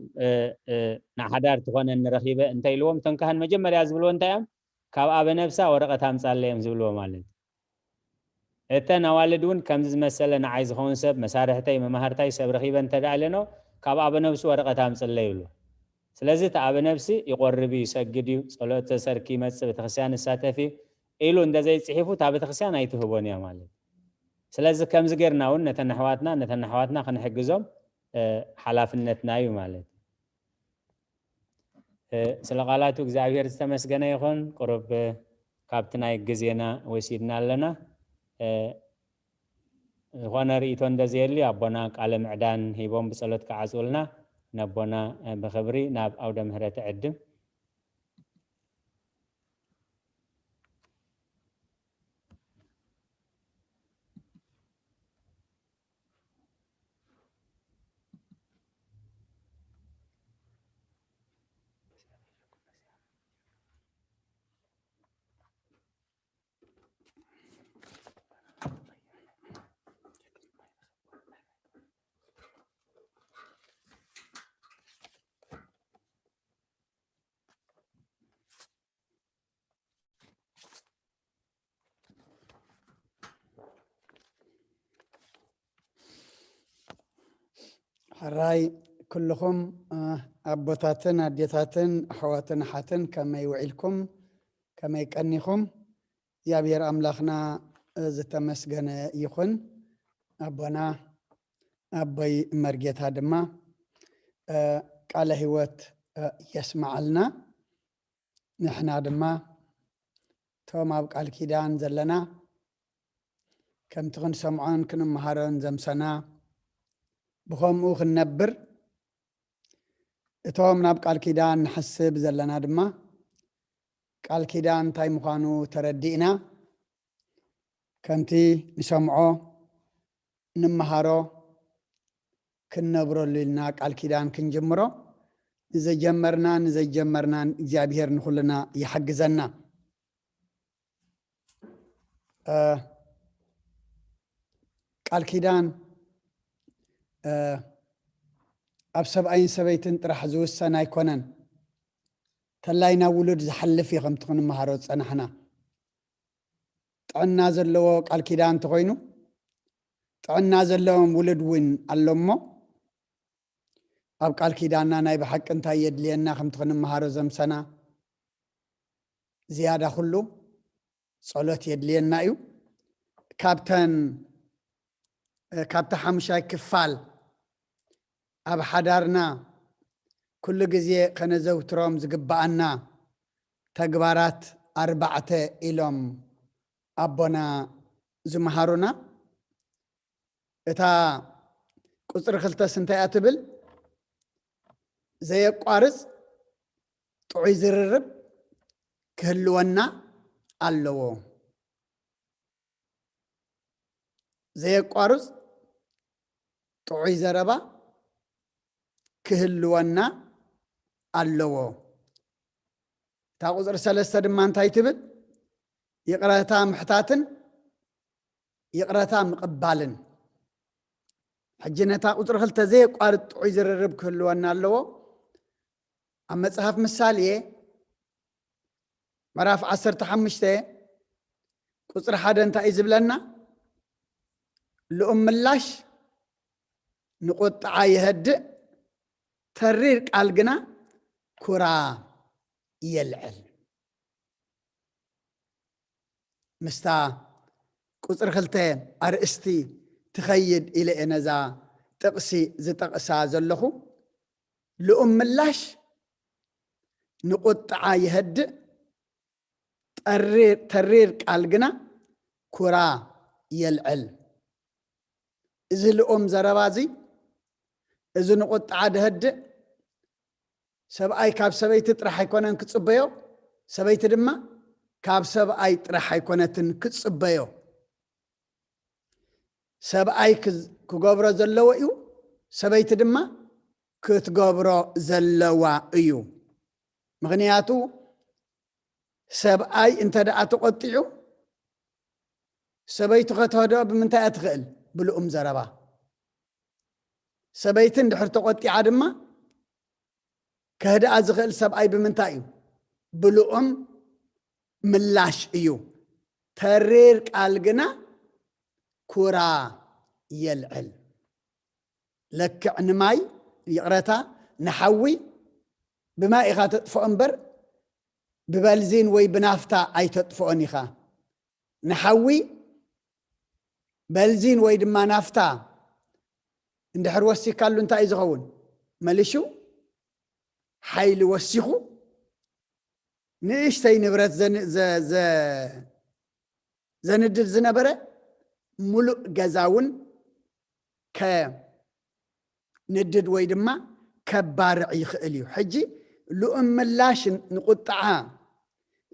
ንሓዳር ትኾነኒ ረኺበ እንተ ኢልዎም እቶም ካህን መጀመርያ ዝብልዎ እንታይ እዮም? ካብ ኣበ ነብሳ ወረቐት ኣምፃለይ እዮም ዝብልዎ ማለት እዩ። እተን ኣዋልድ እውን ከምዚ ዝመሰለ ንዓይ ዝኸውን ሰብ መሳርሕተይ መማህርታይ ሰብ ረኺበ እንተ ደኣ ኢለንኦ ካብ ኣበ ነብሱ ወረቐት ኣምፅለይ ይብሉ። ስለዚ እቲ ኣበ ነብሲ ይቆርብ እዩ፣ ይሰግድ እዩ፣ ጸሎት ተሰርኪ ይመጽእ፣ ቤተክርስትያን ይሳተፍ እዩ ኢሉ እንተ ዘይጽሒፉ እታ ቤተክርስትያን ኣይትህቦን እያ ማለት እዩ። ስለዚ ከምዚ ጌርና እውን ነተን ኣሕዋትና ነተን ኣሕዋትና ክንሕግዞም ሓላፍነትና እዩ ማለት እዩ። ስለ ቃላቱ እግዚኣብሔር ዝተመስገነ ይኹን። ቁሩብ ካብቲ ናይ ግዜና ወሲድና ኣለና። ዝኾነ ርእይቶ እንደዘየሊ ኣቦና ቃለ ምዕዳን ሂቦም ብጸሎት ክዓጽውልና ነቦና ብኽብሪ ናብ ኣውደ ምህረት ዕድም። ሕራይ ኩልኹም ኣቦታትን ኣዴታትን ኣሕዋትን ኣሓትን ከመይ ውዒልኩም? ከመይ ቀኒኹም? እግዚኣብሔር ኣምላኽና ዝተመስገነ ይኹን። ኣቦና ኣቦይ መርጌታ ድማ ቃለ ህይወት የስመዓልና። ንሕና ድማ እቶም ኣብ ቃል ኪዳን ዘለና ከምቲ ክንሰምዖን ክንመሃሮን ዘምሰና ብኸምኡ ክንነብር እቶም ናብ ቃል ኪዳን ንሓስብ ዘለና ድማ ቃል ኪዳን እንታይ ምዃኑ ተረዲእና ከምቲ ንሰምዖ ንመሃሮ ክንነብረሉ ኢልና ቃል ኪዳን ክንጅምሮ ንዘጀመርና ንዘጀመርናን እግዚኣብሔር ንኩልና ይሓግዘና። ቃል ኪዳን ኣብ ሰብኣይን ሰበይትን ጥራሕ ዝውሰን ኣይኮነን። ተላይ ናብ ውሉድ ዝሓልፍ እዩ። ከምቲ ክንመሃሮ ዝፀናሕና ጥዕና ዘለዎ ቃል ኪዳን እንተኮይኑ ጥዕና ዘለዎም ውሉድ እውን ኣሎ እሞ ኣብ ቃል ኪዳንና ናይ ብሓቂ እንታይ የድልየና ከምቲ ክንመሃሮ ዘምሰና ዝያዳ ኩሉ ጸሎት የድልየና እዩ። ካብተን ካብቲ ሓሙሻይ ክፋል ኣብ ሓዳርና ኩሉ ግዜ ከነዘውትሮም ዝግብኣና ተግባራት ኣርባዕተ ኢሎም ኣቦና ዝመሃሩና። እታ ቁፅሪ ክልተስ እንታይ እያ ትብል? ዘየቋርፅ ጥዑይ ዝርርብ ክህልወና ኣለዎ። ዘየቋርጽ ጥዑይ ዘረባ ክህልወና ኣለዎ። እታ ቁጽሪ ሰለስተ ድማ እንታይ ትብል? ይቕረታ ምሕታትን ይቕረታ ምቕባልን። ሕጂ ነታ ቁጽሪ ክልተ ዘየቋርጽ ጥዑይ ዝርርብ ክህልወና ኣለዎ። ኣብ መጽሓፍ ምሳሌ ምዕራፍ ዓሰርተ ሓሙሽተ ቁጽሪ ሓደ እንታይ እዩ ዝብለና? ልኡም ምላሽ ንቁጥዓ የህድእ፣ ተሪር ቃል ግና ኩራ የልዕል። ምስታ ቁጽሪ ክልተ ኣርእስቲ ትኸይድ ኢለ እየ ነዛ ጥቕሲ ዝጠቕሳ ዘለኹ። ልኡም ምላሽ ንቁጥዓ የህድእ፣ ተሪር፣ ተሪር ቃል ግና ኩራ የልዕል። እዚ ልኡም ዘረባ እዚ፣ እዚ ንቁጥዓ ደህድእ፣ ሰብኣይ ካብ ሰበይቲ ጥራሕ ኣይኮነን ክጽበዮ፣ ሰበይቲ ድማ ካብ ሰብኣይ ጥራሕ ኣይኮነትን ክትጽበዮ። ሰብኣይ ክዝ-፣ ክገብሮ ዘለዎ እዩ፣ ሰበይቲ ድማ ክትገብሮ ዘለዋ እዩ። ምኽንያቱ ሰብኣይ እንተ ደኣ ተቖጢዑ፣ ሰበይቱ ከተህድኦ ብምንታይ እያ ትኽእል? ብልኡም ዘረባ። ሰበይቲ እንድሕር ተቖጢዓ ድማ ከህድኣ ዝኽእል ሰብኣይ ብምንታይ እዩ? ብልኡም ምላሽ እዩ። ተሪር ቃል ግና ኩራ የልዕል። ለክዕ ንማይ፣ ይቕረታ፣ ንሓዊ ብማይ ኢኻ ተጥፍኦ እምበር ብበልዚን ወይ ብናፍታ ኣይተጥፍኦን ኢኻ። ንሓዊ በልዚን ወይ ድማ ናፍታ እንድሕር ወሲካሉ እንታይ እዩ ዝኸውን? መሊሹ ሓይሊ ወሲኹ ንእሽተይ ንብረት ዘን-፣ ዘ-፣ ዘ-፣ ዘንድድ ዝነበረ ሙሉእ ገዛ እውን ከንድድ ወይ ድማ ከባርዕ ይኽእል እዩ። ሕጂ ልኡም ምላሽ ንቁጥዓ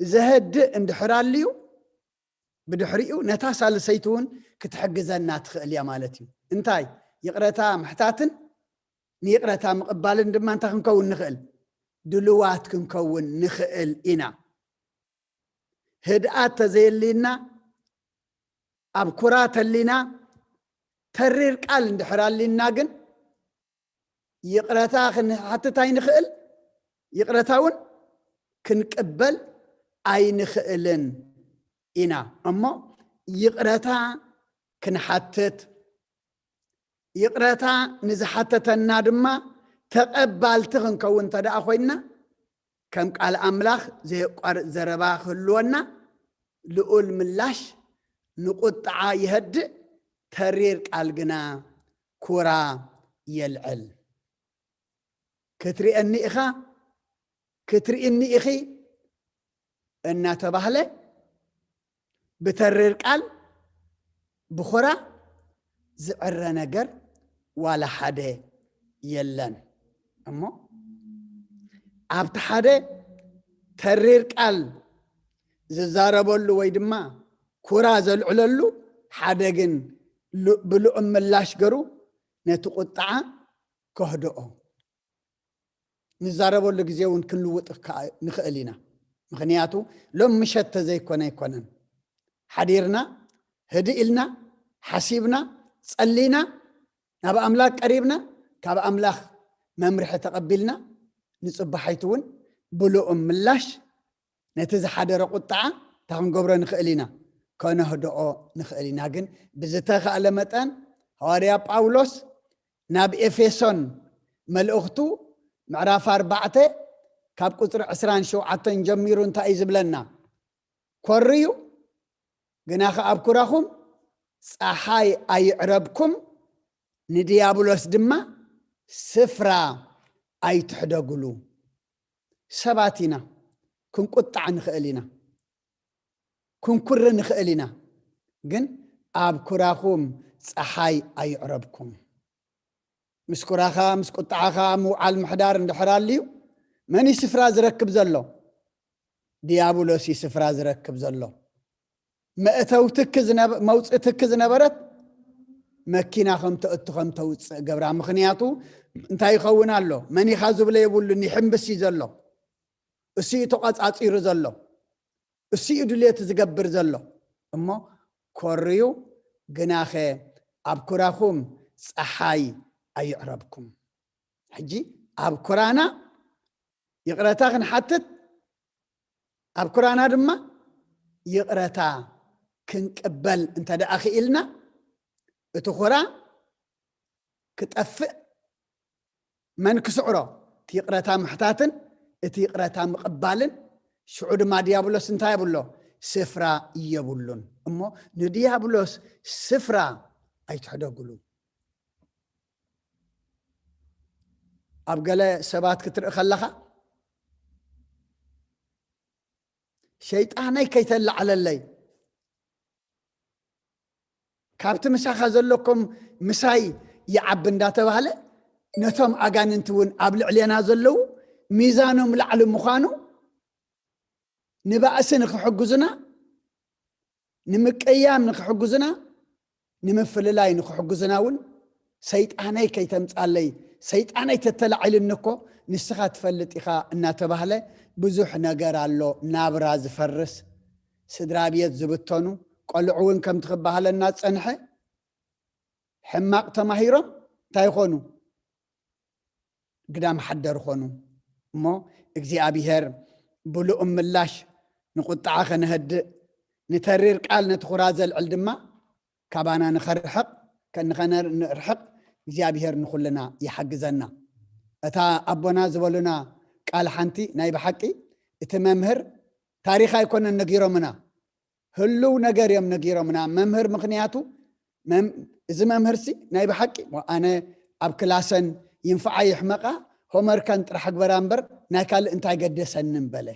ዘህድእ እንድሕር ኣልዩ፣ ብድሕሪኡ ነታ ሳልሰይቲ እውን ክትሕግዘና ትኽእል እያ ማለት እዩ። እንታይ? ይቕረታ ምሕታትን ንይቕረታ ምቕባልን ድማ እንታይ ክንከውን ንኽእል? ድሉዋት ክንከውን ንኽእል ኢና። ህድኣት ተዘየሊና፣ ኣብ ኩራት ተሊና፣ ተሪር ቃል እንድሕር ኣሊና ግን ይቕረታ ክንሓትት ኣይንኽእል፣ ይቕረታ እውን ክንቅበል ኣይንኽእልን ኢና። እሞ ይቕረታ ክንሓትት፣ ይቕረታ ንዝሓተተና ድማ ተቐባልቲ ክንከውን እንተ ደኣ ኮይንና፣ ከም ቃል ኣምላኽ ዘየቋርጽ ዘረባ ክህልወና፣ ልኡል ምላሽ ንቁጥዓ ይሀድእ፣ ተሪር ቃል ግና ኩራ የልዕል። ክትሪአኒ ኢኻ፣ ክትሪእኒ ኢኺ እናተባህለ ብተሪር ቃል ብኹራ ዝዕረ ነገር ዋላ ሓደ የለን። እሞ ኣብቲ ሓደ ተሪር ቃል ዝዛረበሉ ወይ ድማ ኩራ ዘልዕለሉ ሓደ ግን ሉ-፣ ብልኡም ምላሽ ገሩ ነቲ ቁጥዓ ከህድኦ። ንዛረበሉ ግዜ እውን ክንልውጥ ከኣ ንኽእል ኢና። ምኽንያቱ ሎም ምሸት ተዘይኮነ ኣይኮነን። ሓዲርና፣ ህድእ ኢልና፣ ሓሲብና፣ ጸሊና፣ ናብ ኣምላኽ ቀሪብና፣ ካብ ኣምላኽ መምርሒ ተቐቢልና፣ ንጽባሒቱ እውን ብልኡም ምላሽ ነቲ ዝሓደረ ቁጥዓ እንታይ ክንገብሮ ንኽእል ኢና? ከነህድኦ ንኽእል ኢና። ግን ብዝተኻእለ መጠን ሃዋርያ ጳውሎስ ናብ ኤፌሶን መልእኽቱ ምዕራፍ ኣርባዕተ ካብ ቁጽሪ ዕስራን ሸውዓተን ጀሚሩ እንታይ እዩ ዝብለና? ኮርዩ፣ ግናኸ ኣብ ኩራኹም ጸሓይ ኣይዕረብኩም፣ ንድያብሎስ ድማ ስፍራ ኣይትሕደጉሉ። ሰባት ኢና፣ ክንቁጣዕ ንኽእል ኢና፣ ክንኩሪ ንኽእል ኢና፣ ግን ኣብ ኩራኹም ጸሓይ ኣይዕረብኩም። ምስ ኩራኻ፣ ምስ ቁጥዓኻ ምውዓል ምሕዳር እንድሕር ኣልዩ፣ መን እዩ ስፍራ ዝረክብ ዘሎ? ድያብሎስ እዩ ስፍራ ዝረክብ ዘሎ። መእተውትኪ ዝነበ-፣ መውፅእትኪ ዝነበረት መኪና ከም ተእቱ ከም ተውፅእ ገብራ። ምኽንያቱ እንታይ ይኸውን ኣሎ? መን ኢኻ ዝብሎ የብሉን፣ ይሕምብስ እዩ ዘሎ። እሱ እዩ ተቋፃፂሩ ዘሎ። እሱ እዩ ድልየቱ ዝገብር ዘሎ። እሞ ኮርዩ ግናኸ ኣብ ኩራኹም ፀሓይ ኣይዕረብኩም። ሕጂ ኣብ ኩራና ይቕረታ ክንሓትት፣ ኣብ ኩራና ድማ ይቕረታ ክንቅበል እንተ ደኣ ክኢልና፣ እቲ ኩራ ክጠፍእ መን ክስዕሮ? እቲ ይቕረታ ምሕታትን እቲ ይቕረታ ምቕባልን። ሽዑ ድማ ዲያብሎስ እንታይ የብሎ? ስፍራ የብሉን። እሞ ንዲያብሎስ ስፍራ ኣይትሕደጉሉ። ኣብ ገለ ሰባት ክትርኢ ከለኻ፣ "ሸይጣነይ ከይተላዓለለይ፣ ካብቲ ምሳኻ ዘለኩም ምሳይ ይዓቢ" እንዳተባህለ፣ ነቶም ኣጋንንቲ እውን ኣብ ልዕሌና ዘለዉ ሚዛኖም ላዕሊ ምዃኑ፣ ንባእሲ ንኽሕግዙና፣ ንምቅያም ንኽሕግዙና፣ ንምፍልላይ ንኽሕግዙና እውን፣ "ሰይጣነይ ከይተምጻለይ፣ ሰይጣነይ ተተላዒልኒ እኮ ንስኻ ትፈልጥ ኢኻ" እናተባህለ ብዙሕ ነገር ኣሎ። ናብራ ዝፈርስ፣ ስድራ ቤት ዝብተኑ፣ ቆልዑ እውን ከምቲ ክበሃለና ዝጸንሐ፣ ሕማቕ ተማሂሮም እንታይ ይኾኑ? ግዳም ሓደር ኾኑ። እሞ እግዚኣብሔር ብልኡም ምላሽ ንቁጥዓ ከነህድእ፣ ንተሪር ቃል ነቲ ኩራ ዘልዕል ድማ ካባና ንኸርሕቕ፣ ከንኸነር-፣ ንርሕቕ እግዚኣብሔር ንኹልና ይሓግዘና። እታ ኣቦና ዝበሉና ቃል ሓንቲ ናይ ብሓቂ እቲ መምህር ታሪኽ ኣይኮነን ነጊሮምና፣ ህሉው ነገር እዮም ነጊሮምና። መምህር ምኽንያቱ መም-፣ እዚ መምህርሲ ናይ ብሓቂ፣ ኣነ ኣብ ክላሰን ይንፍዓ ይሕመቓ፣ ሆመርከን ጥራሕ ግበራ እምበር ናይ ካልእ እንታይ ገደሰኒ በለ።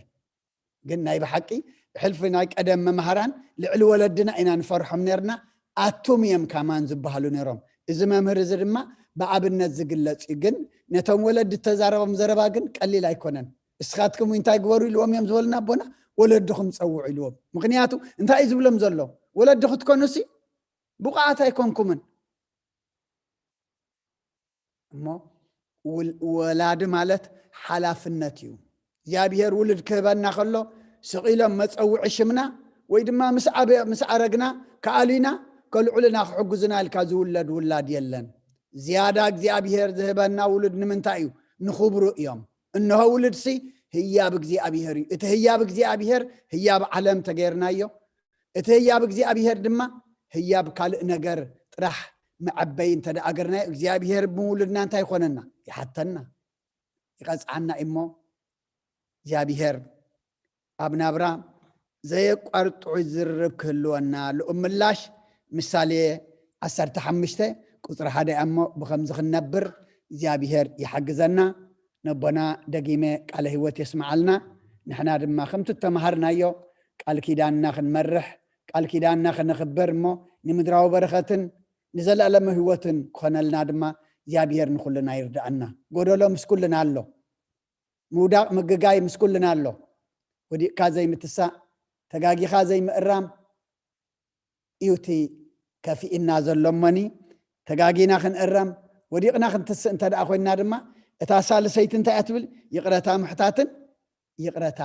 ግን ናይ ብሓቂ ብሕልፊ ናይ ቀደም መምሃራን ልዕሊ ወለድና ኢና ንፈርሖም ነርና፣ ኣቱም እዮም ካማን ዝበሃሉ ነሮም። እዚ መምህር እዚ ድማ ብኣብነት ዝግለጽ እዩ። ግን ነቶም ወለዲ እተዛረቦም ዘረባ ግን ቀሊል ኣይኮነን። "እስኻትኩም እንታይ ግበሩ?" ኢልዎም እዮም ዝበሉና ኣቦና፣ "ወለድኹም ጸውዑ" ኢልዎም። ምኽንያቱ እንታይ እዩ ዝብሎም ዘሎ? "ወለዲ ክትኮኑሲ ብቑዓት ኣይኮንኩምን።" እሞ ውል-፣ ወላዲ ማለት ሓላፍነት እዩ። እግዚኣብሔር ውሉድ ክህበና ከሎ፣ ስቕ ኢሎም መጸውዒ ሽምና ወይ ድማ ምስ ዓበ-፣ ምስ ኣረግና ከኣልዩና ከልዕሉና ክሕግዙና ኢልካ ዝውለድ ውላድ የለን። ዝያዳ እግዚኣብሔር ዝህበና ውሉድ ንምንታይ እዩ? ንኽብሩ እዮም። እንሆ ውሉድሲ ህያብ እግዚኣብሔር እዩ። እቲ ህያብ እግዚኣብሔር ህያብ ዓለም ተገይርናዮ። እቲ ህያብ እግዚኣብሔር ድማ ህያብ ካልእ ነገር ጥራሕ መዐበይ እንተ ደኣ ገርናዮ፣ እግዚኣብሔር ብውሉድና እንታይ ይኾነና? ይሓተና፣ ይቐጽዓና እሞ፣ እግዚኣብሔር ኣብ ናብራ ዘየቋርጥ ጥዑይ ዝርርብ ክህልወና፣ ልኡም ምላሽ ምሳሌ ዓሰርተ ሓሙሽተ ቁጽሪ ሓደ እሞ፣ ብኸምዚ ክንነብር እግዚኣብሔር ይሓግዘና። ነቦና ደጊመ ቃለ ህይወት የስምዓልና። ንሕና ድማ ከምቲ እተማሃርናዮ ቃል ኪዳንና ክንመርሕ፣ ቃል ኪዳንና ከነኽብር እሞ፣ ንምድራዊ በረኸትን ንዘለኣለማዊ ህይወትን ክኾነልና ድማ እግዚኣብሔር ንኹልና ይርድኣና። ጎደሎ ምስ ኩልና ኣሎ። ምውዳቕ ምግጋይ ምስ ኩልና ኣሎ። ወዲቕካ ዘይምትሳእ፣ ተጋጊኻ ዘይምእራም እዩ እቲ ከፊእና ዘሎ። እሞኒ ተጋጊና ክንእረም፣ ወዲቕና ክንትስእ እንተ ደኣ ኮይንና ድማ፣ እታ ሳልሰይቲ እንታይ እያ ትብል? ይቕረታ ምሕታትን ይቕረታ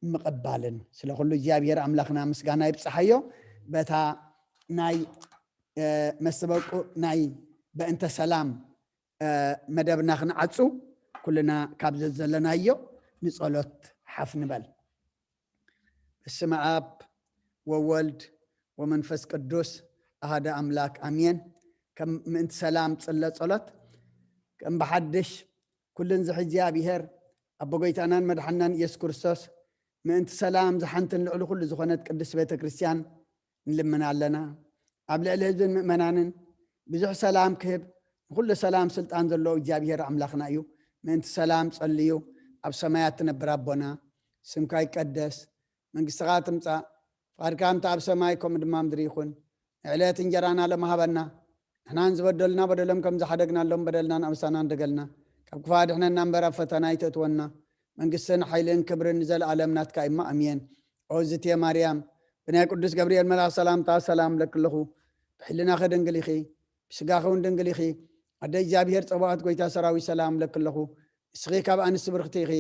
ምቕባልን። ስለ ኩሉ እግዚኣብሔር ኣምላኽና ምስጋና ይብጽሓዮ። በታ ናይ፣ እ፣ መስተበቁ ናይ በእንተ ሰላም፣ እ፣ መደብና ክንዓጹ፣ ኩልና ካብ ዘዘለናዮ ንጸሎት ሓፍ ንበል። በስመ ኣብ ወወልድ ወመንፈስ ቅዱስ ኣሃደ ኣምላክ ኣሜን። ከም ምእንቲ ሰላም ጽለ ጸሎት። ከም ብሓድሽ ኩልን ዝሕዚ እግዚኣብሔር ኣቦ ጎይታናን መድሓናን ኢየሱስ ክርስቶስ፣ ምእንቲ ሰላም ዝሓንትን ልዕሊ ኩሉ ዝኾነት ቅድስት ቤተ ክርስቲያን ንልምን ኣለና። ኣብ ልዕሊ ህዝብን ምእመናንን ብዙሕ ሰላም ክህብ፣ ንኩሉ ሰላም ስልጣን ዘለዎ እግዚኣብሔር ኣምላኽና እዩ። ምእንቲ ሰላም ጸልዩ። ኣብ ሰማያት ትነብር ኣቦና፣ ስምካ ይቀደስ፣ መንግስትኻ ትምጻእ፣ ፍቓድካ ከምቲ ኣብ ሰማይ ከምኡ ድማ ምድሪ ይኹን። ንዕለት እንጀራና ሎም ሃበና፣ ንሕናን ዝበደሉና በደሎም ከም ዝሓደግናሎም በደልና ንኣምሳና እንደገልና፣ ካብ ክፋ ድሕነና እምበር ኣብ ፈተና ኣይተእትወና፣ መንግስትን ሓይልን ክብርን ንዘለኣለም ናትካ እሞ ኣሜን። ኦ ዝትየ ማርያም፣ ብናይ ቅዱስ ገብርኤል መልኣኽ ሰላምታ ሰላም ለክለኹ። ብሕልናኺ ድንግል ኢኺ፣ ብስጋኺ እውን ድንግል ኢኺ። ኣደ እግዚኣብሔር ጸባኦት ጎይታ ሰራዊት ሰላም ለክለኹ። ንስኺ ካብ ኣንስቲ ብርኽቲ ኢኺ፣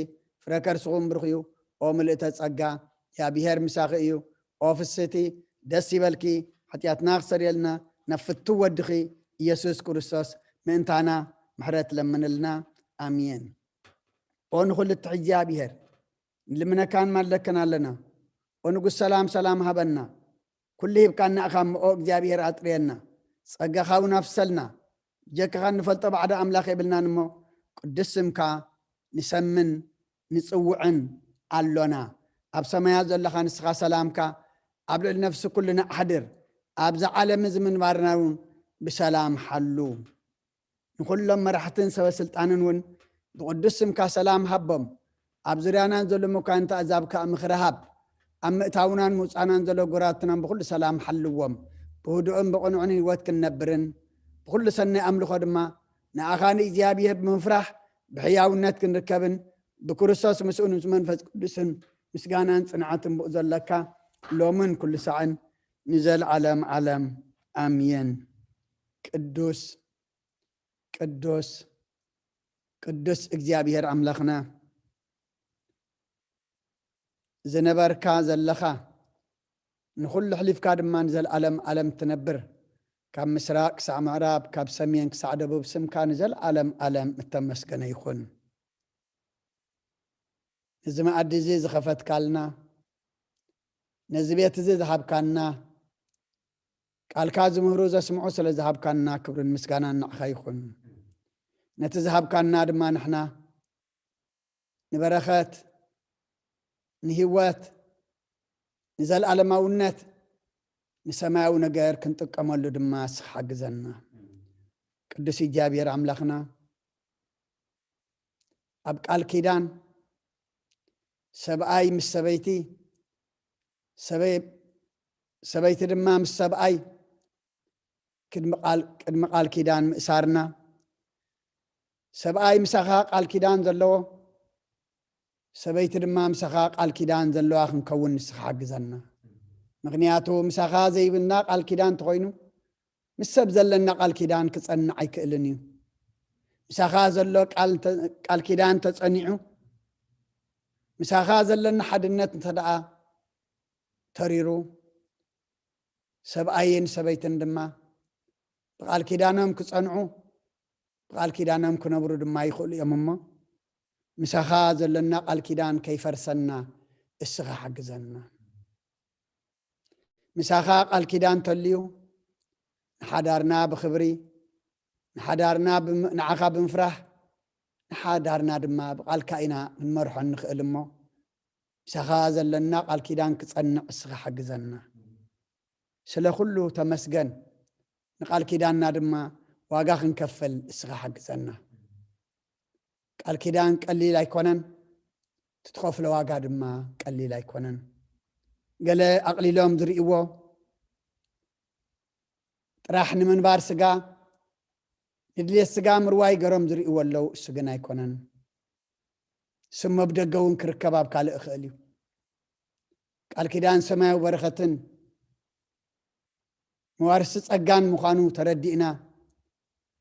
ፍረ ከርስኹም ብሩኽ እዩ። ኦ ምልእተ ጸጋ፣ እግዚኣብሔር ምሳኺ እዩ። ኦ ፍስቲ፣ ደስ ይበልኪ፣ ሓጢኣትና ክሰርየልና ናብ ፍቱ ወድኺ ኢየሱስ ክርስቶስ ምእንታና ምሕረት ለምንልና። ኣሜን። ኦ ንኹሉ እትሕዚ እግዚኣብሔር፣ ንልምነካን ማለክን ኣለና። ኦ ንጉስ ሰላም፣ ሰላም ሃበና። ኩሉ ሂብካና እኻ እሞ፣ ኦ እግዚኣብሔር ኣጥርየና። ጸጋኻ እውን ኣፍሰልና። ብጀካኻ እንፈልጦ ባዕዳ ኣምላኽ የብልናን እሞ፣ ቅዱስ ስምካ ንሰምን ንጽውዕን ኣሎና። ኣብ ሰማያት ዘለኻ ንስኻ ሰላምካ ኣብ ልዕሊ ነፍሲ ኩልና ኣሕድር። ኣብዛ ዓለም እዚ ምንባርና እውን ብሰላም ሓሉ። ንኹሎም መራሕትን ሰበ ስልጣንን እውን ብቅዱስ ስምካ ሰላም ሃቦም። ኣብ ዙርያናን ዘሎ መኳንንቲ ኣዛብ ከኣ ምኽሪ ሃብ። ኣብ ምእታውናን ምውጻእናን ዘሎ ጎራትናን ብኹሉ ሰላም ሓልዎም። ብህዱእን ብቕኑዕን ህይወት ክንነብርን ብኹሉ ሰናይ ኣምልኾ ድማ ንኣኻ ንእግዚኣብሔር ብምፍራሕ ብሕያውነት ክንርከብን ብክርስቶስ ምስኡን ምስ መንፈስ ቅዱስን ምስጋናን ጽንዓትን ብኡ ዘለካ ሎምን ኩሉ ሳዕን ንዘለዓለም ዓለም ኣሜን። ቅዱስ ቅዱስ ቅዱስ እግዚኣብሔር ኣምላኽና፣ ዝነበርካ ዘለኻ፣ ንኹሉ ኣሕሊፍካ ድማ ንዘለኣለም ኣለም ትነብር፣ ካብ ምስራቅ ክሳዕ ምዕራብ፣ ካብ ሰሜን ክሳዕ ደቡብ ስምካ ንዘለኣለም ኣለም እተመስገነ ይኹን። ነዚ መኣዲ እዚ ዝኸፈትካልና፣ ነዚ ቤት እዚ ዝሃብካና፣ ቃልካ ዝምህሩ ዘስምዑ ስለ ዝሃብካና ክብርን ምስጋናን ንዓኻ ይኹን። ነቲ ዝሃብካና ድማ ንሕና ንበረኸት፣ ንህይወት፣ ንዘለኣለማውነት፣ ንሰማያዊ ነገር ክንጥቀመሉ ድማ ንስኻ ሓግዘና። ቅዱስ እግዚኣብሔር ኣምላኽና፣ ኣብ ቃል ኪዳን ሰብኣይ ምስ ሰበይቲ፣ ሰበይ-፣ ሰበይቲ ድማ ምስ ሰብኣይ ቅድሚ ቃል፣ ቅድሚ ቃል ኪዳን ምእሳርና፣ ሰብኣይ ምሳኻ ቃል ኪዳን ዘለዎ፣ ሰበይቲ ድማ ምሳኻ ቃል ኪዳን ዘለዋ ክንከውን ንስኻ ሓግዘና። ምኽንያቱ ምሳኻ ዘይብልና ቃል ኪዳን እንተኾይኑ፣ ምስ ሰብ ዘለና ቃል ኪዳን ክጸንዕ ኣይክእልን እዩ። ምሳኻ ዘሎ ቃል እንተ-፣ ቃል ኪዳን ተጸኒዑ፣ ምሳኻ ዘለና ሓድነት እንተ ደኣ ተሪሩ፣ ሰብኣይን ሰበይትን ድማ ብቃል ኪዳኖም ክጸንዑ፣ ብቃል ኪዳኖም ክነብሩ ድማ ይኽእሉ እዮም። እሞ ምሳኻ ዘለና ቃል ኪዳን ከይፈርሰና እስኻ ሓግዘና። ምሳኻ ቃል ኪዳን ተልዩ፣ ንሓዳርና ብኽብሪ፣ ንሓዳርና ብም-፣ ንዓኻ ብምፍራሕ፣ ንሓዳርና ድማ ብቃልካ ኢና ክንመርሖ እንኽእል። እሞ ምሳኻ ዘለና ቃል ኪዳን ክጸንዕ እስኻ ሓግዘና። ስለ ኩሉ ተመስገን። ንቃል ኪዳንና ድማ ዋጋ ክንከፍል እስኻ ሓግዘና። ቃል ኪዳን ቀሊል ኣይኮነን፣ እቲ ትኸፍሎ ዋጋ ድማ ቀሊል ኣይኮነን። ገለ ኣቕሊሎም ዝርእይዎ፣ ጥራሕ ንምንባር ስጋ፣ ንድሌት ስጋ ምርዋይ ገሮም ዝርእይዎ ኣለዉ። እሱ ግን ኣይኮነን። ስም ኣብ ደገ እውን ክርከብ ኣብ ካልእ ይኽእል እዩ። ቃል ኪዳን ሰማያዊ በረኸትን መዋርሲ ጸጋን ምዃኑ ተረዲእና፣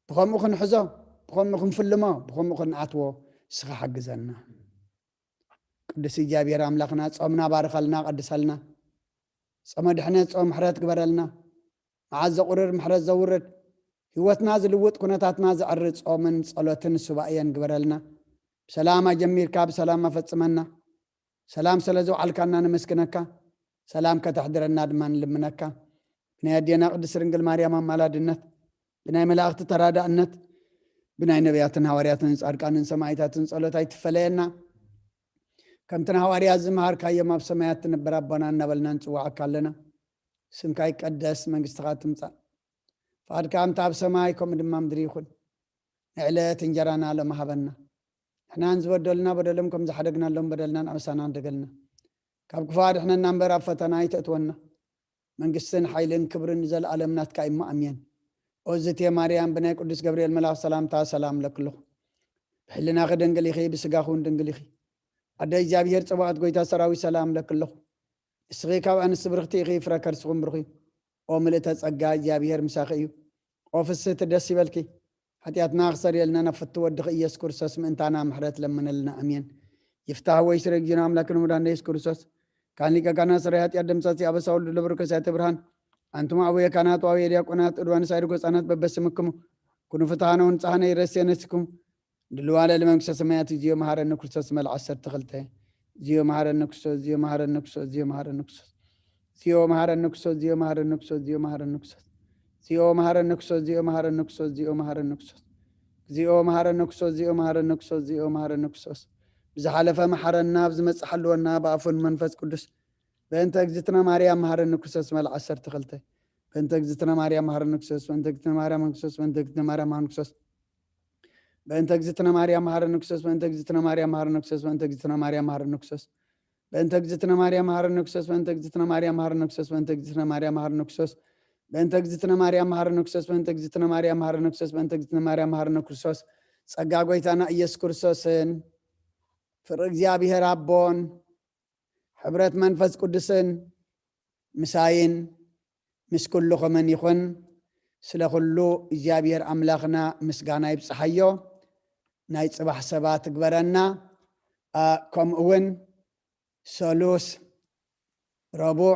ብኸምኡ ክንሕዞ፣ ብኸምኡ ክንፍልሞ፣ ብኸምኡ ክንኣትዎ እስኻ ሓግዘና። ቅዱስ እግዚኣብሔር ኣምላኽና፣ ጾምና ባርኸልና፣ ቀድሰልና። ጾመ ድሕነት፣ ጾመ ምሕረት ግበረልና። መዓት ዘቑርር፣ ምሕረት ዘውርድ፣ ህይወትና ዝልውጥ፣ ኩነታትና ዘዕሪ ጾምን ጸሎትን ሱባኤን ግበረልና። ብሰላም ኣጀሚርካ ብሰላም ኣፈጽመና። ሰላም ስለ ዘውዓልካና ነመስግነካ። ሰላም ከተሕድረና ድማ ንልምነካ። ብናይ ኣዴና ቅድስት ድንግል ማርያም ኣማላድነት፣ ብናይ መላእኽቲ ተራዳእነት፣ ብናይ ነቢያትን ሃዋርያትን ጻድቃንን ሰማዕታትን ጸሎት ኣይትፈለየና። ከምቲ ንሃዋርያት ዝመሃርካዮም ኣብ ሰማያት ትነብር ኣቦና እናበልና ንጽውዓካ ኣለና። ስምካ ይቀደስ፣ መንግስትኻ ትምጻእ፣ ፍቓድካ ከምቲ ኣብ ሰማይ ከምኡ ድማ ምድሪ ይኹን። ንዕለት እንጀራና ሎሚ ሃበና። ንሕናን ዝበደሉና በደሎም ከም ዝሓደግናሎም በደልናን ኣበሳናን ደገልና። ካብ ክፉእ ኣድሕነና እምበር ኣብ ፈተና ኣይተእትወና። መንግስትን ሓይልን ክብርን ንዘለኣለም ናትካ እዩ እሞ ኣሜን። ኦ ዝእቲ ማርያም፣ ብናይ ቅዱስ ገብርኤል መልኣኽ ሰላምታ ሰላም እለኪ ኣለኹ። ብሕልናኺ ድንግል ኢኺ፣ ብስጋኺ እውን ድንግል ኢኺ። ኣደ እግዚኣብሔር ጽባኦት ጎይታ ሰራዊት ሰላም ለኪ ኣለኹ። ንስኺ ካብ ኣንስቲ ብርኽቲ ኢኺ፣ ፍረ ከርስኹም ብሩኽ እዩ። ኦ ምልእተ ጸጋ እግዚኣብሔር ምሳኺ እዩ። ኦ ፍስህቲ ደስ ይበልኪ። ሓጢኣትና ክሰርየልና ናብ ፍቱ ወድኺ ኢየሱስ ክርስቶስ ምእንታና ምሕረት ለምነልና። ኣሜን። ይፍታህ ወይ ስረ እግዚኣብሔር ኣምላክ ንሙዳን ኢየሱስ ክርስቶስ ካን ሊቀ ካህናት ስረ ሓጢኣት ደምሳሲ ኣበሳ ወልዱ ለብሩ ከሳተ ብርሃን ኣንቱም ኣቡየ ካህናት ወኣቡየ ዲያቆናት እድዋን ሳይድ ጎጻናት በበስምክሙ ኩኑ ፍትሃነ ወንጻህነ ይረስየ ነስኩም ድልዋለ ለመንግስተ ሰማያት እዚዮ መሃረኒ ክርስቶስ መልዓ ዓሰርተ ክልተ እዚዮ መሃረኒ ክርስቶስ እዚዮ መሃረኒ ክርስቶስ እዚዮ መሃረኒ ክርስቶስ እዚዮ መሃረኒ ክርስቶስ እዚዮ መሃረኒ ክርስቶስ እዚዮ መሃረኒ ክርስቶስ እዚዮ መሃረኒ ክርስቶስ እዚዮ መሃረኒ ክርስቶስ እዚኦ መሃረኒ ክርስቶስ እዚኦ መሃረኒ ክርስቶስ እዚኦ መሃረኒ ክርስቶስ ብዝሓለፈ መሓረና ብዝመጽእ ሓልወና ብኣፉን መንፈስ ቅዱስ በእንተ እግዝእትነ ማርያም መሃረኒ ክርስቶስ መልዓ ዓሰርተ ክልተ በእንተ እግዝእትነ ማርያም መሃረኒ ክርስቶስ በእንተ እግዝእትነ ማርያም መሃረኒ ክርስቶስ በእንተ እግዝእትነ ማርያም መሃረኒ ክርስቶስ በእንተ እግዝእትነ ማርያም መሃረኒ ክርስቶስ በእንተ እግዝእትነ ማርያም መሃረኒ ክርስቶስ በእንተ እግዝእትነ ማርያም መሃረኒ ክርስቶስ በእንተ እግዝእትነ ማርያም መሃረኒ ክርስቶስ በእንተ እግዝእትነ ማርያም መሃረኒ ክርስቶስ በእንተ እግዝእትነ ማርያም መሃረኒ ክርስቶስ በእንተ እግዝእትነ ማርያም መሃረኒ ክርስቶስ በእንተ እግዝእትነ ማርያም መሃረኒ ክርስቶስ በእንተ እግዝእትነ ማርያም መሃረኒ ክርስቶስ ጸጋ ጎይታና ኢየሱስ ክርስቶስን ፍቅሪ እግዚኣብሔር ኣቦን ሕብረት መንፈስ ቅዱስን ምሳይን ምስ ኩልኹምን ይኹን። ስለ ኩሉ እግዚኣብሔር ኣምላኽና ምስጋና ይብጽሓዮ። ናይ ጽባሕ ሰባት ትግበረና። ከምኡ እውን ሰሉስ፣ ረቡዕ፣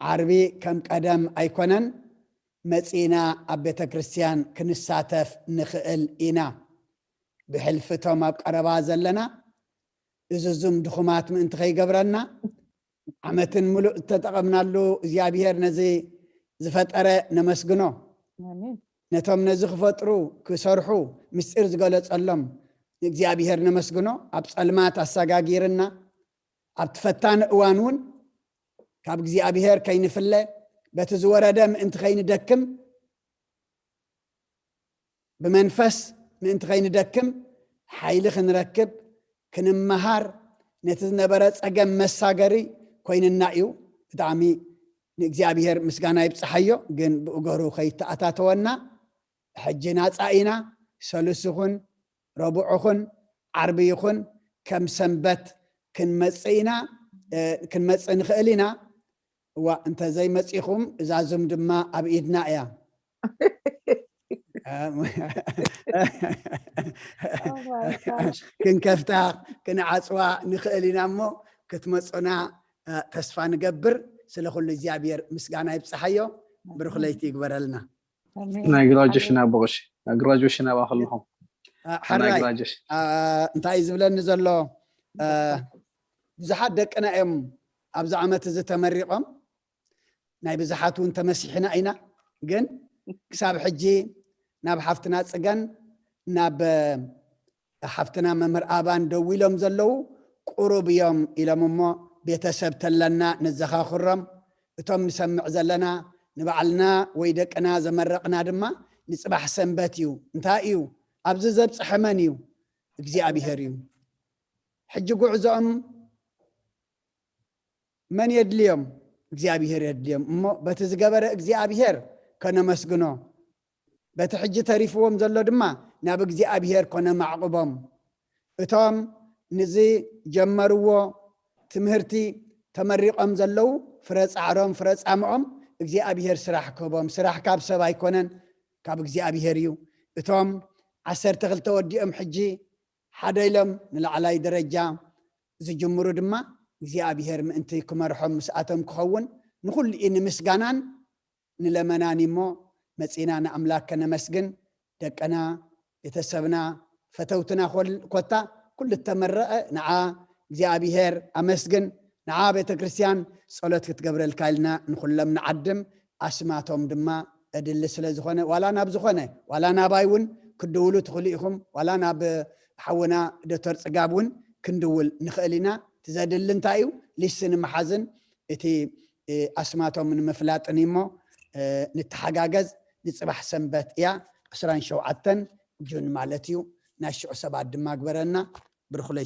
ዓርቢ ከም ቀደም ኣይኮነን። መጺእና ኣብ ቤተ ክርስቲያን ክንሳተፍ ንኽእል ኢና። ብሕልፊ እቶም ኣብ ቀረባ ዘለና እዙዙም ድኹማት ምእንቲ ከይገብረና ዓመትን ሙሉእ ዝተጠቐምናሉ እግዚኣብሔር ነዚ ዝፈጠረ ነመስግኖ። ነቶም ነዚ ክፈጥሩ ክሰርሑ ምስጢር ዝገለጸሎም ንእግዚኣብሔር ነመስግኖ። ኣብ ጸልማት ኣሰጋጊርና ኣብቲ ፈታኒ እዋን እውን ካብ እግዚኣብሔር ከይንፍለ በቲ ዝወረደ ምእንቲ ከይንደክም ብመንፈስ ምእንቲ ከይንደክም ሓይሊ ክንረክብ ክንመሃር ነቲ ዝነበረ ጸገም መሳገሪ ኮይንና እዩ። ብጣዕሚ ንእግዚኣብሔር ምስጋና ይብጽሓዮ። ግን ብእገሩ ከይተኣታተወና ሕጂ ናጻ ኢና። ሰሉስ ይኹን ረቡዕ ይኹን ዓርቢ ይኹን ከም ሰንበት ክንመጽእ ኢና፣ ክንመጽእ ንኽእል ኢና። እዋ እንተ ዘይመጺኹም እዛ ዙም ድማ ኣብ ኢድና እያ። ክንከፍታ ክንዓጽዋ ንኽእል ኢና እሞ ክትመጹና ተስፋ ንገብር። ስለ ኩሉ እግዚኣብሔር ምስጋና ይብጽሓዮ። ብሩኽ ለይቲ ይግበረልና። ናይ ግራጁዌሽን ኣቦ ቀሺ ናይ ግራጁዌሽን ኣባ ከለኹም ሕራይ እንታይ እዩ ዝብለኒ ዘሎ? ብዙሓት ደቅና እዮም ኣብዚ ዓመት እዚ ተመሪቖም ናይ ብዙሓት እውን ተመሲሕና ኢና። ግን ክሳብ ሕጂ ናብ ሓፍትና ጽገን ናብ ሓፍትና መምህር ኣባን ደዊሎም ዘለዉ ቁሩብ እዮም ኢሎም እሞ ቤተሰብ ተለና ነዘኻኽሮም። እቶም ንሰምዕ ዘለና ንባዕልና ወይ ደቅና ዘመረቕና ድማ ንጽባሕ ሰንበት እዩ። እንታይ እዩ ኣብዚ ዘብጽሐ መን እዩ? እግዚኣብሔር እዩ። ሕጂ ጉዕዞኦም መን የድልዮም? እግዚኣብሔር የድልዮም እሞ በቲ ዝገበረ እግዚኣብሔር ከነመስግኖ በቲ ሕጂ ተሪፍዎም ዘሎ ድማ ናብ እግዚኣብሔር ኮነ ማዕቕቦም እቶም ንዚ ጀመርዎ ትምህርቲ ተመሪቖም ዘለዉ ፍረ ጻዕሮም ፍረ ጻምኦም እግዚኣብሔር ስራሕ ክህቦም። ስራሕ ካብ ሰብ ኣይኮነን ካብ እግዚኣብሔር እዩ። እቶም ዓሰርተ ክልተ ወዲኦም ሕጂ ሓደ ኢሎም ንላዕላይ ደረጃ ዝጅምሩ ድማ እግዚኣብሔር ምእንቲ ክመርሖም ምስኣቶም ክኸውን ንኹሉ እዩ ንምስጋናን ንለመናን እሞ መጺና ንኣምላክ ከነመስግን ደቅና ቤተሰብና ፈተውትና ኮታ ኩሉ እተመረቐ ንዓ እግዚኣብሔር ኣመስግን ንዓ ቤተ ክርስትያን ጸሎት ክትገብረልካ ኢልና ንኹሎም ንዓድም ኣስማቶም ድማ እድሊ ስለ ዝኾነ ዋላ ናብ ዝኾነ ዋላ ናባይ እውን ክድውሉ ትኽእሉ ኢኹም ዋላ ናብ ሓውና ዶክተር ጽጋብ እውን ክንድውል ንኽእል ኢና። እቲ ዘድሊ እንታይ እዩ? ሊስት ንምሓዝን እቲ ኣስማቶም ንምፍላጥን እሞ ንተሓጋገዝ። ንፅባሕ ሰንበት እያ ዕስራን ሸውዓተን ጁን ማለት እዩ። ናይ ሽዑ ሰባት ድማ ግበረና። ብርኹለይ